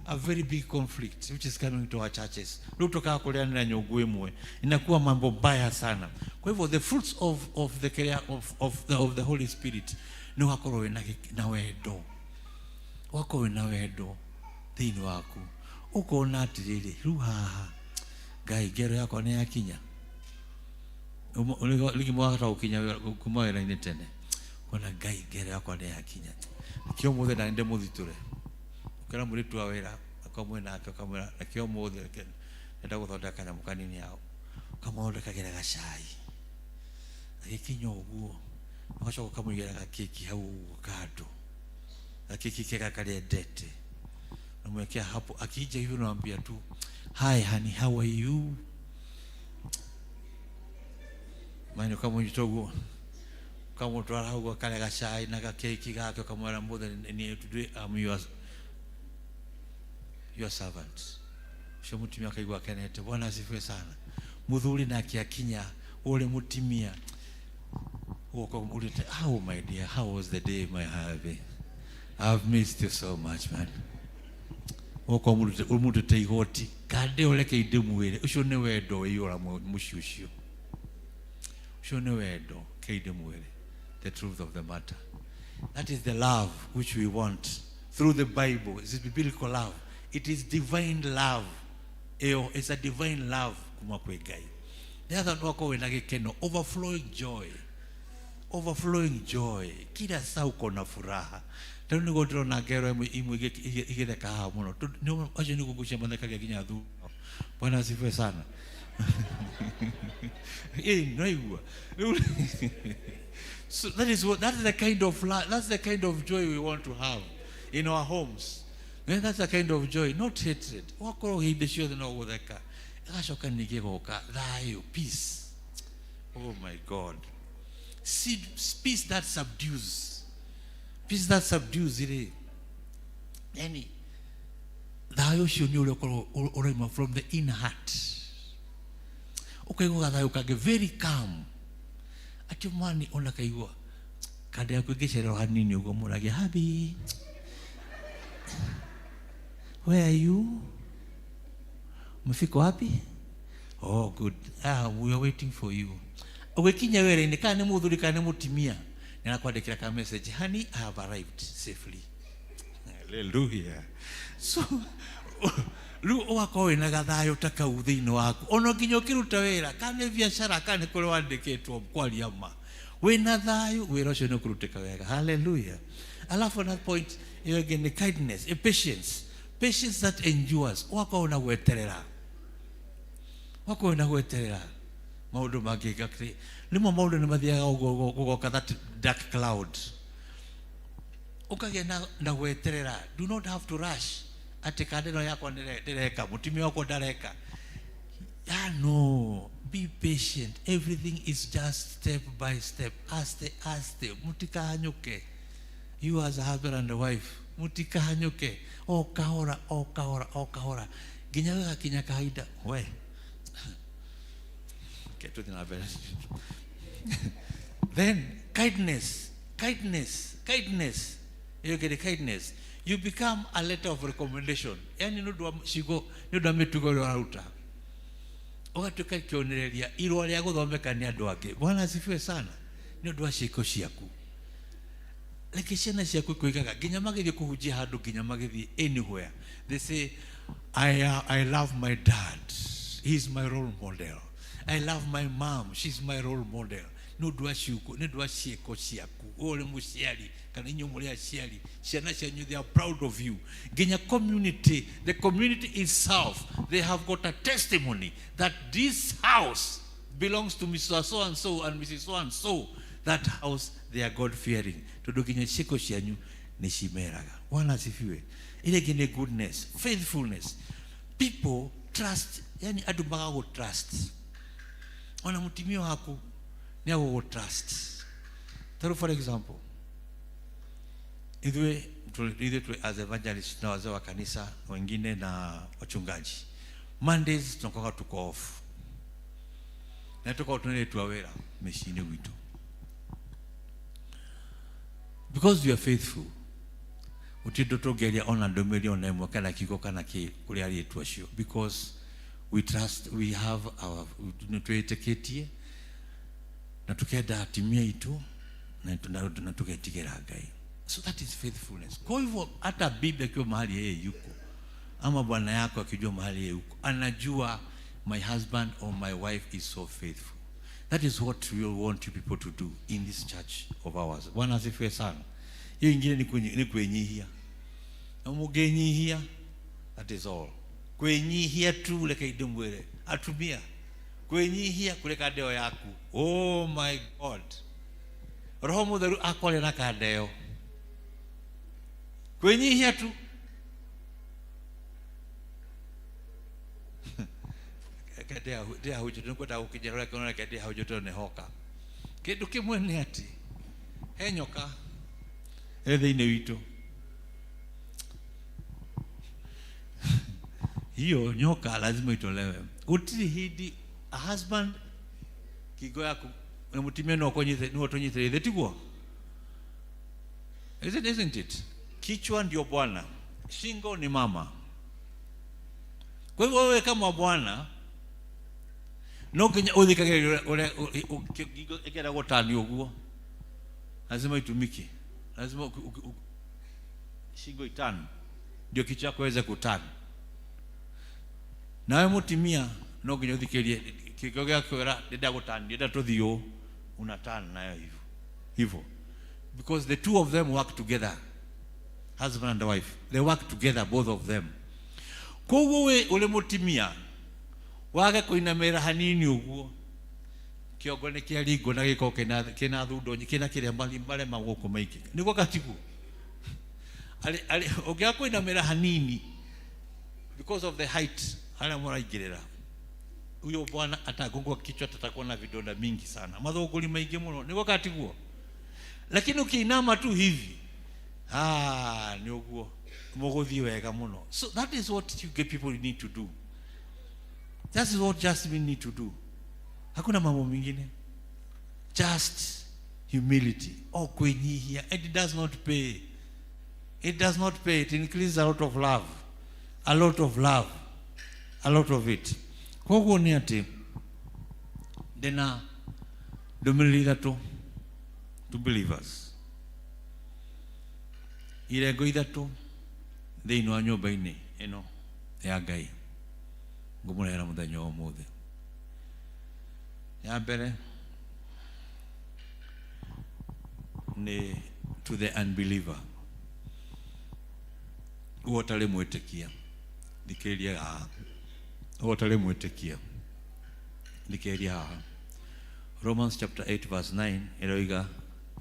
A very big conflict which is coming to our churches. Rĩu tũkaga kũrĩanĩra nyũngũ ĩmwe, inakuwa mambo mbaya sana. Kwa hivyo the fruits of the care of the Holy Spirit nĩ ũgakorwo wĩna na wendo, ũgakorwo wĩna wendo thĩinĩ waku, ũkona atĩrĩrĩ, rĩu haha Ngai ngero yakwa nĩ yakinya. Rĩngĩ mwahota gũkinya kuma wĩra-inĩ tene, ũkona Ngai ngero yakwa nĩ yakinya, kĩo mũthĩ na nĩ ndĩmũthitũre. Ũkera mũirĩtu wa wĩra akamwe nake ũkamwĩra reke ũmũthĩ reke ndenda gũthondeka kanyamũ kanini hau, ũkamũthondekagĩra gacai, agĩkinya ũguo ũgacoka ũkamũigĩra gakeki hau ũguo kando, gakeki kega karĩa endete, unamwekea hapo. Akija hivi unamwambia tu, hi honey, how are you? Maana ukamwita ũguo, ukamũtwara hau ũguo karĩa gacai na gakeki gake, ũkamwĩra mũthĩ ni today I'm your servant. Ũcio mũtumia akaigua akenete. Bwana asifiwe sana. Mũthuri nake akinya ule mũtumia ũgoka ũmũrĩte, how my dear, how was the day, my hubby? I've missed you so much, man. Ũgoka ũmũrutĩte igoti kande ũreke ndĩmwĩre, ũcio nĩ wendo ũiyũra mũciĩ ũcio. Ũcio nĩ wendo, ke ndĩmwĩre the truth of the matter. That is the love which we want through the Bible. It's biblical love. It is divine love. Eyo, it's a divine love kuma kwĩ Ngai. The other one wako wĩna gĩkeno, overflowing joy. Overflowing joy. Kila saa uko na furaha. Rĩu nĩguo ndĩrona ngero imwe igĩtheka haha mũno. Acio nĩ ngũkũ cia mathekagia nginya thutha. Bwana asifiwe sana. Naigua. So that is what, that is the kind of that's the kind of joy we want to have in our homes. Then that's the kind of joy, not hatred. Wakorwo hĩndĩ ciothe no gũtheka. Ĩgacoka ningĩ gũka thayũ, peace. Oh my God. See, peace that subdues. Peace that subdues rĩ. Yani thayũ ũcio nĩ ũrĩa ũkoragwo ũrauma from the inner heart. Ũkaigua gathayũ kangĩ very calm. Atĩ mwani ona kaigua kanda yaku ĩngĩcererwo hanini ũguo mũragia, hubby, where are you? Umefika wapi? Oh, good. We are waiting for you. Ũgĩkinya wĩra-inĩ, kana nĩ mũthuri kana nĩ mũtumia, nĩ arakwandĩkĩra ka message, honey, I have arrived safely. Hallelujah. So, rĩu ũgakorwo wĩna gathayũ ta kau thĩinĩ waku, ona nginya ũkĩruta wĩra, kana nĩ biacara, kana nĩ kũrĩa wandĩkĩtwo kwaria ma, wĩna thayũ, wĩra ũcio nĩ ũkũrutĩka wega. Hallelujah. Alafu another point ĩyo ĩngĩ nĩ kindness, a patience. Patience that endures. Ũgakorwo na gweterera. Ũgakorwo na gweterera. Maũndũ mangĩka atĩ, rĩmwe maũndũ nĩ mathiaga ũguo, gũgoka that dark cloud. Ũkagĩa na gweterera. Do not have to rush. Atĩ kanda ĩno yakwa ndĩreka, mũtumia wakwa ndareka. No. Be patient. Everything is just step by step. Aste, aste. Mũtikahanyũke. You as a husband and a wife, mũtikahanyũke. O kahora, o kahora, o kahora. Nginya gagakinya kahinda. We. Okay, tũthiĩ na mbere. Then, kindness, kindness, kindness. You get the kindness. You become a letter of recommendation. Yani nĩ ũndũ wa ciugo, nĩ ũndũ wa mĩtugo ĩrĩa ũraruta. Ũgatuĩka kĩonereria irũa rĩa gũthomeka nĩ andũ angĩ. Bwana asifiwe sana. Nĩ ũndũ wa ciĩko ciaku. Reke ciana ciaku ikuigaga nginya magĩthiĩ kũhunjia handũ, nginya magĩthiĩ anywhere. They say, I love my dad. He's my role model. I love my mom. She's my role model. Nĩ ũndũ wa ciugo, nĩ ũndũ wa ciĩko ciaku. Ũyũ ũrĩ mũciari kana inyuĩ mũrĩ aciari, ciana cianyu, they are proud of you. Nginya community, the community itself, they have got a testimony that this house belongs to Mr. So and so and Mrs. So and so. That house, they are God fearing. Tondũ nginya ciĩko cianyu nĩ cimeraga. Bwana asifiwe. Ile ingĩ nĩ goodness, faithfulness. People trust, yani andũ magagũ trust. Ona mũtumia waku nĩ agũgũ trust. Tarĩu for example, ithuĩ as evangelists na wazee wa kanisa wengine na wachungaji, Mondays tunakuwa tuko off na tuko tunaletwa wĩra mĩciĩ-inĩ gwitũ because we are faithful. Gũtirĩ ũndũ tũngĩaria ona ndũmĩrĩri ona ĩmwe kana kiugo kana kĩ kũrĩ arĩtu acio, because we trust, we have our, nĩ twĩtĩkĩtie na tukenda atumia aitũ na tugetigĩra Ngai. So that is faithfulness. Kwa hivyo hata bibi akiwa mahali yeye yuko ama bwana yako akijua mahali yeye yuko, anajua my husband or my wife is so faithful. That is what we want you people to do in this church of ours. Bwana asifiwe sana. Hiyo ingine ni kwenyihia. Na mũngĩnyihia, that is all. Kwenyihia tu reke ndĩmwĩre. Atumia, kwenyihia kũreka ndeo yaku. Oh my God. Roho Mũtheru akwaria na kandeo. Kwenyihia tu. Ndĩahunjĩte, nĩngwenda gũkinyĩra ũrĩa kĩoneka ndĩahunjĩte nĩ hoka. Kĩndũ kĩmwe nĩ atĩ he nyoka ĩ thĩinĩ witũ. Hiyo nyoka lazima itolewe. Gũtirĩ hĩndĩ a husband kingo yaku na mũtumia no akũnyite, no atũnyitĩrĩire, tiguo? Is it, isn't it? Kichwa ndio bwana, shingo ni mama. Kwa hivyo wewe kama bwana no nginya ũthikagĩrĩrie ũrĩa ngingo ĩkĩenda gũtanio ũguo, lazima itumike, lazima shingo itano ndio kichwa chako iweze kutana. Nawe mũtumia no nginya ũthikĩrĩrie kĩgo gĩa kwĩra ndĩrenda gũtani, ndĩrenda tũthiĩ ũũ, unatana nayo hivyo hivyo, because the two of them work together, husband and wife, they work together, both of them. Koguo we ũrĩ mũtumia wage kũinamĩrĩra hanini ũguo, kĩongo nĩ kĩaringwo na gĩkorwo kĩna thundo kĩna kĩrĩa marema gũkũ maingĩ, nĩguo gatiguo. Ũngĩaga kũinamĩrĩra hanini because of the height harĩa mũraingĩrĩra, huyo bwana atagongwa kichwa, tatakuwa na vidonda mingi sana, mathũngũri maingĩ mũno, nĩguo gatiguo. Lakini ukiinama tu hivi, nĩ ũguo mũgũthiĩ wega mũno. So that is what you get people need to do. That is what just we need to do. Hakuna mambo mengine. Just humility. Oh, kwenyihia. It does not pay. It does not pay. It increases a lot of love. A lot of love. A lot of it. Koguo nĩ atĩ ndĩna ndũmĩrĩri ithatũ to believers. Irengo ithatũ thĩinĩ wa nyũmba-inĩ ĩno ya Ngai ngũmũrehera mũthenya wa ũmũthĩ. Ya mbere nĩ to the unbeliever, uo ũtarĩ mwĩtĩkia, thikĩrĩria haha. Uo ũtarĩ mwĩtĩkia, thikĩrĩria haha. Romans chapter 8 verse 9 ĩroiga,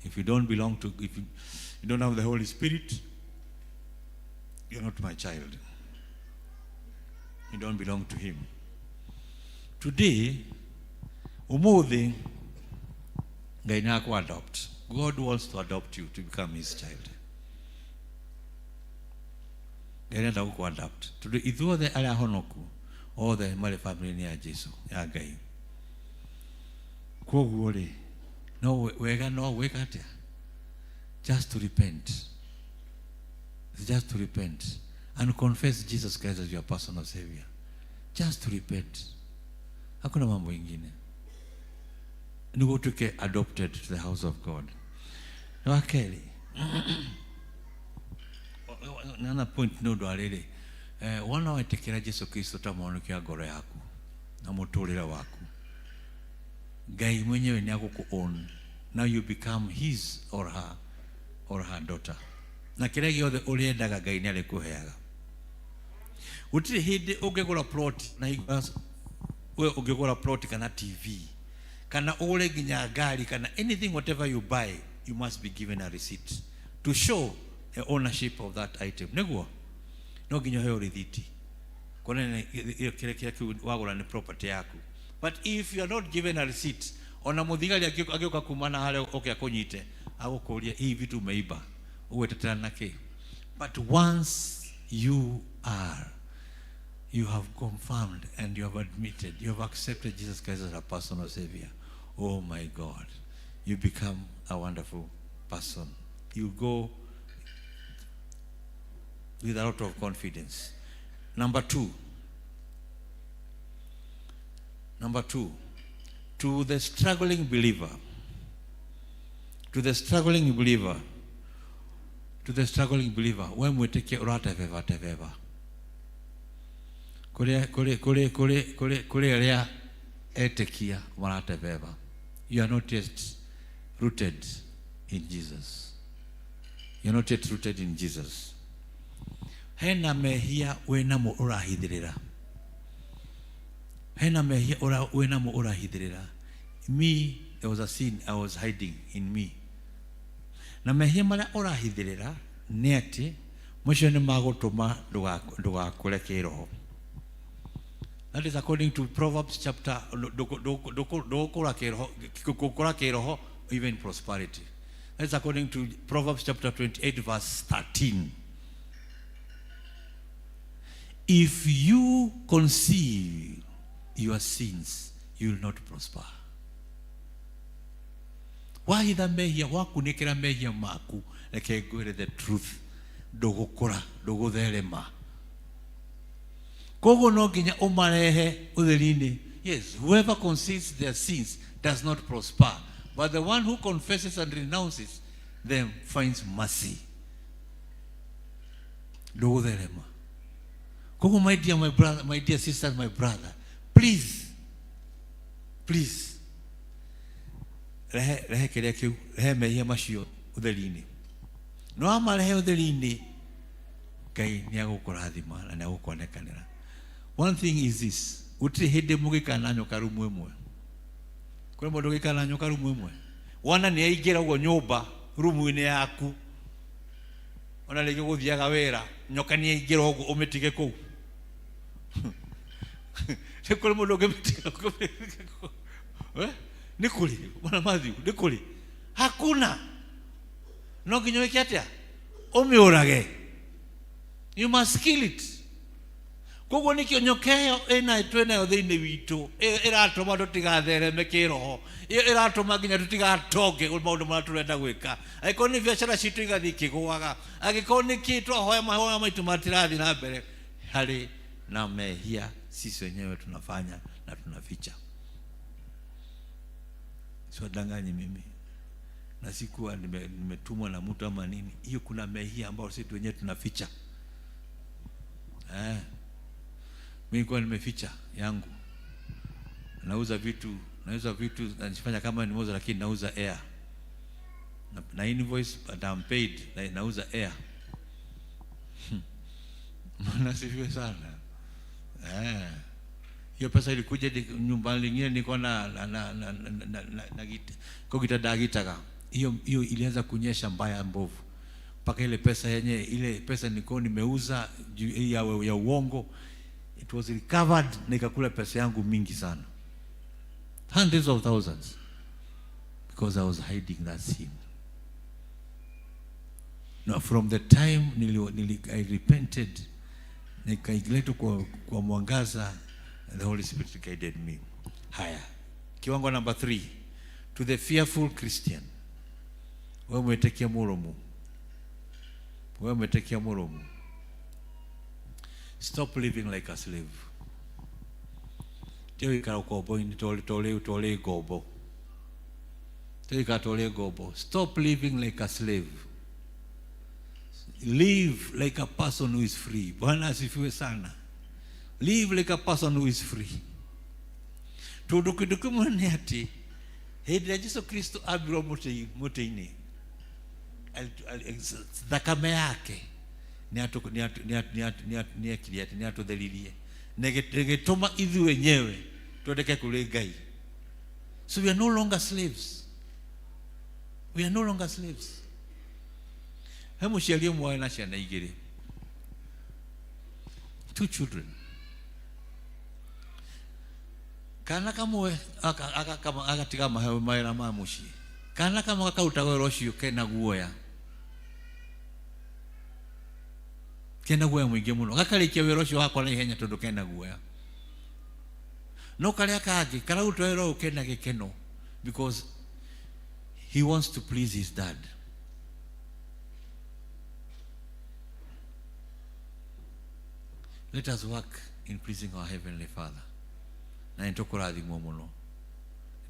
if you don't belong to, if you don't have the Holy Spirit, you're not my child. You don't belong to him. Today, umuthi, Ngai nĩ akũ adopt. God wants to adopt you to become his child. Ngai nĩenda gũkũ adopt. Tondũ ithuothe arĩa ahonoku, othe marĩ family-inĩ ya Jesu, ya Ngai. Kwoguo rĩ, no wega no gwĩka atĩa? Just to repent. Just to repent and confess Jesus Christ as your personal savior. Just to repent. Hakuna mambo ingine. Niguo tuke adopted to the house of God. Na wa kerĩ, nana point nĩ ũndũ wa rĩrĩ, wona wetĩkĩra Jesu Kristo ta mũhonokia wa ngoro yaku, Na mũtũrĩre waku. Ngai mwenyewe nĩ agũkũ own. Now you become his or her daughter. Na kĩrĩa gĩothe ũrĩendaga, Ngai nĩ arĩkũheaga. Gũtirĩ hĩndĩ ũngĩgũra plot na we ũngĩgũra plot kana TV kana ũgũre nginya ngari kana anything, whatever you buy, you must be given a receipt to show the ownership of that item. Nĩguo no nginya ũheo rĩthiti kuonania kĩrĩa kĩrĩa kĩu wagũra nĩ property yaku. But if you are not given a receipt, ona mũthigari agĩũka kuma na harĩa oke akũnyite, agũkũria, "Hii vitu umeiba, ũgwetetera na kĩ?" But once you have confirmed and you have admitted, you have accepted Jesus Christ as a personal savior, oh my God, you become a wonderful person. You go with a lot of confidence. Number two. Number two, to the struggling believer, to the struggling believer, to the struggling believer, we mwĩtĩkia ũratebeba tebeba, kũrĩ kũrĩ kũrĩ kũrĩ kũrĩ kũrĩ arĩa etĩkia maratebeba, you are not yet rooted in Jesus. You are not yet rooted in Jesus. Hena mehia wĩnamo ũrahithĩrĩra, hena mehia wĩnamo ũrahithĩrĩra. Me, there was a sin I was hiding in me. Na mehia marĩa ũrahithĩrĩra nĩ atĩ macio nĩ magũtũma ndũgakũre kĩroho. That is according to Proverbs chapter, ndũgũkũra kĩroho, gũkũra kĩroho, even prosperity. That is according to Proverbs chapter 28 verse 13. If you conceal your sins, you will not prosper. Wahitha mehia, wakunĩkĩra mehia maku, reke ngwĩre the truth, ndũgũkũra, ndũgũtherema. Koguo no nginya ũmarehe ũtheri-inĩ. Yes, whoever conceals their sins does not prosper, but the one who confesses and renounces them finds mercy. Ndũgũtherema. Koguo, my dear, my brother, my dear sister, my brother, please, please, rehe rehe kĩrĩa kĩu, rehe mehia macio ũtheri-inĩ. No wamarehe ũtheri-inĩ, Ngai nĩ agũkũrathima na nĩ agũkuonekanĩra. One thing is this: gũtirĩ hĩndĩ mũgĩikara na nyoka rumu ĩmwe. Kũrĩ mũndũ ũgĩikara na nyoka rumu ĩmwe? Wona nĩ aingĩra ũguo nyũmba, rumu-inĩ yaku, ona rĩngĩ gũthiaga wĩra, nyoka nĩ aingĩra ũguo, ũmĩtige kũu? Nĩ kũrĩ mũndũ ũngĩmĩtiga? Eh? Nĩ kũrĩ, Bwana Matthew? Nĩ kũrĩ? Hakuna. No nginya wĩke atĩa? Ũmĩũrage. You must kill it. Koguo nĩkĩo nyoka ĩyo ĩna twĩnayo thĩinĩ witũ ĩratũma tũtigathereme kĩroho, ĩyo ĩratũma nginya tũtigatonge maũndũ marĩa tũrenda gwĩka. Angĩkorwo nĩ biacara citũ igathiĩ ikĩgũaga, angĩkorwo nĩ kĩ twahoya, mahoya maitũ matirathiĩ na mbere, harĩ na mehia sisi wenyewe tunafanya na tunaficha. Siwadanganyi mimi na sikuwa nimetumwa na mtu ama nini. Hiyo kuna mehia ambayo sisi wenyewe tunaficha. Eh. Mimi nilikuwa nimeficha yangu. Nauza vitu najifanya kama nimeuza, lakini nauza air. Na invoice, but I'm paid, na nauza air. Bwana asifiwe sana. Eh. Hiyo pesa ilikuja nyumba lingine nilikuwa na kwa kitanda. Hiyo hiyo ilianza kunyesha mbaya mbovu. Mpaka ile pesa yenye, ile pesa nilikuwa nimeuza ya uongo, it was recovered, nikakula pesa yangu mingi sana. Hundreds of thousands. Because I was hiding that sin. Now from the time I repented, nikailetwa kwa mwangaza, the Holy Spirit guided me. Haya. Kiwango number 3. To the fearful Christian. Wewe mwĩtĩkia mũrũmu. Wewe mwĩtĩkia mũrũmu. Stop living like a slave. Tiga gũikara ũkombo-inĩ torĩ ngombo. Tiga gũikara torĩ ngombo. Stop living like a slave. Live like a person who is free. Bwana asifiwe sana. Live like a person who is free. Tondũ kĩndũ kĩmwe nĩ atĩ hĩndĩ ĩrĩa Jesu Kristo ambirwo mũtĩ-inĩ, thakame yake nĩekire atĩ nĩatũtheririe na ĩgĩtũma ithuĩ wenyewe twendeke kũrĩ Ngai. So we are no longer slaves. We are no longer slaves. He mũciari ũmwe warĩ na ciana igĩrĩ, two children. Kana kamwe agatiga mawĩra ma mũciĩ, kana kamwe gakaruta wĩra ũcio kena guoya, kena guoya mũingĩ mũno, gakarĩkia wĩra ũcio wakwa na ihenya tondũ kena guoya. No karĩa kangĩ kararuta wĩra ũyũ kena gĩkeno because he wants to please his dad. Let us work in pleasing our heavenly Father. Na nĩ tũkũrathimwo mũno,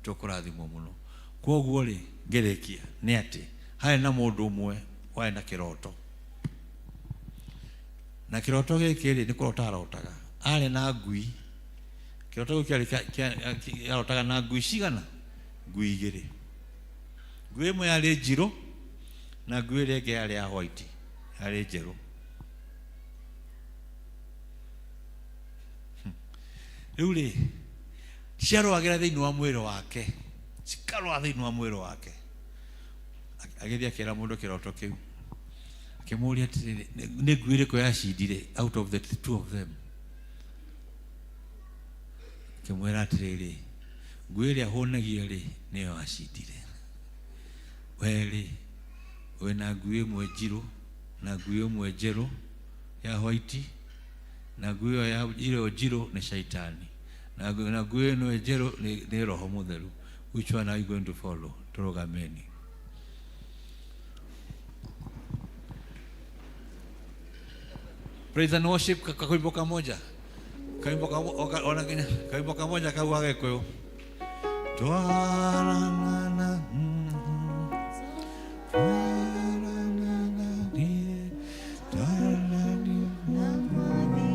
nĩ tũkũrathimwo mũno. Kwoguo rĩ, ngĩrĩkia nĩ atĩ harĩ na mũndũ ũmwe warĩ na kĩroto, na kĩroto gĩkĩ rĩ, nĩ kũrota arotaga. Arĩ na ngui. Kĩroto gĩkĩ kĩarĩ arotaga na ngui cigana? Ngui igĩrĩ. Ngui ĩmwe yarĩ njirũ na ngui ĩrĩa ĩngĩ yarĩ ya white, yarĩ njerũ. Rĩu rĩ, ciarũagĩra thĩinĩ wa mwĩrĩ wake, cikarũa thĩinĩ wa mwĩrĩ wake. Agĩthiĩ akĩra mũndũ kĩroto kĩu, akĩmũũria atĩrĩrĩ, nĩ ngui ĩrĩkũ yacindire out of the two of them? Akĩmwĩra atĩrĩrĩ, ngui ĩrĩa hũnagia rĩ, nĩyo yacindire. We rĩ, wĩna ngui ĩmwe njirũ na ngui ĩmwe njerũ ya white, na ngui ĩyo ya ĩyo njirũ nĩ shaitani, na ngui ĩno njerũ nĩ Roho Mũtheru. Which one are you going to follow? Tũrũgameni. Praise and worship, kawimbo kamoja. Kawimbo ona Kenya, kawimbo kamoja kau wa Gĩkũyũ. Twaranana,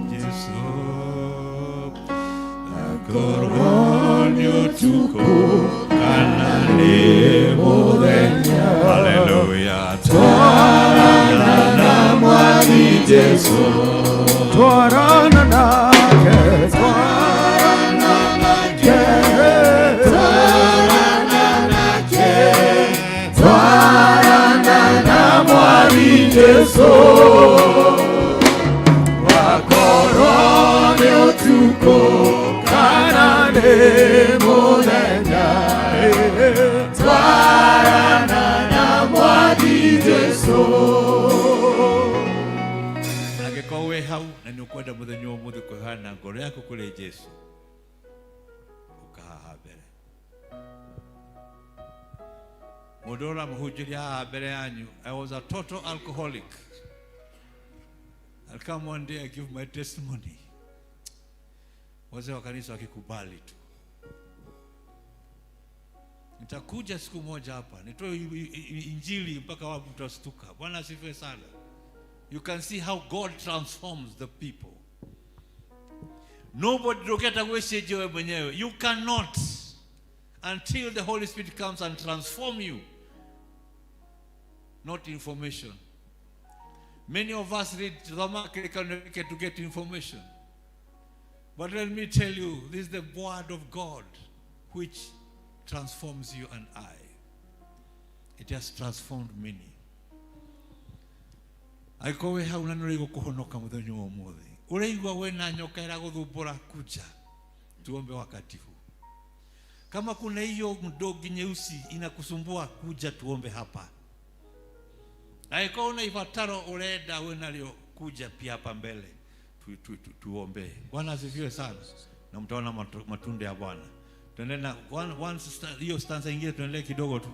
Jesu. Akorwo nĩ ũtukũ kana nĩ mũthenya. Hallelujah. Twarana na Mwathi Jesu. Twarana nake, twarana nake, twarana nake, twarana na Mwathi Jesu. Wakorwo nĩ ũtukũ kana nĩ mũthenya, twarana na Mwathi Jesu. Angĩkorwo wĩ hau na nĩ ũkwenda mũthenya wa ũmũthĩ kwĩheana ngoro yaku kũrĩ Jesu, ũka haha mbere. Mũndũ ũrĩa ũramũhunjĩria haha mbere yanyu, I was a total alcoholic. I'll come one day and give my testimony. Wazee wa kanisa wakikubali tu. Nitakuja siku moja hapa nitoe injili mpaka watu mtastuka. Bwana asifiwe sana. You can see how God transforms the people. Nobody ndũngĩhota gwĩcenjia we mwenyewe. You cannot until the Holy Spirit comes and transform you. Not information. Many of us read Thoma Kĩrĩkanĩro to get information. But let me tell you, this is the word of God which transforms you and I. It has transformed many. Angĩkorwo wĩ hau na nĩ ũraigua kũhonoka mũthenya wa ũmũthĩ, ũraigua wĩna nyoka ĩragũthumbũra, kuja tuombe wakati huu. Kama kuna hiyo mdogi nyeusi inakusumbua, kuja tuombe hapa. Angĩkorwo una ibataro ũrenda wĩnarĩo, kuja pia hapa mbele tuombe. Bwana asifiwe sana. Na mtaona matunda ya Bwana. Tuendelee na hiyo stanza ingine, tuendelee kidogo tu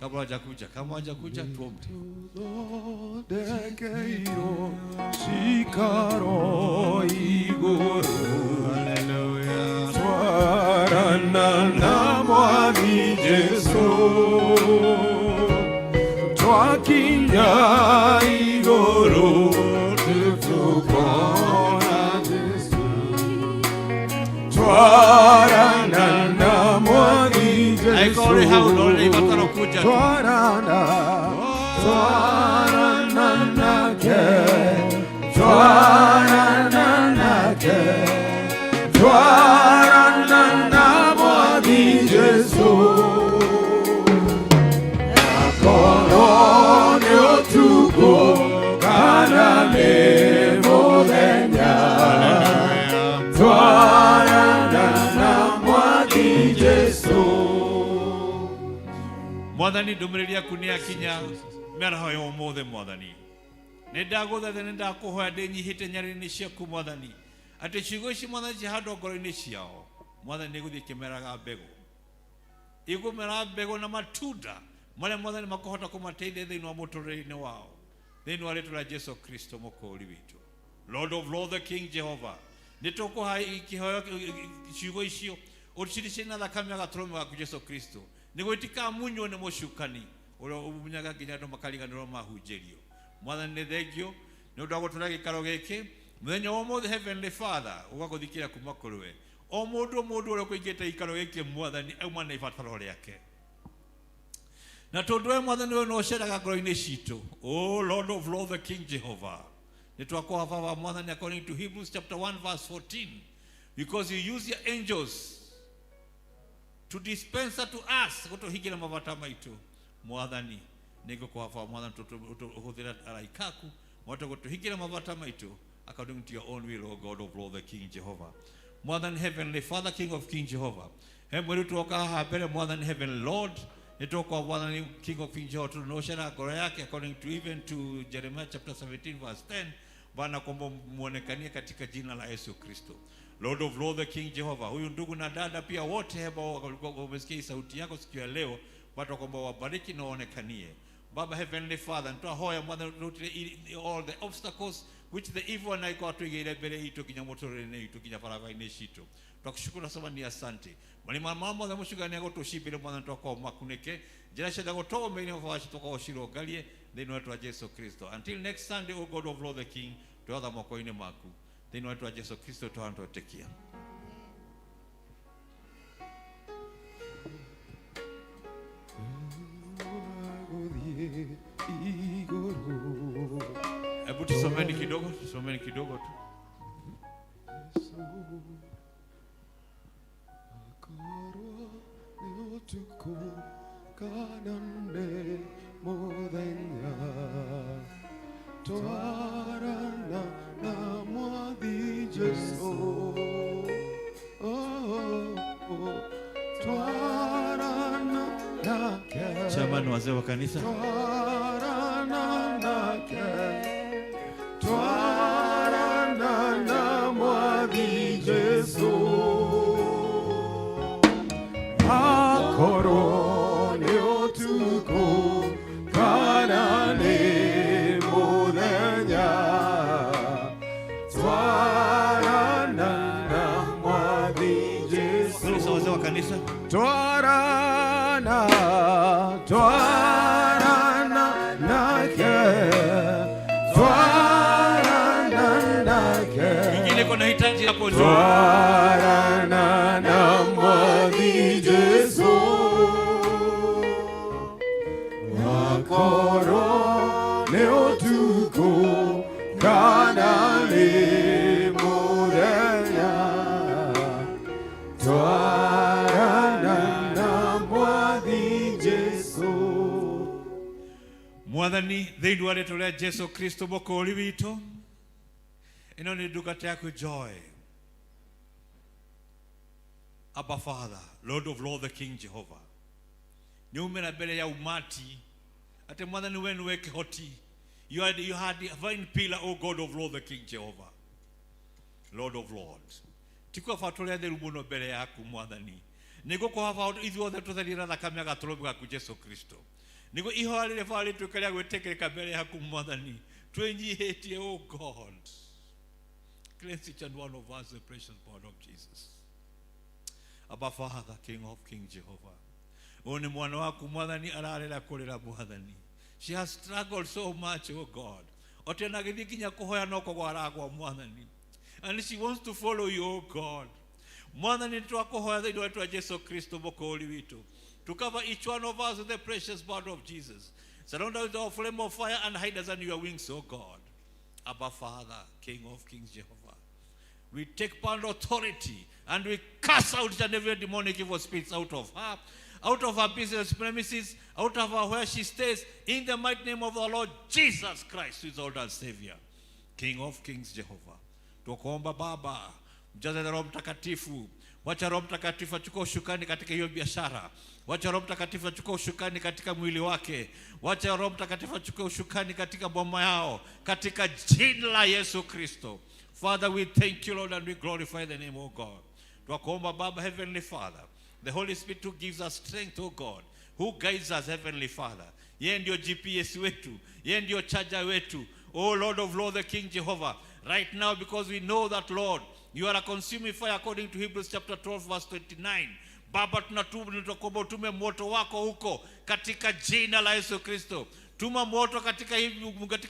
kabla hajakuja. Kama hajakuja tuombe. Thondekeirwo cikaro igũrũ. Hallelujah. Twarana na Mwathi Jesu, twakinya igũrũ tũkona Jesu. Twarana na Hau na ũrĩ na ibataro kuja tu. Twarana, twarana nake, twarana nake, twarana na Mwathi Jesũ. Akorwo nĩ ũtukũ kana nĩ mũthenya, twarana na Mwathi Jesũ. Mwathani, ndũmĩrĩri yaku nĩ yakinya mĩaraho ya ũmũthĩ. Mwathani, nĩ ndagũthaitha, nĩ ndakũhoya ndĩnyihĩte nyarĩrĩ ciaku, Mwathani, atĩ ciugo ici, Mwathani, cihandwo ngoro-inĩ ciao. Mwathani, nĩ gũthiĩ ikĩmeraga mbegũ, ikũmera mbegũ na matunda marĩa, Mwathani, makũhota kũmateithia thĩinĩ wa mũtũrĩre-inĩ wao, thĩinĩ wa rĩtwa rĩa Jesu Kristo mũkũũri witũ. Lord of Lords, the King Jehovah, nĩ tũkũha kĩhoyo ciugo icio ũciricĩrie na thakame ya gatũrũme gaku Jesu Kristo, nĩguo itikamunywo nĩ mũcukani ũrĩa ũmunyaga nginya andũ makariganĩrwo mahunjĩrio. Mwathani, nĩ thengio nĩ ũndũ wa gũtũra gĩikaro gĩkĩ mũthenya wa ũmũthĩ. Heavenly Father, ũgagũthikĩra kuma kũrĩ we o mũndũ o mũndũ ũrĩa ũkũingĩte gĩikaro gĩkĩ, Mwathani, auma na ibataro rĩake, na tondũ we, Mwathani, we no ũceraga ngoro-inĩ citũ. O Lord of Lords, the King Jehovah, nĩ twakũha Baba, Mwathani, according to Hebrews chapter 1 verse 14, because you use your angels to dispense to us gũtũhingĩra mabata maitũ. Mwathani, nĩ ngũkũha Baba, Mwathani, ũhũthĩra araika aku mahote gũtũhingĩra mabata maitũ according to your own will, O God of Lord, the King Jehovah. Mwathani, Heavenly Father, King of King Jehovah, he mwĩrĩ tuoka haha mbere. Mwathani, Heavenly Lord, nĩ tũkwa, Mwathani, King of King Jehovah, tondũ nĩ ngoro yake according to even to Jeremiah chapter 17 verse 10, Bwana, kwamba muonekanie katika jina la Yesu Kristo. Lord of Lord, the King Jehovah, huyu ndugu na dada pia wote ambao walikuwa wamesikia hii sauti yako siku ya leo, watu kwamba wabariki na waonekanie. Baba, Heavenly Father, nitwahoya, Mwathani, rutire all the obstacles which the evil one aiko atwigĩire mbere itũ nginya mũtũrĩre-inĩ itũ, nginya barabara-inĩ citũ. Twakushukuru, nasema ni asante. Marima ma mothe mũcugani agũtũcimbĩre, Mwathani, twakorwo makunĩke njĩra ciothe gũtũgũmĩire baba tũkorwo cirũngarie thĩinĩ wa rĩĩtwa Jesu Kristo. Until next Sunday, O God of Lord the King, twatha moko-inĩ maku thĩinĩ wa rĩĩtwa Jesu Kristo twana twetĩkia. Gũthiĩ igũrũ. Hebu tusomeni kidogo, tusomeni kidogo tu. Akorwo nĩ ũtukũ kana nĩ mũthenya, twarana na Mwathi Jesũ. Oh, twarana nake. Chairman, wazee wa kanisa. Twarana nake, twarana na Mwathi Jesũ. Akorwo nĩ ũtukũ kana nĩ mũthenya, twarana na Mwathi Jesũ. Kanisa, wazee wa kanisa. Twarana, twarana nake, twarana nake. Mwingine kuna hitaji hapo juu. Twarana na Mwathi Jesũ. Akorwo nĩ ũtukũ kana nĩ mũthenya, twarana na Mwathi Jesũ. Mwathani, thĩinĩ wa rĩtwa rĩa Jesu Kristo mũkũũri witũ, ĩno nĩ ndungata yaku Joy. Abba Father, Lord of Lords, the King Jehovah, nĩ umĩra mbere ya umati atĩ, Mwathani, we nĩwe kĩhoti. You are the divine pillar, O God of Lord, the King Jehovah, Lord of Lords. Ti kwaba tũrĩ atheru mũno mbere yaku, Mwathani, nĩguo kwaba ithuothe tũtherie na thakame ya gatũrũme gaku Jesu Kristo, nĩguo ihoya rĩrĩ baba rĩtuĩke rĩa gwĩtĩkĩrĩka mbere yaku. Mwathani, twĩnyihĩtie. O God, cleanse each and one of us, the precious blood of Jesus. Abba Father, King of King Jehovah, ũyũ nĩ mwana waku, Mwathani, ararĩra kũrĩra. Mwathani, she has struggled so much, oh God, otena agĩthiĩ nginya kũhoya no kũgwa aragwa, Mwathani, and she wants to follow you, oh God. Mwathani, twakũhoya thĩinĩ wa rĩĩtwa Jesu Kristo mũkũũri witũ. to cover each one of us with the precious blood of Jesus. Surround us with our flame of fire and hide us under your wings, O God. Abba Father, King of Kings, Jehovah. We take power and authority and we cast out each and every demonic evil spirits out of her, out of her business premises, out of her where she stays, in the mighty name of the Lord Jesus Christ, who is our Lord and Savior, King of Kings, Jehovah. Tukuomba Baba, mjaze na Roho Mtakatifu. Wacha Roho Mtakatifu achukue ushukani katika hiyo biashara. Wacha Roho Mtakatifu achukue ushukani katika mwili wake. Wacha Roho Mtakatifu achukue ushukani katika boma yao, katika jina la Yesu Kristo. Father, we thank you, Lord, and we glorify the name of God. Twakuomba Baba, Heavenly Father, the Holy Spirit who gives us strength, O God, who guides us, Heavenly Father. Yeye ndio GPS wetu, yeye ndio charger wetu. O Lord of Lords, the King Jehovah, right now, because we know that, Lord, you are a consuming fire according to Hebrews chapter 12 verse 29. Baba, tunatubu, tunakuomba utume moto wako huko katika jina la Yesu Kristo. Tuma moto katika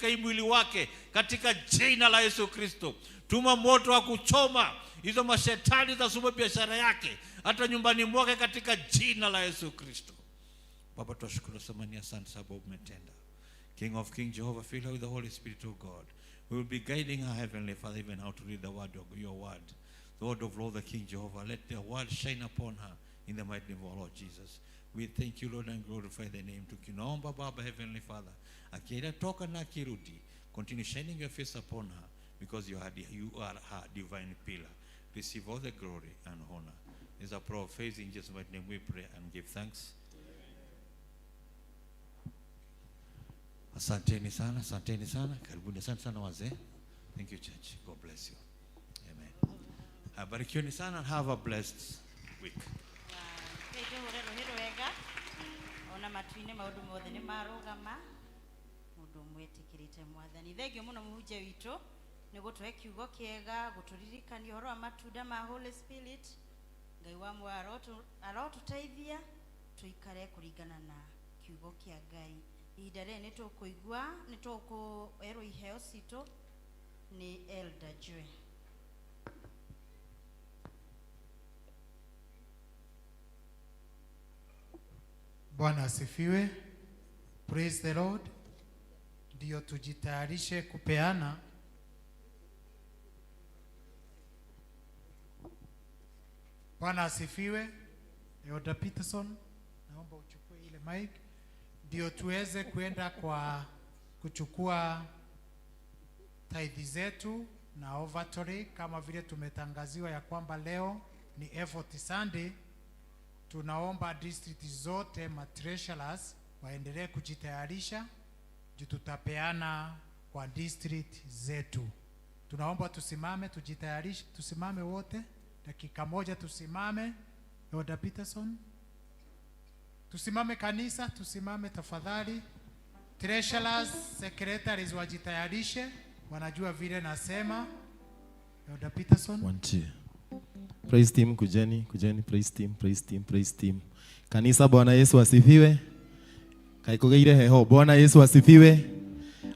hii mwili wake katika jina la Yesu Kristo. Tuma moto wa kuchoma hizo mashetani za sumu biashara yake hata nyumbani mwake katika jina la Yesu Kristo. Baba, tunashukuru sana, ni asante sababu umetenda. King of Kings Jehovah, fill her with the Holy Spirit, O God. We will be guiding her, Heavenly Father, even how to read the word of your word. The word of Lord, the King Jehovah. Let the word shine upon her in the mighty name of our Lord Jesus. We thank you, Lord, and glorify the name. Tukinaomba Baba, Heavenly Father, akienda toka na akirudi, continue shining your face upon her, because you are her divine pillar. Receive all the glory and honor. This is a prayer of faith. In Jesus' mighty name we pray and give thanks. Asanteni sana, asanteni sana. Karibuni sana sana wazee. Thank you, church. God bless you. Amen. Barikiweni sana and have a blessed week. Wega ona matu-inĩ maũndũ mothe nĩ marũgama mũndũ ũmwĩtĩkĩrĩte mwathani. Thengio mũno mũhunjia witũ nĩ gũtũhe kiugo kĩega, gũtũririkania ũhoro wa matunda ma Holy Spirit. Ngai wa muoyo arotũteithia tũikare kũringana na kiugo kĩa Ngai. Ihinda rĩrĩ nĩ tũkũigua, nĩ tũkũerwo iheo citũ nĩ Elder Joy. Bwana asifiwe. Praise the Lord. Ndio tujitayarishe kupeana. Bwana asifiwe. Elder Peterson, naomba uchukue ile mic ndio tuweze kuenda kwa kuchukua tithe zetu na offertory, kama vile tumetangaziwa ya kwamba leo ni Effort Sunday. Tunaomba district zote ma treasurers waendelee kujitayarisha juu tutapeana kwa district zetu. Tunaomba tusimame, tujitayarishe, tusimame wote dakika moja, tusimame. Elder Peterson, tusimame kanisa, tusimame tafadhali. Treasurers, secretaries wajitayarishe, wanajua vile nasema. Elder Peterson. 1 2. Praise team, kujeni, kujeni, praise team, praise team, praise team. Kanisa, Bwana Yesu asifiwe. Kaikugeire heho. Bwana Yesu asifiwe.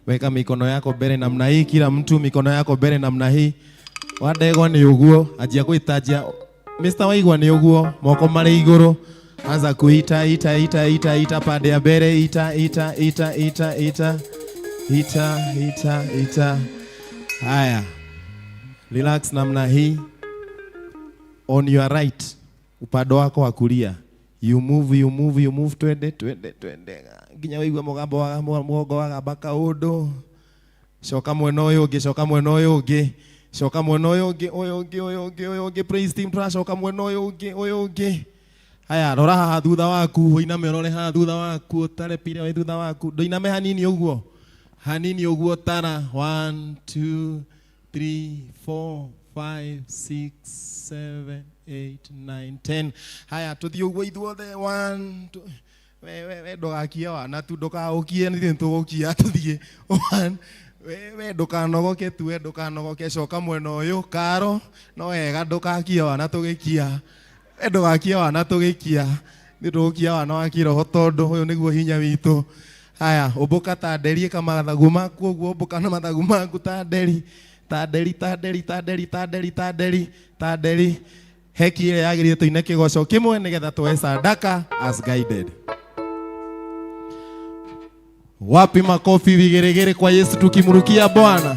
Weka mikono yako mbele namna hii, kila mtu mikono yako mbele namna hii. Wadego ni uguo, ajia kuitajia. Mr. Waigwa ni uguo, moko mare iguru. Anza kuita ita ita ita ita pande ya mbele, ita ita ita ita ita ita ita ita. Haya. Relax namna hii. On your right, upande wako wa kulia. You move, you move, you move, twende, twende, twende. Nginya wĩigue mũgambo wa mũgongo wagamba kaũndũ. Coka mwena ũyũ ũngĩ, coka mwena ũyũ ũngĩ. Coka mwena ũyũ ũngĩ, ũyũ ũngĩ, ũyũ ũngĩ, ũyũ ũngĩ. Praise team, tũracoka mwena ũyũ ũngĩ, ũyũ ũngĩ. Haya, rora haha thutha waku, ũiname ũrore haha thutha waku, ũtare pira wĩ thutha waku. Ndũiname hanini ũguo. Hanini ũguo tara. 1 2 3 4 5 6 7 8 9 10. Haya, tuthiĩ ũguo ithuothe. 1 2. We ndũgakie wana tu, ndũkaũkie, nithuĩ nĩtũgũkia, tũthiĩ. 1. We ndũkanogoke tu, we ndũkanogoke, coka mwena ũyũ. Karo, no wega ndũkakie wana tũgĩkia. We ndũgakie wana tũgĩkia. Nĩ tũgũkia wana wa kĩroho tondũ ũyũ nĩguo hinya witũ. Haya, ũmbũka ta nderi, ĩka mathagu maku ũguo, ũmbũka na mathagu maku ta nderi. Ta nderi, ta nderi, ta nderi, ta nderi, ta nderi, ta nderi. Heki ĩrĩa yagĩrĩire tũine kĩgoco kĩmwe nĩgetha tuoe sadaka as guided. Wapi makofi vigeregere kwa Yesu tukimrukia Bwana.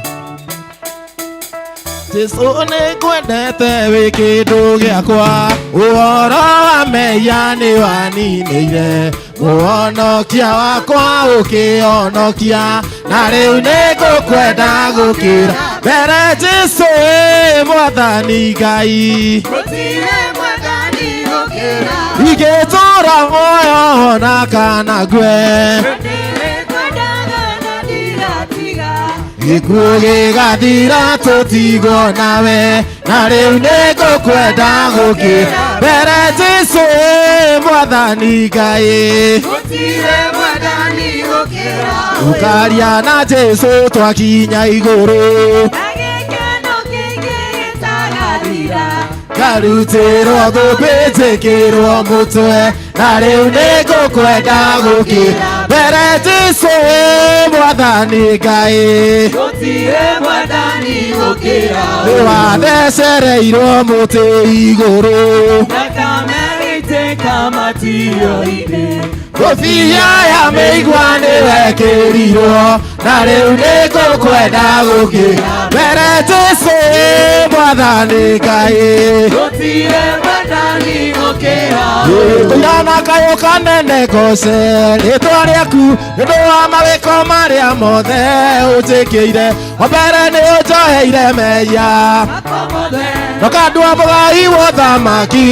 Jesu nĩngwendete wĩ kĩndũ gĩakwa, ũhoro wa mehia nĩwaninĩire, mũhonokia wakwa ũkĩhonokia, na rĩu nĩngũkwenda gũkĩra mbere. Jesu ĩ Mwathani Ngai, Gũtirĩ mwathani gũkĩra. Ingĩtũũra muoyo ona kana ngue, Nĩrĩkwendaga na ndigatiga. Gĩkuũ gĩgathira tũtigwo nawe, na rĩu nĩngũkwenda gũkĩra mbere. Jesu ĩ Mwathani Ngai, Gũtirĩ mwathani gũkĩra. Ũkaria na Jesu twakinya igũrũ, Na gĩkeno kĩingĩ gĩtagathira. Ngarutĩrwo thũmbĩ njĩkĩrwo mũtwe, na rĩu nĩngũkwenda gũkĩra mbere. Jesu ĩ Mwathani Ngai, Gũtirĩ mwathani gũkĩra. Nĩwathecereirwo mũtĩ igũrũ, Thakame ĩitĩka matio-inĩ. Ngũbia ya mĩigua nĩwekĩrirwo, na rĩu nĩngũkwenda gũkĩra mbere. Jesu ĩ Mwathani Ngai, Gũtirĩ mwathani gũkĩra. Tũirana kayũ kanene goce rĩtwa rĩaku nĩ ũndũ wa mawĩko marĩa mothe ũnjĩkĩire. O mbere nĩ ũnjoheire mehia nokandua mũgai wa ũthamaki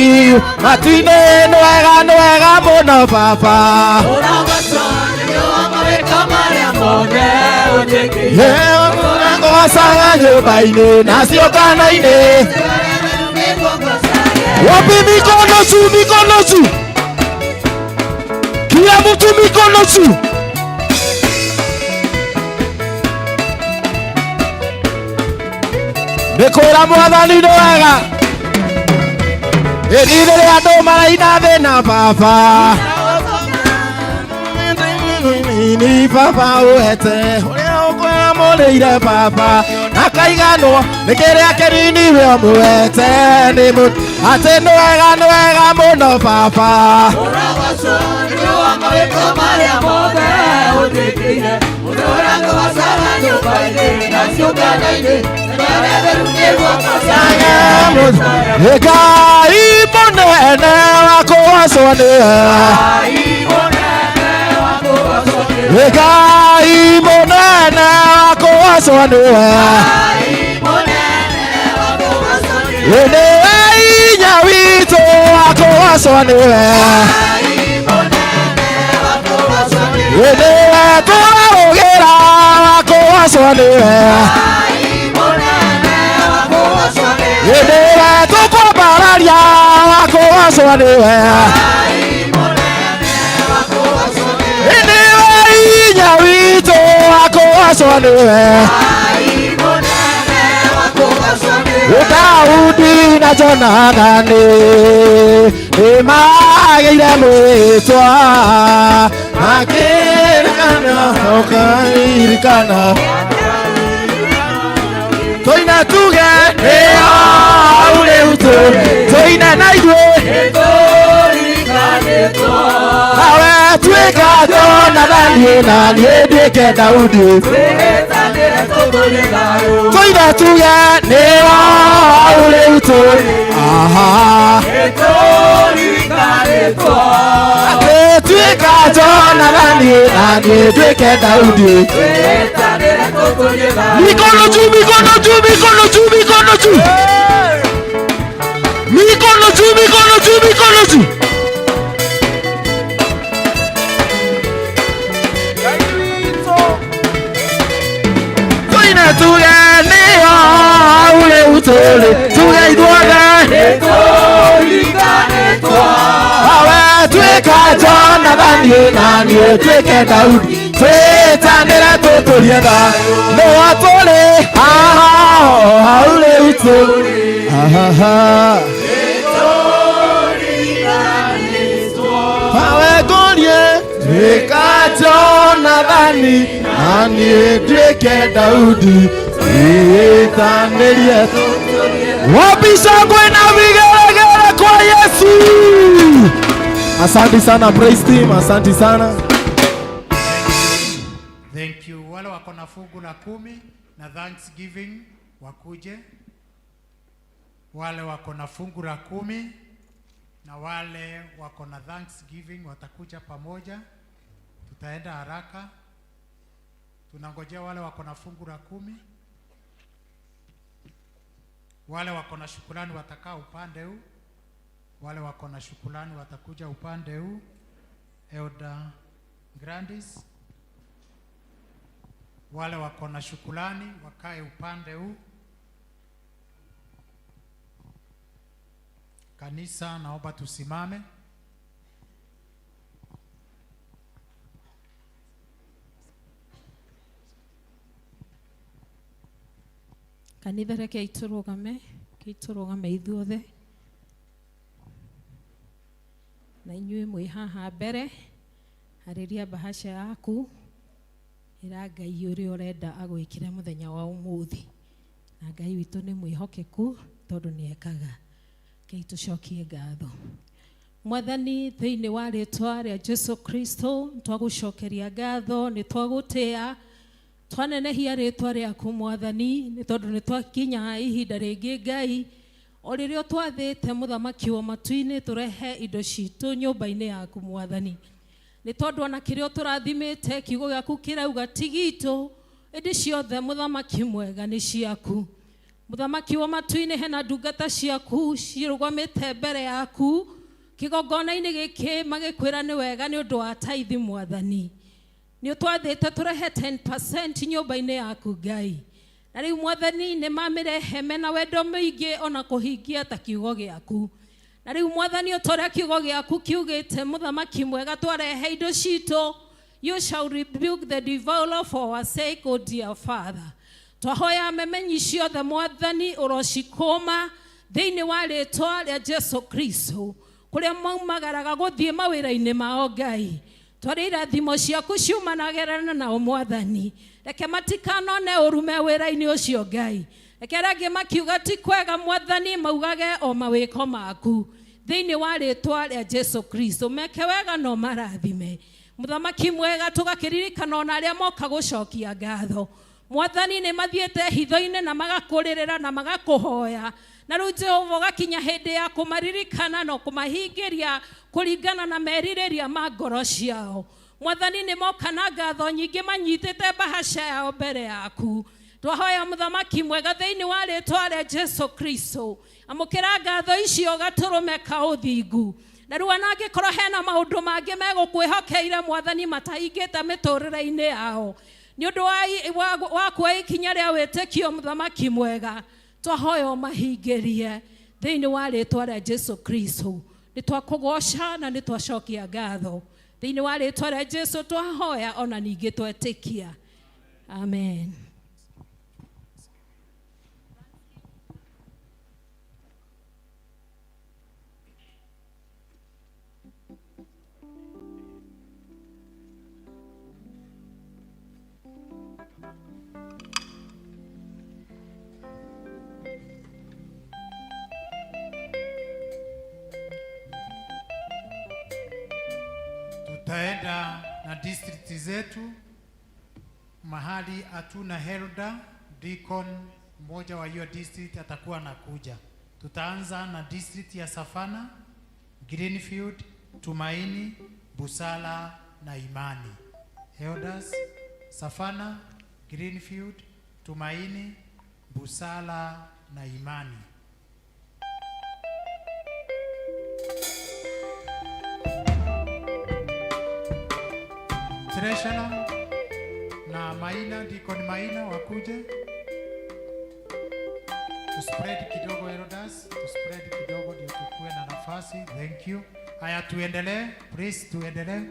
matu-inĩ. Nĩ wega, nĩ wega mũno baba. Ũragocwo nĩ ũndũ wa mawĩko marĩa mothe ũnjĩkĩire. Ngocaga nyũmba-inĩ na ciũngano-inĩ. Wapi mikono juu, mikono juu, kila mtu mikono juu. Nĩkwĩra Mwathani nĩ wega. Ĩni rĩrĩa andũ maraina thĩna baba ni baba ũhete ũrĩa ũkwamũrĩire baba na kaiganwo nĩ kĩrĩa kĩnini we ũmũhete nĩ atĩ nĩ wega, nĩ wega mũno baba. Ũragocwo nĩ ũndũ wa mawĩko marĩa mothe ũnjĩkĩire. Ũtũũra ngũgocaga nyũmba-inĩ na ciũngano-inĩ. Rĩrĩa theru nĩguo ngocage. Ngai mũnene wa kũgocwo nĩwe, Ngai mũnene wa kũgocwo nĩwe, nĩwe hinya witũ wa kũgocwo nĩwe, nĩwe tũrarũgĩra wa kũgocwo nĩwe, nĩwe tũkwambararia wa kũgocwo nĩwe, nĩwe hinya witũ wa kũgocwo nĩwe. Daudi na Jonathani nĩmagĩire mwĩtwa makĩririkana ũkaririkana tũine tuge nĩo hau rĩu tũine na ithuĩ nawe tuĩka Jonathani na niĩ nduĩke Daudi tũine tuge nĩo hau rĩu tũrĩ aha atĩ tuĩka Jonathani na niĩ nduĩke Daudi. Mikono juu, mikono juu, mikono juu, mikono juu, mikono juu, mikono juu, mikono juu. Tuine tuge nĩo hau rĩu tũrĩ tuge ithuothe awe tuĩka Jonathani na niĩ nduĩke Daudi twĩtanĩre tũtũrie thayũ nĩo tũrĩ haha hau rĩu tũrĩ ahaha Pawe ngũrie tuĩka Jonathani na niĩ nduĩke Daudi twĩtanĩrie. Wapi shangwe na vigelegele? Asante sana praise team, asante sana. Thank you. Wale wako na fungu la 10 na thanksgiving wakuje. Wale wako na fungu la 10 na wale wako na thanksgiving watakuja pamoja. Tutaenda haraka. Tunangojea wale wako na fungu la 10. Wale wako na shukrani watakaa upande huu. Wale wako na shukrani watakuja upande huu. Elder Grandis. Wale wako na shukrani wakae upande huu. Kanisa, naomba tusimame. Kanitha reke itũrũgame, itũrũgame ithuothe. Na inyuĩ mwĩ haha mbere, harĩria bahasha yaku, ĩra Ngai ũrĩa ũrenda agwĩkĩre mũthenya wa ũmũthĩ. Na Ngai witũ nĩ mwĩhokeku tondũ nĩekaga. Ngai tũcokie ngatho. Mwathani, thĩinĩ wa rĩtwa rĩa Jesu Kristo, twagũcokeria ngatho, nĩ twagũtĩa, twanenehia rĩtwa rĩaku Mwathani, nĩ tondũ nĩ twakinya ihinda rĩngĩ Ngai, o rĩrĩa twathĩte mũthamaki wa matu-inĩ tũrehe indo citũ nyũmba-inĩ yaku Mwathani. Nĩ tondũ ona kĩrĩa ũtũrathimĩte kiugo gĩaku kĩrauga ti gitũ, ĩndĩ ciothe mũthamaki mwega nĩ ciaku. Mũthamaki wa matu-inĩ, hena ndungata ciaku cirũgamĩte mbere yaku kĩgongona-inĩ gĩkĩ magĩkwĩra nĩ wega nĩ ũndũ wa taithi Mwathani. Nĩ ũtwathĩte tũrehe 10% nyũmba-inĩ yaku Ngai. Na rĩu Mwathani nĩ mamĩrehe mena wendo mũingĩ ona kũhingia ta kiugo gĩaku. Na rĩu Mwathani o ta ũrĩa kiugo gĩaku kiugĩte, mũthamaki mwega, twarehe indo citũ, you shall rebuke the devourer for our sake, O dear Father. Twahoya memenyi ciothe Mwathani ũrocikũma thĩinĩ wa rĩtwa rĩa Jesu Kristo, kũrĩa maumagaraga gũthiĩ mawĩra-inĩ mao Ngai. Twarĩ irathimo ciaku ciumanagĩrana nao Mwathani. Reke matikanone ũrume wĩra-inĩ ũcio Ngai. Reke arĩa angĩ makiuga ti kwega Mwathani maugage o mawĩko maku thĩinĩ wa rĩtwa rĩa Jesu Kristo. Meke wega no marathime. Mũthamaki mwega, tũgakĩririkana ona arĩa moka gũcokia ngatho. Mwathani nĩ mathiĩte hitho-inĩ na magakũrĩrĩra na magakũhoya. Na rĩu Jehova ũgakinya hĩndĩ ya kũmaririkana na kũmahingĩria kũringana na merirĩria ma ngoro ciao. Mwathani nĩ moka na ngatho nyingĩ manyitĩte bahasha yao mbere yaku. Twahoya mũthamaki mwega thĩinĩ wa rĩtwa rĩa Jesu Kristo, amũkĩra ngatho icio gatũrũme ka ũthingu. Na rĩu ona angĩkorwo hena maũndũ mangĩ megũkwĩhokeire Mwathani matahingĩte mĩtũrĩre-inĩ yao, nĩ ũndũ wa kuoya ikinya rĩa wĩtĩkio mũthamaki mwega, twahoya ũmahingĩrie thĩinĩ wa rĩtwa rĩa Jesu Kristo. Nĩ twakũgoca na nĩ twacokia ngatho thĩinĩ wa rĩtwa rĩa Jesu, twahoya ona ningĩ twetĩkia. Amen. Tutaenda na district zetu mahali hatuna elder, deacon mmoja wa hiyo district atakuwa anakuja. Tutaanza na district ya Safana, Greenfield, Tumaini, Busala na Imani. Elders, Safana, Greenfield, Tumaini, Busala na Imani. Treasurer na Maina, Deacon Maina wakuje. Tu spread kidogo elders, tu spread kidogo ndio tukue na nafasi. Thank you. Haya, tuendelee, please tuendelee.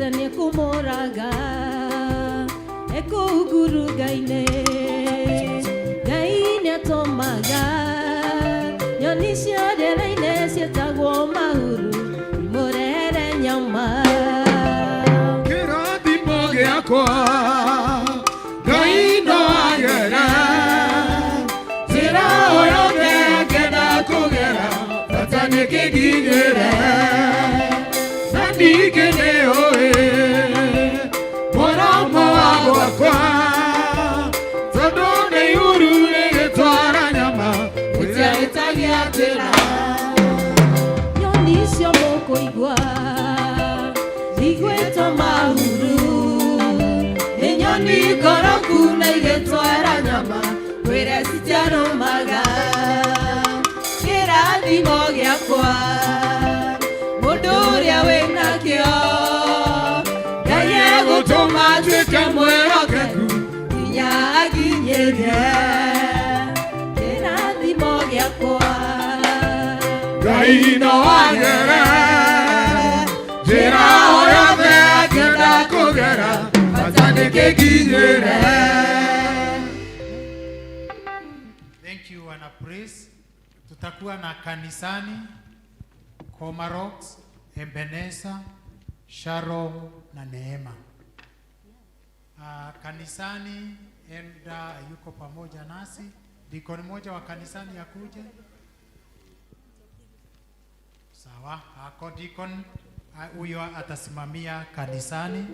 Nĩ kũmũraga Nĩ kũu ngurunga-inĩ Ngai nĩatũmaga nyoni cia rĩera-inĩ ciĩtagwo mahuru imũrehere nyama. Kĩrathimo gĩakwa Ngai no agere njĩra o yothe angĩenda kũgera bata nĩ kĩnginyĩre na ningĩ nĩ ũĩ mũromo wa gwakwa tondũ nĩ ihuru rĩgĩtwara nyama gũtiahĩtagia njĩra. Nyoni icio mũkũigua igwĩtwo mahuru nĩ nyoni ngoroku na igĩtwara nyama kwĩra citiarũmaga. Kĩrathimo gĩakwa mũndũ ũrĩa wĩnakĩo Ngai egũtũma atuĩke mwĩhokeku nginya akinyĩrie. Kĩrathimo gĩakwa Ngai no agere njĩra o yothe angĩenda kũgera bata nĩ kĩnginyĩre. Thank you wana praise. Tutakuwa na kanisani Komarock, Ebeneza, Shalom na Neema. Kanisani Elda yuko pamoja nasi. Dikoni mmoja wa kanisani akuje. Sawa, ako dikon huyo atasimamia kanisani.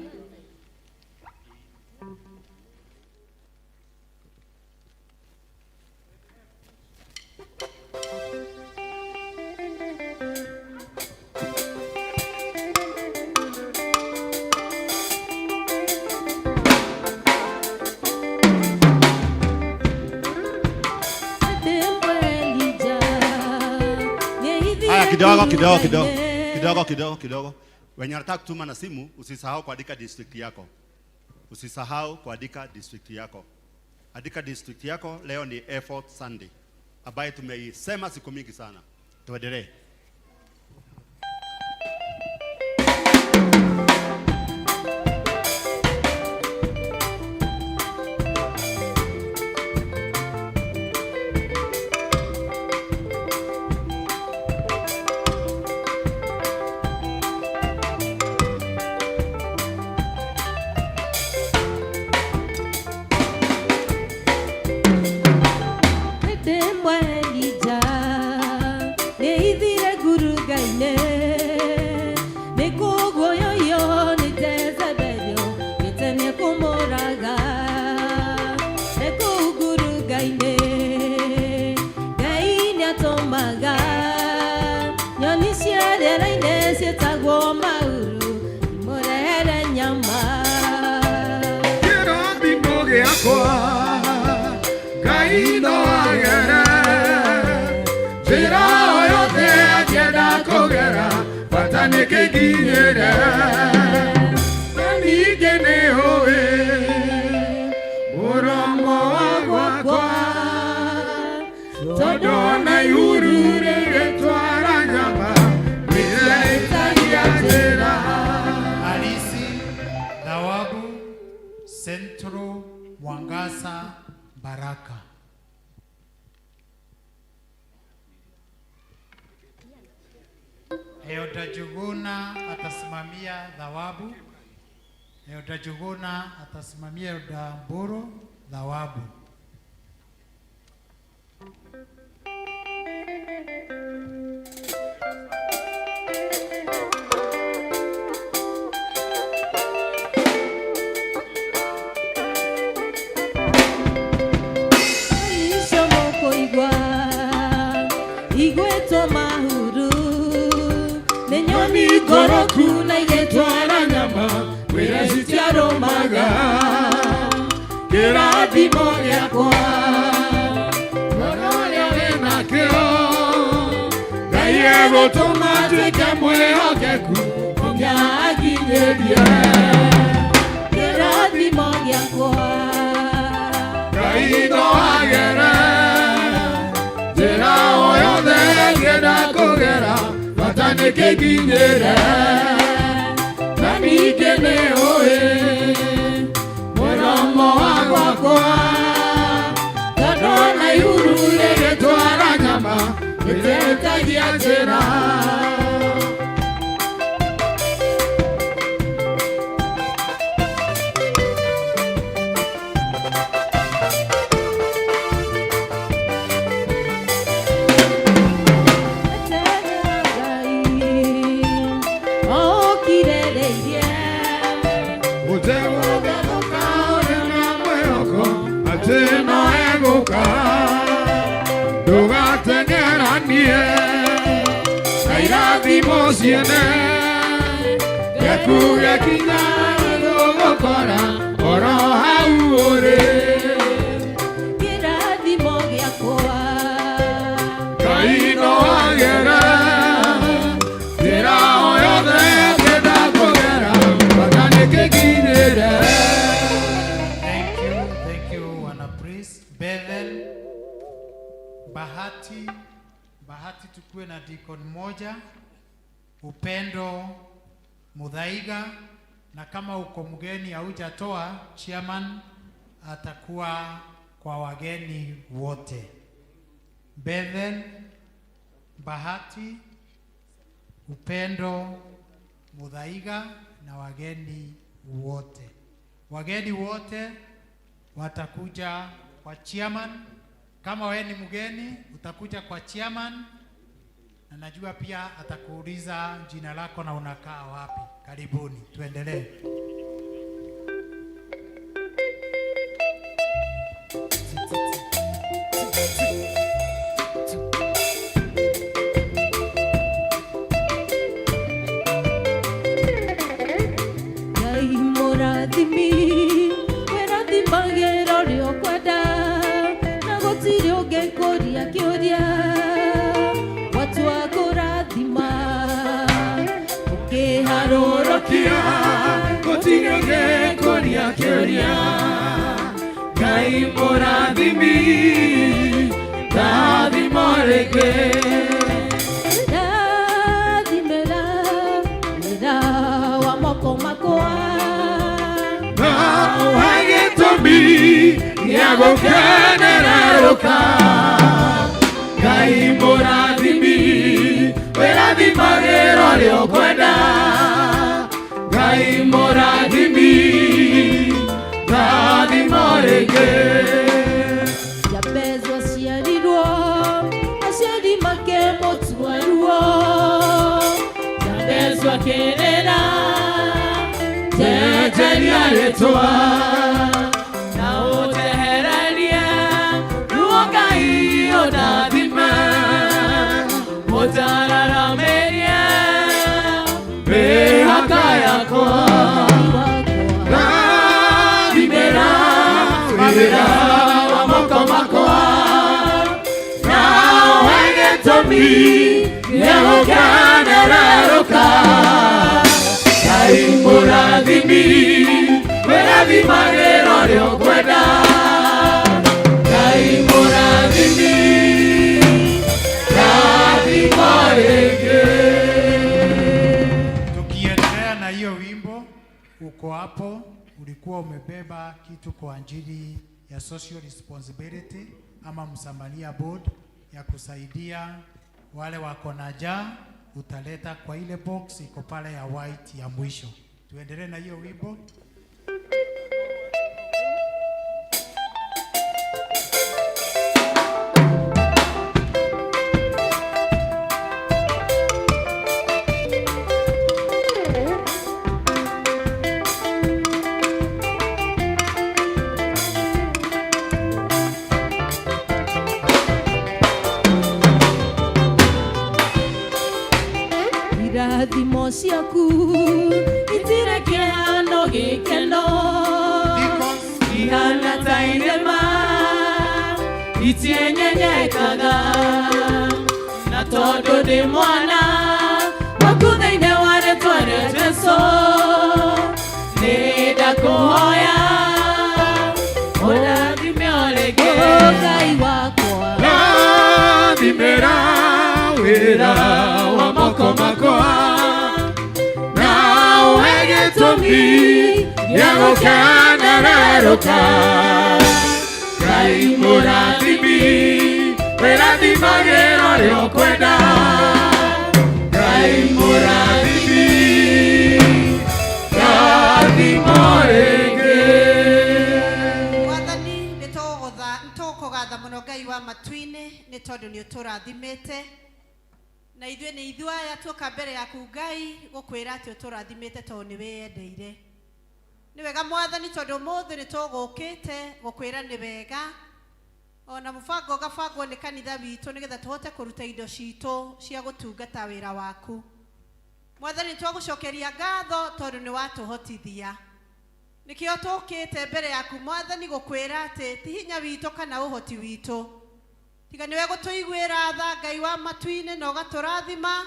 Haya, kidogo kidogo kidogo kidogo kidogo kidogo. Wenye wanataka kutuma na simu, usisahau kuandika district yako. Usisahau kuandika district yako. Andika district yako. Leo ni Effort Sunday ambaye tumeisema siku mingi sana. Tuendelee. Ngai no agere njĩra o yothe angĩenda kũgera bata nĩ kĩnginyĩre na ningĩ nĩ ũĩ mũromo wa gwakwa tondũ na ihuru rĩgĩtwara nyama rĩretagia njĩra. Halisi, Thawabu, Central, Mwangaza, Baraka. Elda Juguna atasimamia Thawabu. Elda Juguna atasimamia Elda Mburu Thawabu. Icio mũkũigua igwĩtwo mahuru nĩ nyoni ngoroku na igĩtwara nyama kwĩra citiarũmaga. Kĩrathimo gĩakwa mũndũ ũrĩa wĩnakĩo Ngai egũtũma atuĩke mwĩhokeku nginya akinyĩrie. Kĩrathimo gĩakwa Ngai no agere njĩra o yothe angĩenda kũgera bata nĩ kĩnginyĩre na ningĩ nĩ ũĩ mũromo gĩakwa tondũ na ihuru rĩgĩtwara nyama rĩtĩtagia njĩra. Ndũgatengeranie na irathimo ciene gĩaku gĩakinya nĩtũgũkora oro hau ũrĩ. Kĩrathimo gĩakwa Ngai no agere njĩra o yothe ngĩenda kũgera bata nĩkĩnginyĩre. Thank you, Wana Priest. Bethel, Bahati, Bahati tukuwe na deacon moja, Upendo Mudhaiga, na kama uko mgeni haujatoa, chairman atakuwa kwa wageni wote. Bethel, Bahati, Upendo Mudhaiga na wageni wote. Wageni wote watakuja kwa chairman. Kama wewe ni mgeni utakuja kwa chairman, na najua pia atakuuliza jina lako na unakaa wapi. Karibuni, tuendelee. Ngai mũrathimi wĩrathimagĩra ũrĩa ũkwenda na gũtirĩ ũngĩkũria kĩũria watua kũrathima ũkĩharũrũkia Gũtirĩ ũngĩkũria kĩũria. Ngai mũrathimi rathimo rĩngĩ. Rathimĩra wĩra wa moko makwa Na ũhe gĩtũmi gĩa gũkenererũka. Ngai mũrathimi wĩrathimagĩra ũrĩa ũkwenda. Ngai mũrathimi rathimo rĩngĩ. Jabezu aciarirwo aciari makĩmũtua ruo. Jabezu akĩrĩra Njenjeria rĩtwa na ũnjehererie ruo Ngai ũndathime ũnjararamĩrie mĩhaka yakwa. Rathimĩra wĩra wa moko makwa na ũhe gĩtũmi gĩa gũkenererũka. Ngai mũrathimi wĩrathimagĩra ũrĩa ũkwenda. Ngai mũrathimi rathimo rĩngĩ. Tukiendelea na hiyo wimbo, uko hapo, ulikuwa umebeba kitu kwa ajili ya social responsibility ama Msamaria board ya kusaidia wale wako na njaa, utaleta kwa ile box iko pale ya white ya mwisho. Tuendelee na hiyo wimbo. Irathimo ciaku itirĩ kĩhano gĩkeno ihana ta irĩma itienyenyekaga na tondũ ndĩ mwana waku thĩinĩ wa rĩtwa rĩa Jesũ nĩ ndakũhoya ũndathime o rĩngĩ. Ngai wakwa Rathimĩra wĩra wa moko makwa na ũhe gĩtũmi gĩa gũkenererũka. Ngai mũrathimi wĩrathimagĩra ũrĩa ũkwenda Ngai mũrathimi rathimo rĩngĩ. Mwathani nĩ tũgũkũgatha mũno Ngai wa matu-inĩ nĩ tondũ nĩ ũtũrathimĩte na ithuĩ nĩ ithuĩ aya tuoka mbere yaku Ngai gũkwĩra atĩ ũtũrathimĩte tondũ nĩ wĩyendeire. Nĩ wega Mwathani tondũ ũmũthĩ nĩ tũgũkĩte gũkwĩra nĩ wega ona mũbango ũgabangwo nĩ kanitha witũ nĩgetha tũhote kũruta indo citũ cia gũtungata wĩra waku. Mwathani nĩ twagũcokeria ngatho tondũ nĩ watũhotithia. Nĩkĩo tũkĩte mbere yaku Mwathani gũkwĩra atĩ ti hinya witũ kana ũhoti witũ tiga nĩwe gũtũiguĩra tha Ngai wa matu-inĩ na ũgatũrathima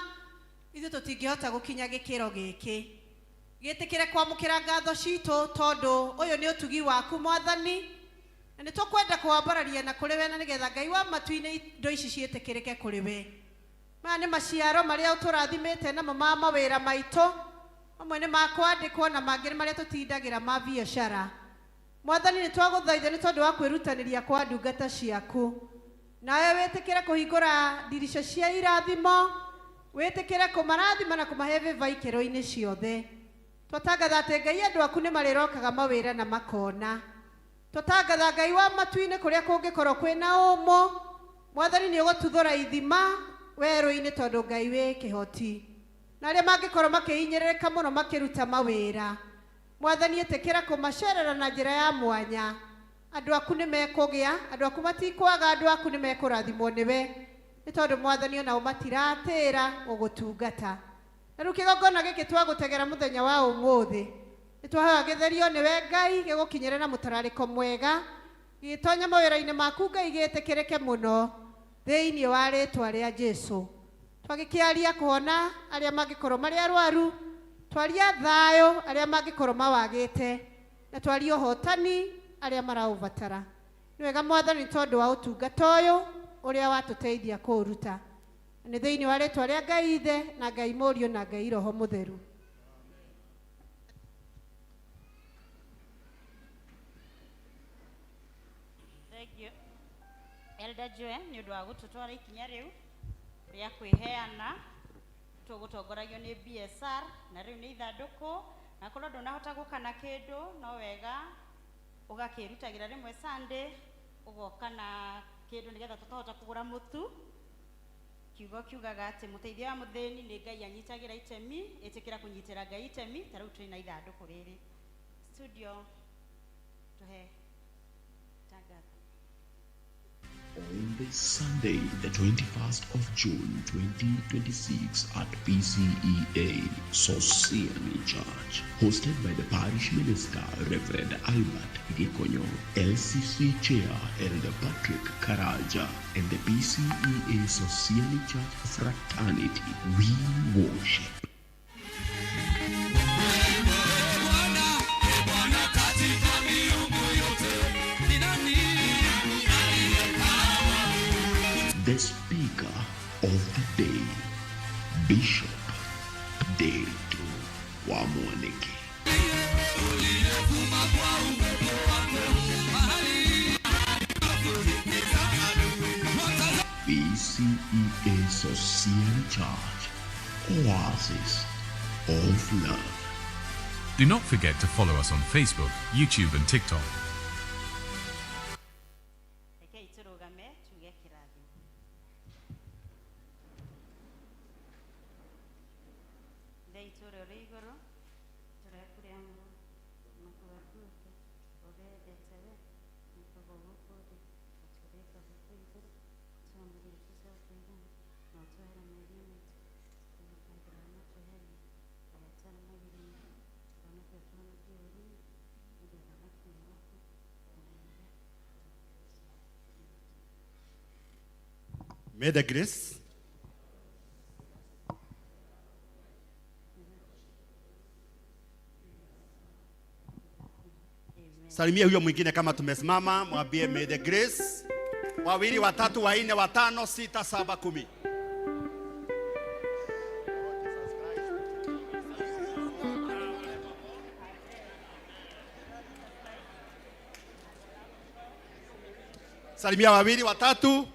ithuĩ tũtingĩhota gũkinya gĩkĩro gĩkĩ. Gĩtĩkĩre kwamũkĩra ngatho citũ tondũ ũyũ nĩ ũtugi waku Mwathani na nĩ tũkwenda kũwambararia na kũrĩ we na nĩgetha Ngai wa matu-inĩ indo ici ciĩtĩkĩrĩke kũrĩ we. Maya nĩ maciaro marĩa ũtũrathimĩte namo ma mawĩra maitũ mamwe nĩ ma kwandĩkwo na mangĩ nĩ marĩa tũtindagĩra ma biacara. Mwathani nĩ twagũthaitha nĩ tondũ wa kwĩrutanĩria kwa ndungata ciaku nawe wĩtĩkĩre kũhingũra ndirica cia irathimo wĩtĩkĩre kũmarathima na kũmahe vĩva ikĩro-inĩ ciothe. Twatangatha atĩ Ngai andũ aku nĩ marĩrokaga mawĩra na makona. Twatangatha Ngai wa matu-inĩ kũrĩa kũngĩkorwo kwĩna ũmũ Mwathani nĩ ũgũtuthũra ithima werũ-inĩ tondũ Ngai wĩ kĩhoti na arĩa mangĩkorwo makĩhinyĩrĩrĩka mũno makĩruta mawĩra Mwathani ĩtĩkĩra kũmacerera na njĩra ya mwanya. Andũ aku nĩ mekũgĩa, andũ aku matikwaga, andũ aku nĩ mekũrathimwo nĩwe nĩ tondũ Mwathani onao matiratĩra gũgũtungata. Na rĩu kĩgongona gĩkĩ twagũtegera mũthenya wa ũmũthĩ nĩ twahoya gĩtherio nĩwe Ngai gĩgũkinyĩre na mũtararĩko mwega gĩgĩtonya mawĩra-inĩ maku Ngai gĩtĩkĩrĩke mũno thĩinĩ wa rĩtwa rĩa Jesũ. Twagĩkĩaria kũhona arĩa mangĩkorwo marĩ arwaru, twaria thayũ arĩa mangĩkorwo mawagĩte na twaria ũhotani arĩa maraũbatara. Nĩ wega Mwathani tondũ wa ũtungata ũyũ ũrĩa watũteithia kũũruta. Nĩ thĩinĩ wa rĩtwa rĩa Ngai Ithe na Ngai Mũriũ na Ngai Roho Mũtheru. Thank you. Elder Joe nĩ ũndũ wa gũtũtwara ikinya rĩu rĩa kwĩheana tũgũtongoragio nĩ BSR na rĩu nĩ ithandũkũ na korwo ndũnahota gũka na kĩndũ no wega ũgakĩrutagĩra rĩmwe Sunday ũgoka na kĩndũ nĩgetha tũkahota kũgũra mũtu. Kiugo kiugaga atĩ mũteithia wa mũthĩni nĩ Ngai anyitagĩra itemi, ĩtĩkĩra kũnyitĩra Ngai itemi ta rĩu twĩna ithandũkũ rĩrĩ. Studio tũhe tangatho. On this Sunday, the 21st of June 2026 at PCEA Sosiani Church, hosted by the parish minister, Reverend Albert Gikonyo, LCC Chair Elder Patrick Karaja, and the PCEA Sosiani Church Fraternity, we worship. The speaker of the day, Bishop Nderitu Wamwaniki. PCEA Sosiani Church, Oasis of Love. Do not forget to follow us on Facebook, YouTube, and TikTok. Rekei tũrũgame tuge kĩrathimo. Ithe witũ ũrĩa ũrĩ igũrũ, tũrekũrĩa mũno waku ũke, ũrĩa wendete we wĩkagwo gũkũ thĩ o ta ũrĩa wĩkagwo kũu igũrũ. Tũamũre irio cia kũigana na ũtũhere mehia maitũ ta ũrĩa twagĩrĩirwo matweherie arĩa tũremagĩrĩire, tũhonokie ũtũhonokie ũũru-inĩ, nĩ ũndũ ũthamaki nĩ waku na hinya. May the grace Salimia huyo mwingine kama tumesimama, mwambie may the grace. Wawili, watatu, wanne, watano, sita, saba, 10. Salimia wawili watatu.